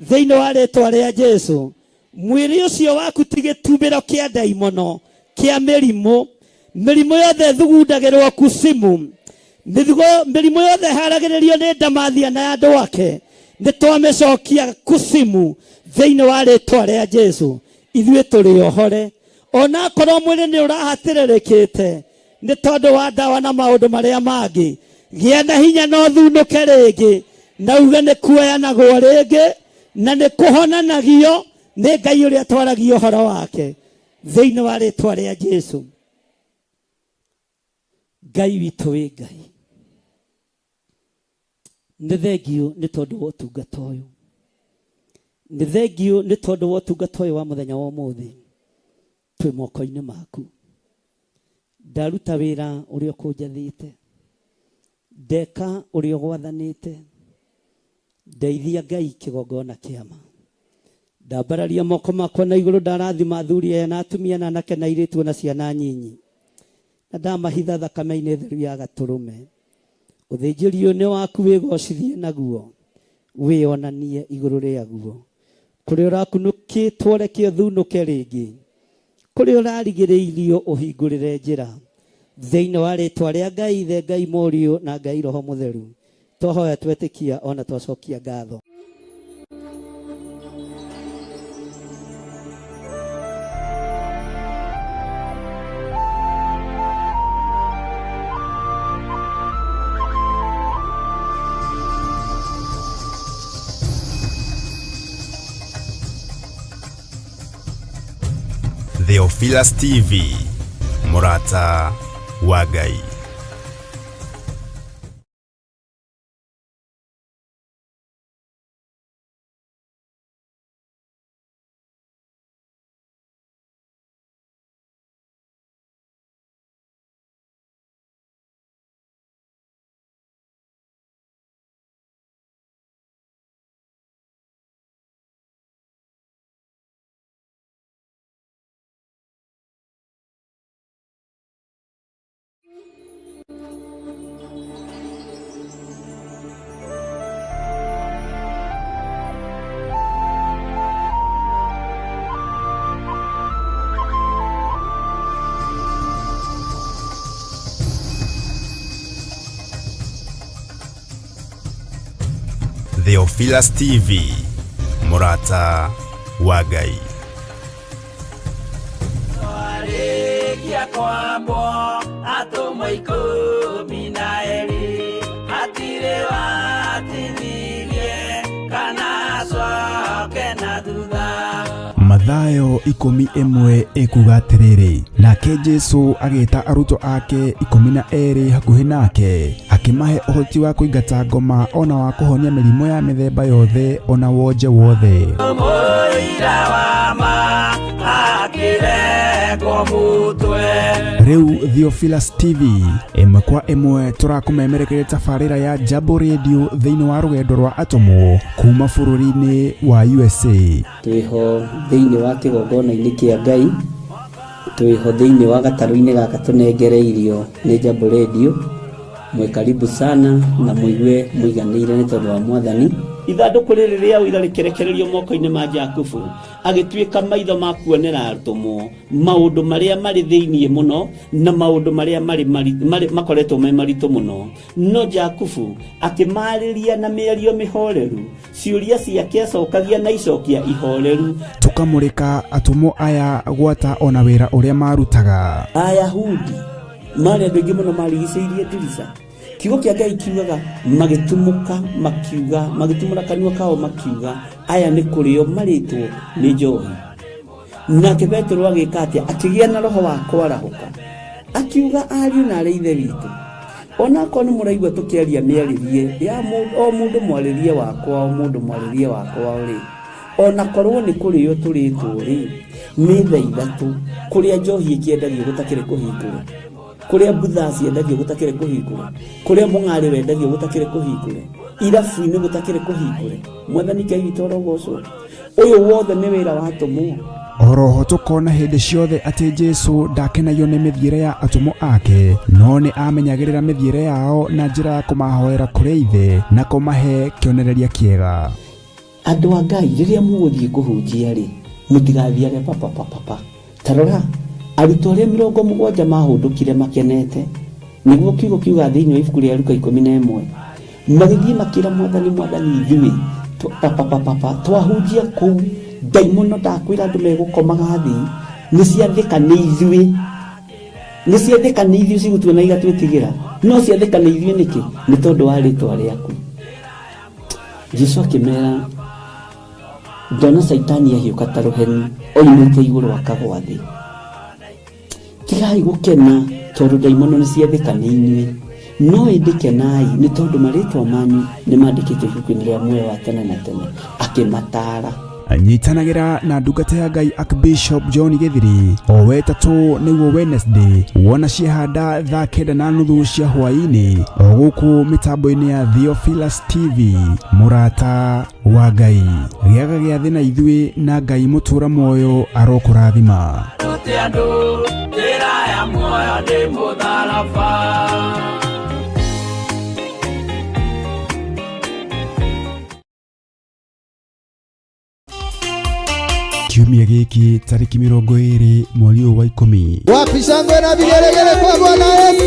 thĩinĩ wa rĩtwa rĩa Jesu. Mwĩrĩ ũcio waku ti gĩtumbĩro kĩa ndaimono kĩa mĩrimũ. Mĩrimũ yothe ĩthugundagĩrwo kusimu, mĩrimũ yothe ĩharagĩrĩrio nĩ ndamathia na andũ ake, nĩ twamĩcokia kusimu thĩinĩ wa rĩtwa rĩa Jesu. Ithuĩ tũrĩ ohore, ona akorwo mwĩrĩ nĩ ũrahatĩrĩrĩkĩte nĩ tondũ wa ndawa na maũndũ marĩa mangĩ, gĩa na hinya na ũthunũke rĩngĩ, na uge nĩ kuoyanagwo rĩngĩ na nĩ kũhonanagio nĩ Ngai ũrĩa twaragia ũhoro wake thĩinĩ wa rĩtwa rĩa Jesu. Ngai witũ wĩ Ngai, nĩ thengiũ nĩ tondũ wa ũtungata ũyũ, nĩ thengiũ nĩ tondũ wa ũtungata ũyũ wa mũthenya wa ũmũthĩ. Twĩ moko-inĩ maku, ndaruta wĩra ũrĩa ũkũnjathĩte, ndeka ũrĩa ũgwathanĩte, ndeithia Ngai kĩgongona kĩama, ndambararia moko makwa na igũrũ, ndarathima athuri aya na atumia na anake na airĩtu na ciana nyinyi, na ndamahitha thakame-inĩ theru ya gatũrũme. Ũthĩnjĩri ũyũ nĩ waku, wĩgocithie naguo, wĩonanie igũrũ rĩaguo. Kũrĩa ũrakunũkĩtwo reke ũthunũke rĩngĩ, kũrĩa ũrarigĩrĩirio ũhingũrĩre njĩra thĩinĩ wa rĩtwa rĩa Ngai Ithe, Ngai Mũriũ na Ngai Roho Mũtheru. Twahoya twetĩkia ona twacokia ngatho. Theophilus TV, mũrata wa Ngai. Theophilus TV, mũrata wa Ngai. Twarĩkia kwambwo atũmwo 12, hatirĩ watithirie kana acoke na thutha. Mathayo 11 ĩkuga atĩrĩrĩ, nake Jesu agĩta arutwo ake 12 hakuhĩ nake, akĩmahe ũhoti wa kũingata ngoma ona wa kũhonia mĩrimũ ya mĩthemba yothe ona wonje wothe. Mũira wa ma akĩrengwo mũtwe. Rĩu Theophilus TV ĩmwe kwa ĩmwe tũrakũmemerekeria tabarĩra ya Jambo Radio thĩinĩ wa rũgendo rwa atũmwo kuma bũrũri-inĩ wa USA. Twĩho thĩinĩ wa kĩgongona-inĩ kĩa Ngai, twĩho thĩinĩ wa gatarũ-inĩ gaka tũnengereirio nĩ Jambo Radio. Mwĩ karibu sana na mũigue mũiganĩire nĩ tondũ wa Mwathani. Ithandũkũ rĩrĩ rĩa ũira rĩkĩrekererio moko-inĩ ma Jakubu, agĩtuĩka maitho ma kuonera atũmwo maũndũ marĩa marĩ thĩinĩ mũno na maũndũ marĩa marĩ makoretwo me maritũ mũno. No Jakubu akĩmarĩria na mĩario mĩhoreru, ciũria ciake acokagia na icokia ihoreru. Tũkamũrĩka atũmwo aya gwata ona wĩra ũrĩa marutaga. Ayahudi marĩ andũ aingĩ mũno marigicĩirie ndirica. Kiugo kĩa Ngai kiugaga magĩtumũka makiuga, magĩtumũra kanua kao makiuga, aya nĩ kũrĩo marĩtwo nĩ njohi. Nake Petero agĩka atĩa? Akĩgĩa na roho wa kwarahũka, akiuga, ariũ na arĩ ithe witũ, onakorwo nĩ mũraigua tũkĩaria mĩarĩrie ya o mũndũ mwarĩrie wakwa, o mũndũ mwarĩrie wakwa rĩ, onakorwo nĩ kũrĩo tũrĩtwo rĩ, nĩ thaa ithatũ kũrĩa njohi ĩkĩendagio gũtakĩrĩ kũhingũre, kũrĩa mbutha ciendagio gũtakĩrĩ kũhingũre, kũrĩa mũng'arĩ wendagio gũtakĩrĩ kũhingũre, irabu-inĩ gũtakĩrĩ kũhingũre. Mwathani Ngai witũ arogocwo. Ũyũ wothe nĩ wĩra wa atũmwo. Oroho tũkona hĩndĩ ciothe atĩ Jesu ndakenagio nĩ mĩthiĩre ya atũmwo ake, no nĩ amenyagĩrĩra mĩthiĩre yao na njĩra ya kũmahoera kũrĩ Ithe na kũmahe kĩonereria kĩega. Andũ a Ngai, rĩrĩa mũgũthiĩ kũhunjia rĩ, mũtigathiage papapapapa. Ta rora, arutwo arĩa 70 mahũndũkire makenete, nĩguo kiugo kiuga thĩinĩ wa ibuku rĩa Luka 11, magĩthiĩ makĩra Mwathani, Mwathani, ithuĩ papapapapa twahunjia kũu, ndaimono ndakwĩra andũ megũkomaga thĩ, nĩ ciathĩka nĩ ithuĩ, nĩ ciathĩka nĩ ithuĩ cigũtuona igatwĩtigĩra, no ciathĩka nĩ ithuĩ nĩkĩ? Nĩ tondũ wa rĩtwa rĩaku. Jesu akĩmera, ndona Caitani ahiũka ta rũheni oimĩte igũrũ akagwa thĩ. Tigai gũkena tondũ ndaimono nĩ ciathĩka nĩ inyuĩ, no ĩndĩ kenai nĩ tondũ marĩtwa manyu nĩ mandĩkĩtwo ibuku-inĩ rĩa muoyo wa tene na tene. Akĩmataara. Nyitanagĩra na ndungata ya Ngai Archbishop John Gĩthiri o wetatũ nĩguo Wednesday, wona ciehanda thaa 9:30 cia hwaĩ-inĩ o gũkũ mĩtambo-inĩ ya Theophilus TV, mũrata wa Ngai. Gĩaga gĩathĩ na ithuĩ na Ngai mũtũra muoyo arokũrathima. Rute andũ njĩra ya muoyo nĩ mũtharaba. Kiumia gĩkĩ tarĩki 20 mweri ũyũ wa 10. Wapi shangwe na vigelegele kwa Bwana Yesu?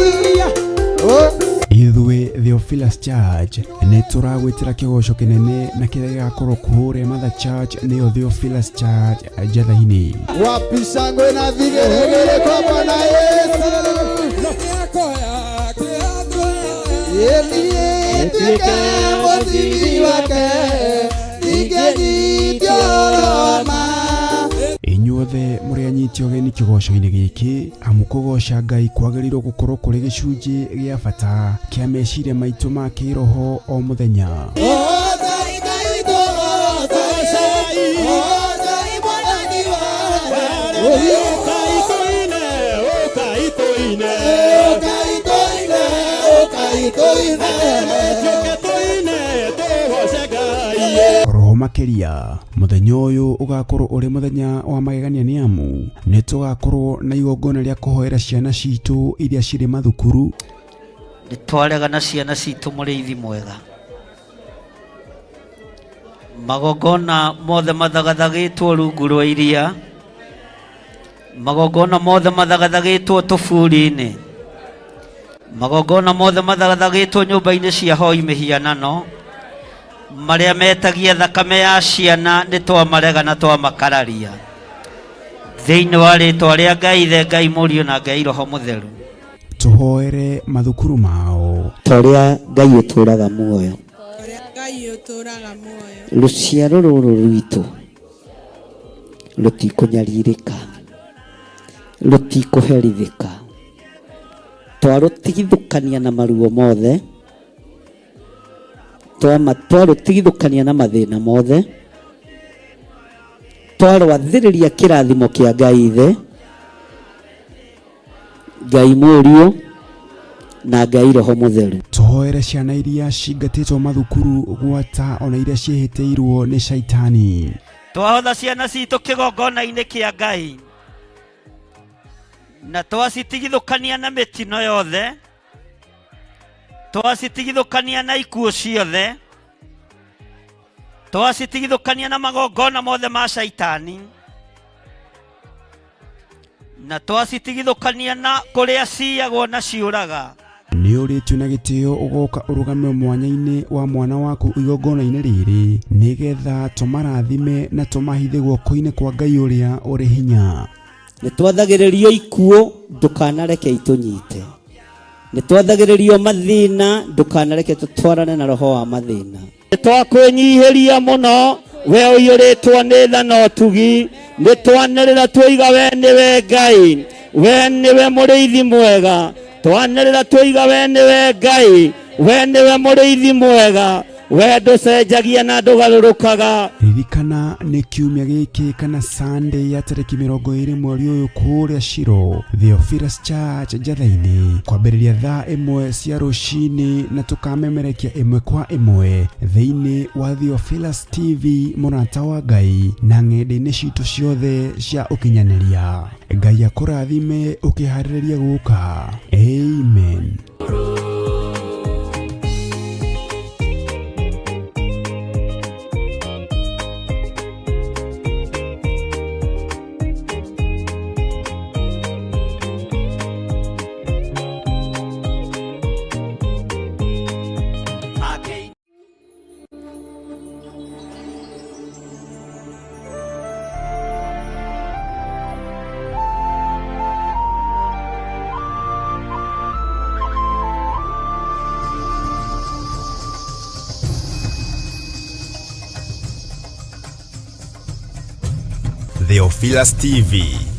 Oh. Ithuĩ Theophilus Church nĩ tũragwĩtĩra kĩgoco kĩnene na kĩrĩa gĩgakorwo kũrĩa Mother Church nĩyo Theophilus Church Njatha-inĩ. Wapi shangwe na vigelegele kwa Bwana Yesu? Elie tuweke mũthithi wake, ingĩnyitio Roma. Inyuothe mũrĩ anyiti ũgeni kĩgoco-inĩ gĩkĩ, amu kũgoca Ngai kwagĩrĩirwo gũkorwo kũrĩ gĩcunjĩ gĩa bata kĩa meciria maitũ ma kĩroho o mũthenya. Roho makĩria mũthenya ũyũ ũgakorwo ũrĩ mũthenya wa magegania nĩ amu nĩ tũgakorwo na igongona rĩa kũhoera ciana citũ iria cirĩ mathukuru. Nĩ twarega na ciana citũ mũrĩithi mwega. Magongona mothe mathagathagĩtwo rungu rwa iria, magongona mothe mathagathagĩtwo tũburi-inĩ, magongona mothe mathagathagĩtwo nyũmba-inĩ cia hoi mĩhianano, Marĩa metagia thakame ya ciana nĩ twamarega na twamakararia. Thĩinĩ wa rĩtwa rĩa Ngai Ithe, Ngai Mũriũ na Ngai Roho Mũtheru. Tũhoere mathukuru mao. Ta ũrĩa Ngai ũtũũraga muoyo. Ngai ũtũũraga muoyo. Rũciaro rũrũ rwitũ rũtikũnyarirĩka, rũtikũherithĩka. Twarũtigithũkania na maruo mothe, twarũtigithũkania na mathĩna mothe, twarwathĩrĩria kĩrathimo kĩa Ngai Ithe, Ngai Mũriũ na Ngai Roho Mũtheru. Tũhoere ciana iria cingatĩtwo mathukuru gwata ona iria ciĩhĩtĩirwo nĩ caitani. Twahotha ciana citũ kĩgongona-inĩ kĩa Ngai na twacitigithũkania na mĩtino yothe, twacitigithũkania na ikuũ ciothe, twacitigithũkania na magongona mothe ma caitani, na twacitigithũkania na kũrĩa ciyagwo na ciũraga. Nĩ ũrĩtio na gĩtĩo ũgoka ũrũgame mwanya-inĩ wa mwana waku igongona-inĩ rĩrĩ nĩgetha tũmarathime na tũmahithe guoko-inĩ kwa Ngai ũrĩa ũrĩ hinya. Nĩ twathagĩrĩrio ikuũ ndũkanareke itũnyite. Nĩ twathagĩrĩrio mathĩna ndũkanareke tũtwarane na roho wa mathĩna. Nĩ twakwĩnyihĩria mũno we ũiyũrĩtwo nĩ tha na ũtugi, nĩ twanĩrĩra twoiga we nĩwe Ngai, we nĩwe mũrĩithi mwega. Twanĩrĩra twoiga we nĩwe Ngai, we nĩwe mũrĩithi mwega, we ndũcenjagia na ndũgarũrũkaga. Ririkana nĩ kiumia gĩkĩ kana Sunday ya tarĩki 20 mweri ũyũ kũrĩa Shiro Theophilus Church Njatha-inĩ kwambĩrĩria thaa 1 cia rũcinĩ na tũkamemerekia 1 kwa 1 thĩinĩ wa Theophilus TV mũrata wa Ngai na ng'enda-inĩ citũ ciothe cia ũkinyanĩria. Ngai akũrathime ũkĩharĩrĩria gũka. Amen. Theophilus TV.